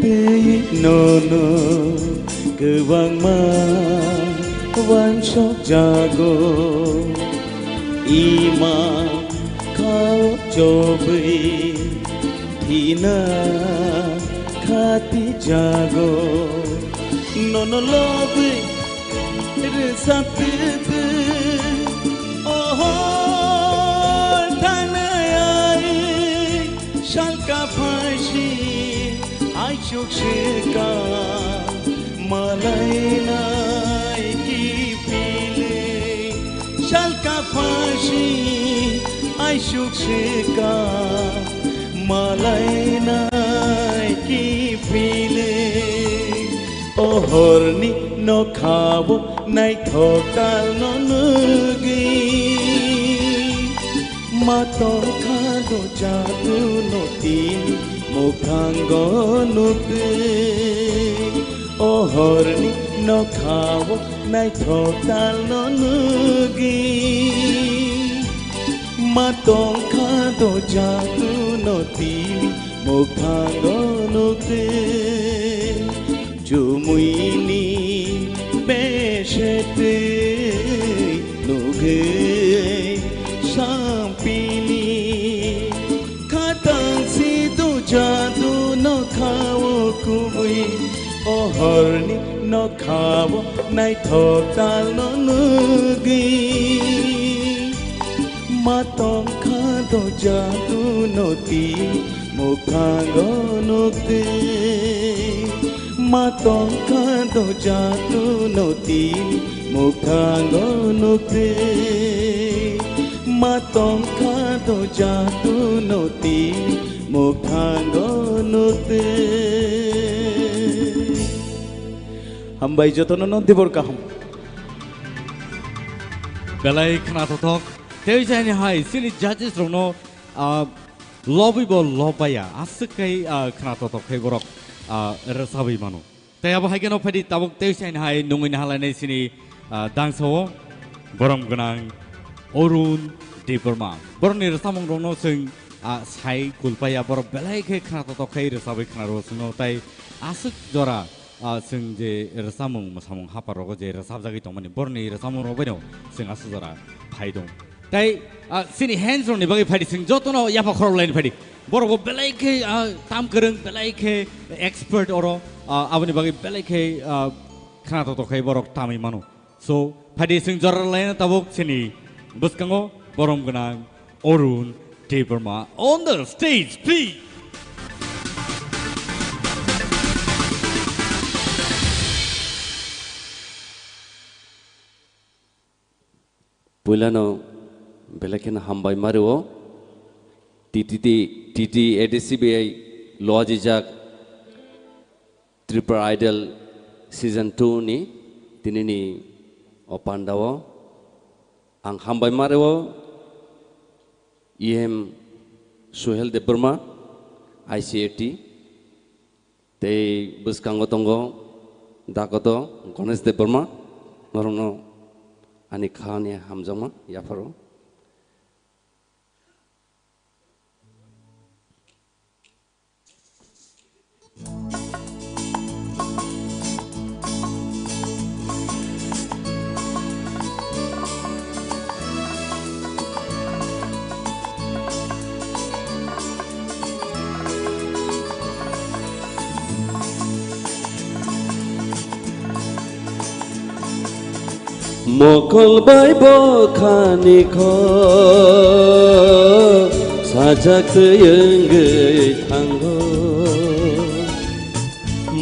tei nono kwbangma wansok jago, ima khao chobwi thina khati jago. Nono lobwi rwsaptwtwi o hor thangnai ai salka phaisi aisuk swka malainai kiphilwi salka phaisi aisuk swka malainai kiphilwi. O horni nokhao naithok talno nugwi, ma tongkha do jaduno tini mukhango nukwi. O horni nokhao naithok talno nugwi, ma tongkha do jaduno tini mukhango nukwi. Chumuini besetwi nugwi O horni nokhao naithok chalno nugwi, ma tongkha do jadu no tini mukhango nukdi. Ma tongkha do jadu no tini mukhango nukdi. Ma tongkha do jadu no tini mukhango nukdi. Hambai jotono no dibor kaham. Belai khna tothok. Tei jani hai sini judges rokno, ah, lobwi bo lob baya. Aswk khai, ah, khna tothok khai borok, ah, rwchabwi mano. Tei abo hai kheno phaidi tabuk tei saini hai nungwi nahalainai sini, ah, dangsao borom gwnang Arun Debbarma. Borokni rwchapmung rokno chwng, ah, sai kulpaya borok belai khe khna totok khai rwchabwi khna rwo chwngno tei aswk jora, ah, chwng je rwchapmung mwsamung hapar rogo je rwchapjagwi tongmani borokni rwchapmung rok baino chwng aswk jora phai tong. Tei, ah, chini hands rokni bagwi phaidi chwng jotono yapha khorok laini phaidi. Borok bo belai khe, ah, tam kwrwng, belai khe expert oro, ah, aboni bagwi belai khe, ah, khna totok khai borok tamwi mano. So, phaidi chwng jora laina tabuk chini bwskango borom gwnang Arun Debbarma on the stage, please. Puilano belai kheno hambai ma rwo. T T D, T T A D C B I lojijak Tripura Idol Season two ni tinini o pandao ang hambai ma rwo E M Suhel Debbarma, I C A T, tei bwskango tongo dakoto Ganesh Debbarma, norokno ani khani hamjakma yapharo. Mokol bai bokhani kho sajak twi wngwi thango.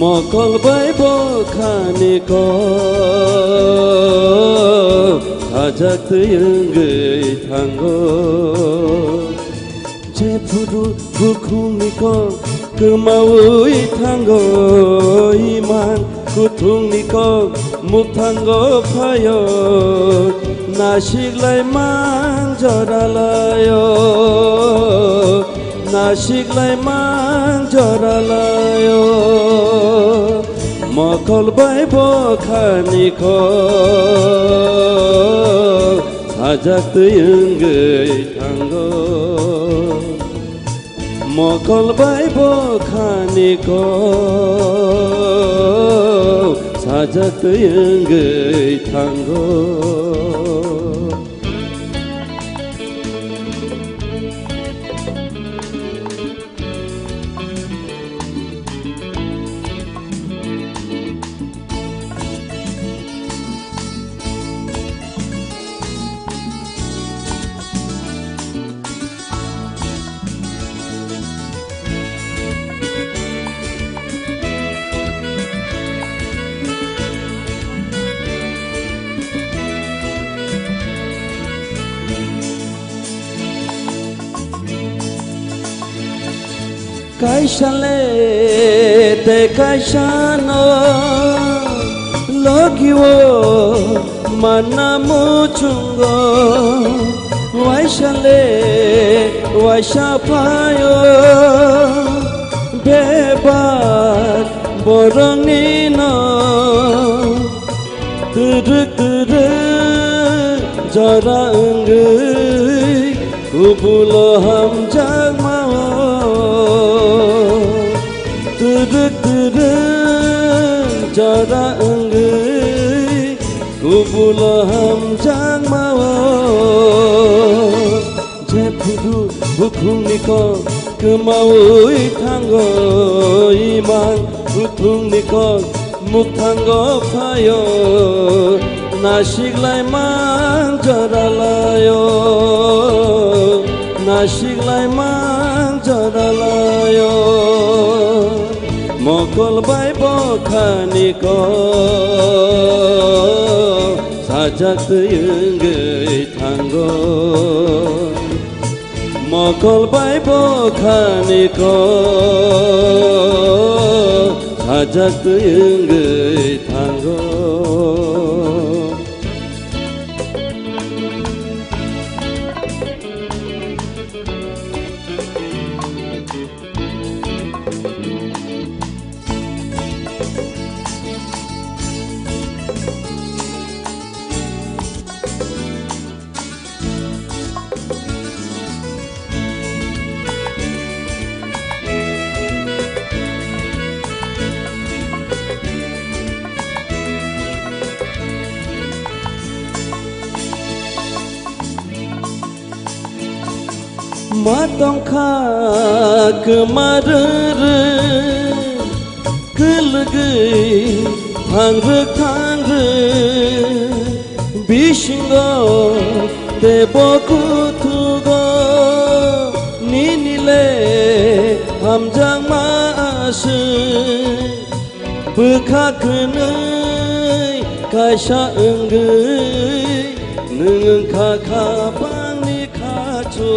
Mokol bai bokhani kho sajak twi wngwi thango. Jephuru bukhungni kok kwmaui thango, imang kuthungni kok mukthango phaio, nasiklai mang joralaio, nasiklai mang joralaio, mokol bai bokhani kok sajak twi wngwi thango. Mokol bai bokhani kok sajak twi wngwi thango. Kaisa le tei kaisa no logi o manna muchungo, waisa le waisa phaio bebak borokni no. Twdwk twdwk jora wngwi kubulo hamjakmao. Twdwk twdwk jora wngwi kubulo hamjakmao. Jephuru bukhungni kok kwmaui thango, imang Kuthungni kok mukthango phaio, nasiklai man joralaio, nasiklai man joralaio. Mokol bai bokhani kok sajak twi wngwi thango. Mokol bai bokhani kok sajak twi wngwi thango. Ma tongkha kwma rwrw, kwlwgwi thangrwk thangrwk, bisingo teibo kuthugo nini le hamjakma aswk. Bwkha kwnwi kaisa wngwi, nwng wngkha khapangni khachuk.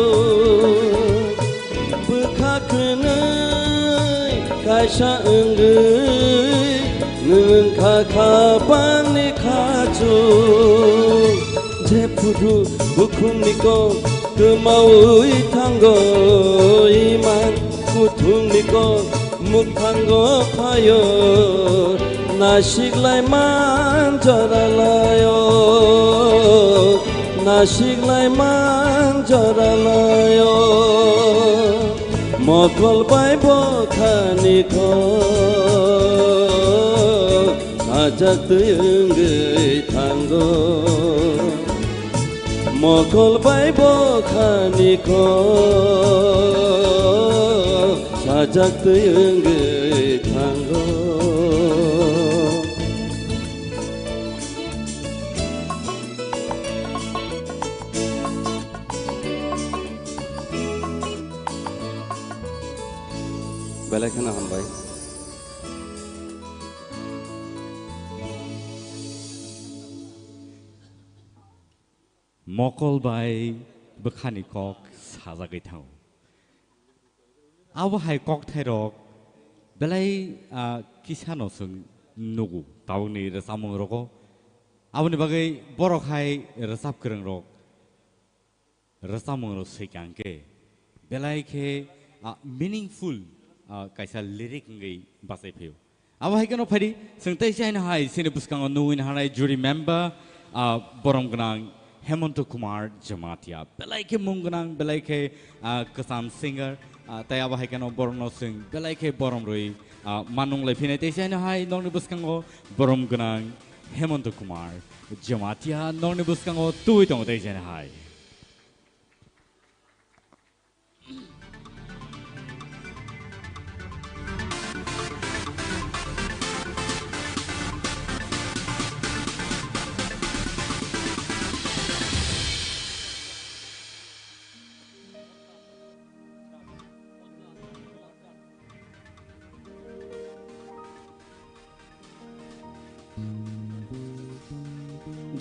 Bwkha kwnwi kaisa wngwi, nwng wngkha khapangni khachuk. Jephuru bukhumni kok kwmawi thango, iman kuthumni kok mukthango phaio, nasiklai man joralaio, nasiklai man joralaio. Mokol bai bokhani kok sajak twi wngwi thango. Mokol bai bokhani kok sajak twi wngwi thango. Belai kheno hambai. Mokol bai bwkhani kok sajagwi thango. Abo hai kokthairok belai, ah, kisano chwng nugo tabukni rwchapmungrogo. Aboni bagwi borok hai rwchap kwrwngrok rwchapmungrok swikha hwnkhe belai khe, ah, meaningful, ah, kaisa lyric wngwi bachai phaio. Abo hai kheno phaidi, chwng tei chaino hai chini bwskango nugwi naharnai jury member, ah, borom gwnang Hemonto Kumar Jamatia. Belai khe mung gwnang, belai khe, ah, kwcham singer, ah, tei abo hai kheno borokno chwng belai khe borom rwi, ah, manung lai phinai. Tei chaino hai nokni bwskango borom gwnang Hemonto Kumar Jamatia nokni bwskango tubui tongo tei chaino hai.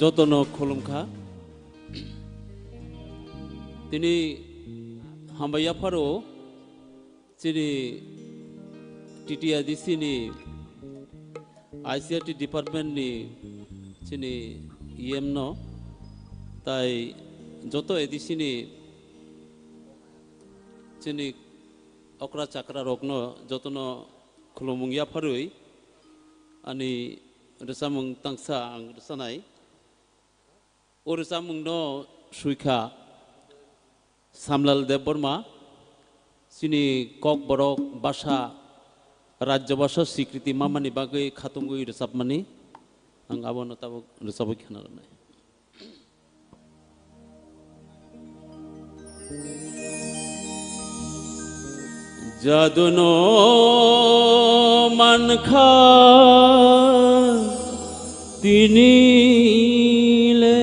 Jotono khulumkha. Tini hambai yapharo chini T T A D C ni I C R T department ni chini E M no, tai joto A D C ni chini okra chakra rokno jotono khulumung yapharwi ani rwchapmung tangsa ang rwchanai. O rwchapmungno swikha Samlal Debbarma, chini Kokborok basa, Rajya basa sikriti mamani bagwi khatungwi rwchapmani, ang abono tabuk rwchabwi khna rwnai. Jaduno Mankha tini le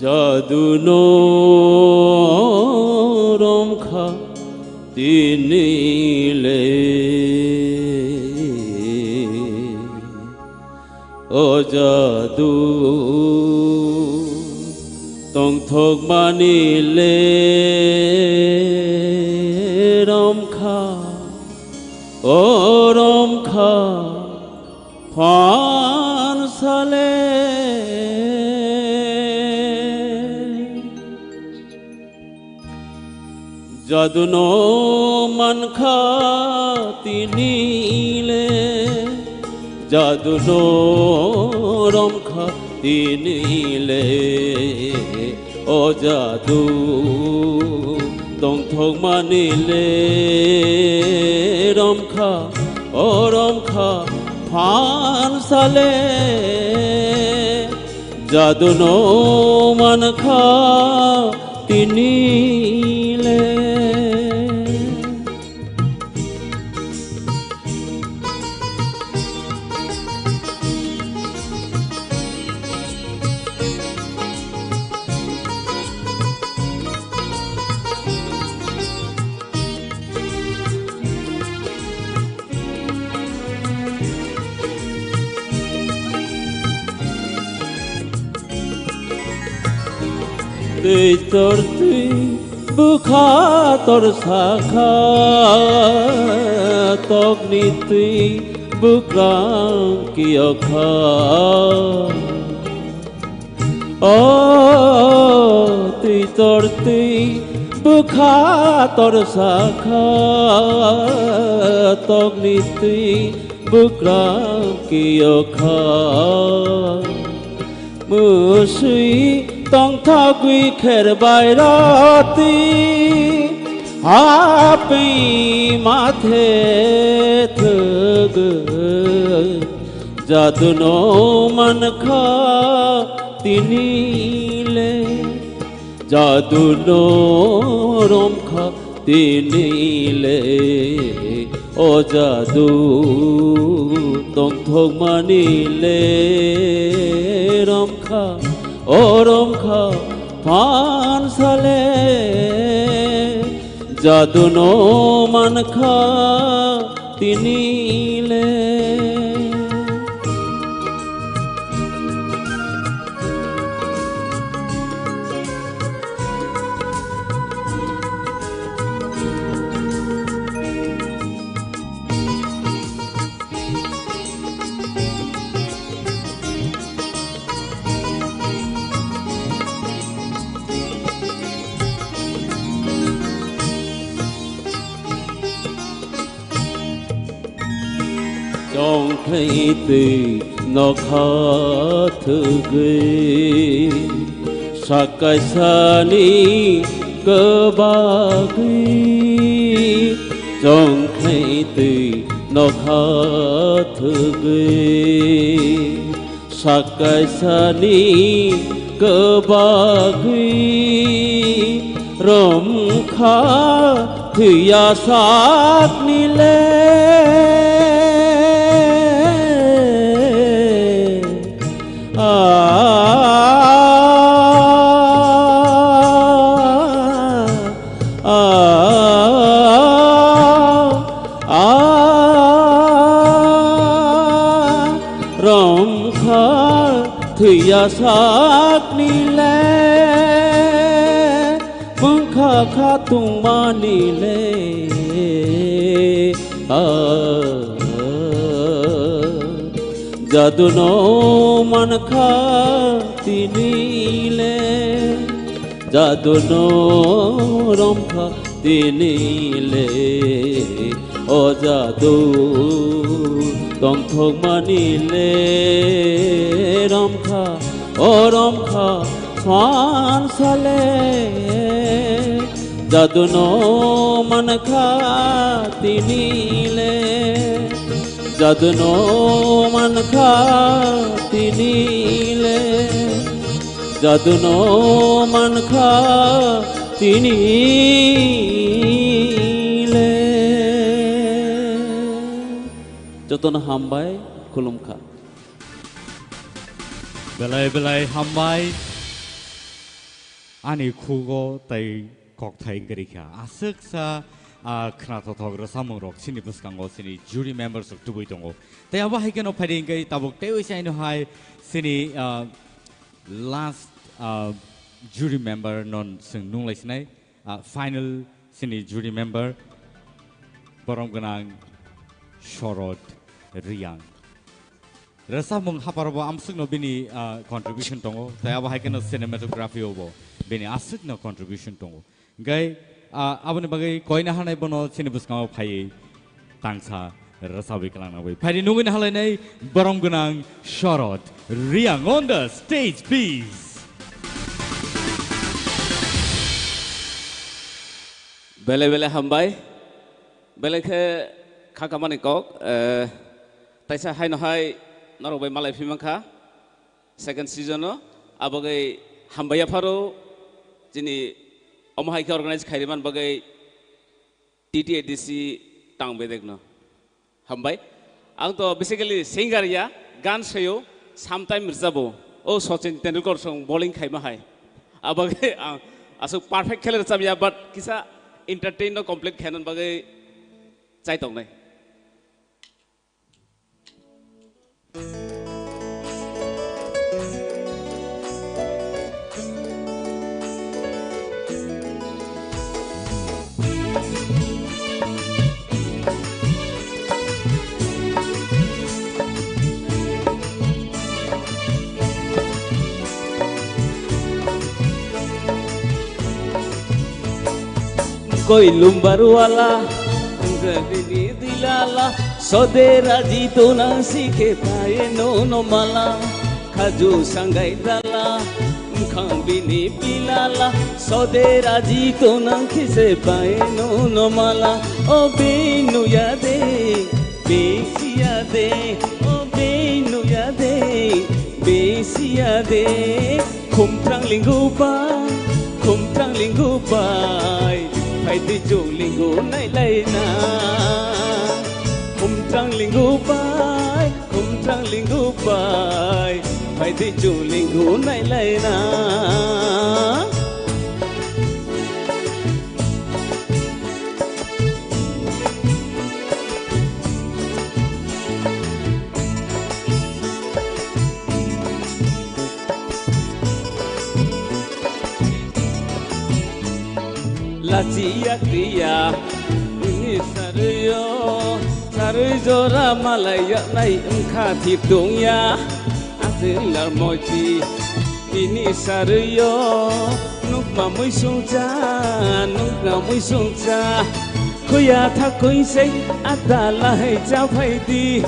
jadu no romkha tini le. O jadu tongthokmani le romkha, o romkha phansale. Jadu no mankha tini le, jadu no romkha tini le, o jadu tongthokmani le romkha, o romkha phansale. Jadu no mankha tini le. Twi tor twi bwkha tor sakha, tokni twi bwkrang kiyokha. O twi tor twi bwkha tor sakha, tokni twi bwkrang kiyokha. Mwswi tongthogwi kher bai roti, hapwi mathe thwgwi. Jadu no mankha tini le, jadu no romkha tini le, o jadu tongthokmani le romkha, o romkha phansale. Jadu no mankha tini le. Chongkhlai twi nokha thwgwi, sakaisani kwbagwi. Chongkhlai twi nokha thwgwi, sakaisani kwbagwi romkha thwiya sakni le. A, a, a, a, romkha thwiya sakni le, bwkha kha tongmani le. A, jadu no mankha tini le, jadu no romkha tini le, o jadu tongthokmani le romkha, o romkha phansale. Jadu no mankha tini le, jadu no mankha tini le, jadu no mankha tini le. Jotono hambai, khulumkha. Belai belai hambai. Ani khugo tai kokthai wngkha. Aswksa, ah, khnathokthok rwchapmung rok chini bwskango chini jury members rok tubui tongo. Tai abo hai kheno phaidi hwnkhe tabuk teiwi saino hai chini, ah, last, ah, jury member non chwng nunglai sinai. Ah, final chini jury member borom gwnang Shorod Riyang. Rwchapmung hapharo bo amswkno bini, ah, contribution tongo, tei abo hai kheno cinematography o bo bini aswkno contribution tongo. Hwnkhe, ah, aboni bagwi koina hanai bono chini bwskango phaiwi tangsa rwchabwi kwlangna bagwi. Phaidi nungwi nahalainai borom gwnang Shorod Riyang on the stage, please. Belai belai hambai. Belai khe kha kamani kok, eh, taisa haino hai norok bai malai phi mankha second season o. Abagwi hambai yapharo chini omo hai khe organize khairi man bagwi T T A D C tang bedekno. Hambai. Ang to basically singer ya, gan sayo, sometime rwchabo. O Sachin Tendulkar song bowling khaima hai. Abagwi ang aswk perfect khele rwchab ya, but kisa entertain no complete khainan bagwi chai tongnai. Koi lumbar wala, gari ni dilala, sode raji to nang sikhe paye no no mala, khaju sangai dala, khang bini bilala, sode raji to nang khise paye no no mala, o binu ya de, bisi ya de, o binu ya de, bisi ya de. Khumtrang lingu bai, khumtrang lingu bai, phaidi chwng lingu nailaina. Khumtrang lingu bai, khumtrang lingu bai, phaidi chwng lingu nailaina. Lachiya kriya, ini sarui yo, sarui jora malai ya nai wngkha thik tongya, aswk lar moiti. Tini sarui yo, nukma muisung cha, nukma muisung cha. Khuya thakui se, ata lahai cha phaidi.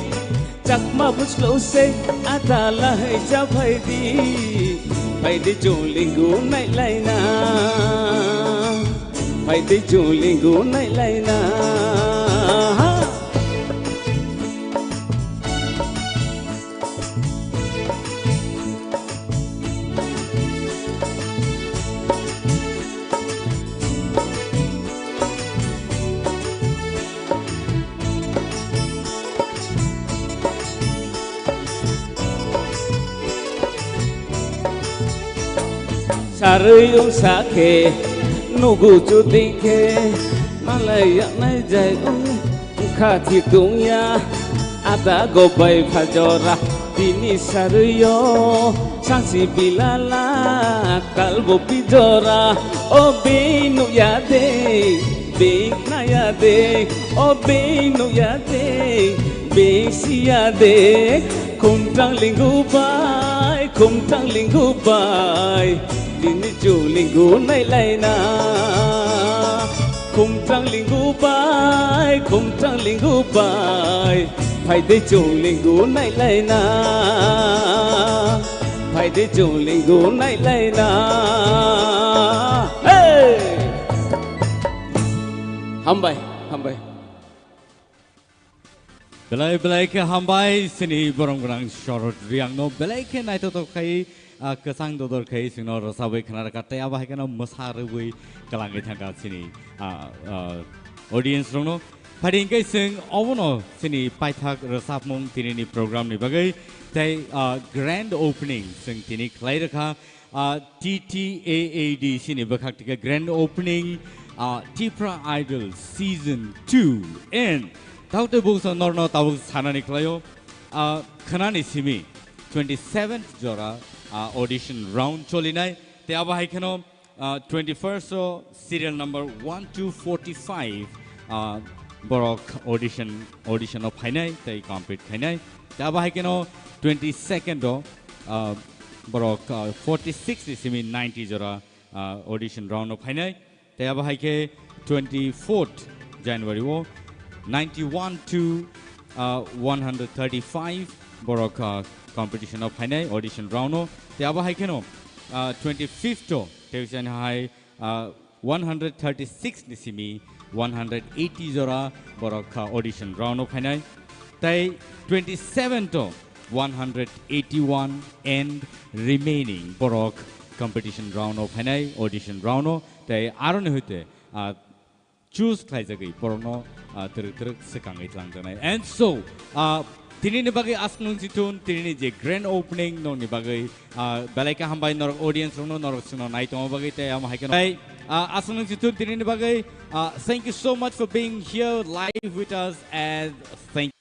Chakma bwslo se, ata lahai cha phaidi. Phaidi chwng lingu nailaina. Phaidi chwng lingu nailaina. Sarui wngsa khe nugu chudui khe malai yaknai jai wng. Kha thik tongya, ada go bai phajora, bini sarui yo, sangsi bilala, kalbo pijora, o binu ya de, bik na ya de, o binu ya de, bisi ya de, khumtrang lingu bai, khumtrang lingu bai, bini chu lingu nai laina. Khumtrang lingu bai, khumtrang lingu bai, phaidi chwng lingu nai laina, phaidi chwng lingu nai laina. Hey! Hambai, hambai. Belai belai khe hambai, chini borom gwnang Shorod Riyangno belai khe naithothok khai, ah, kwchang dodor khai chwngno rwchabwi khna rwkha, tei abo hai kheno mwsa rwui kwlangwi thangkha chini, ah, ah, audience rokno. Phadi hingke chwng obono chini paithak rwchapmung tinini program ni bagwi tei, ah, grand opening chwng tini khlai rwkha, ah, T T A A D C ni bwkhak tike grand opening, ah, Tipra Idol season two. And tautwi buksa norno tabuk sanani khlaio, ah, khnani simi twenty-seventh jora, ah, audition round cholinai. Tei abo hai kheno, ah, twenty-first o serial number one two forty-five, ah, borok audition, audition o phainai tei compete khainai. Tei abo hai kheno twenty-second o, ah, borok, ah, forty-six ni simi ninety jora, ah, audition round o phainai. Tei abo hai khe twenty-fourth January o ninety-one to, ah, one hundred thirty-five borok, ah, competition o phainai audition round o. Tei abo hai kheno, ah, twenty-fifth o tei hai, ah, one hundred thirty-six ni simi one hundred eighty jora borok, ah, audition round o phainai. Tei twenty-seventh o one hundred eighty-one and remaining borok competition round o phainai, audition round o. Tei aroni hoite, ah, choose khlaijagwi borokno, ah, twrwk twrwk swkangwi twlangjaknai. And so, ah, tinini bagwi aswk nung chithun, tinini je grand opening nokni bagwi, ah, belai khe hambai norok audience rokno, norok chwngno nai tongma bagwi tei amo hai kheno. Tei, ah, aswk nung chithun tinini bagwi, ah, thank you so much for being here live with us and thank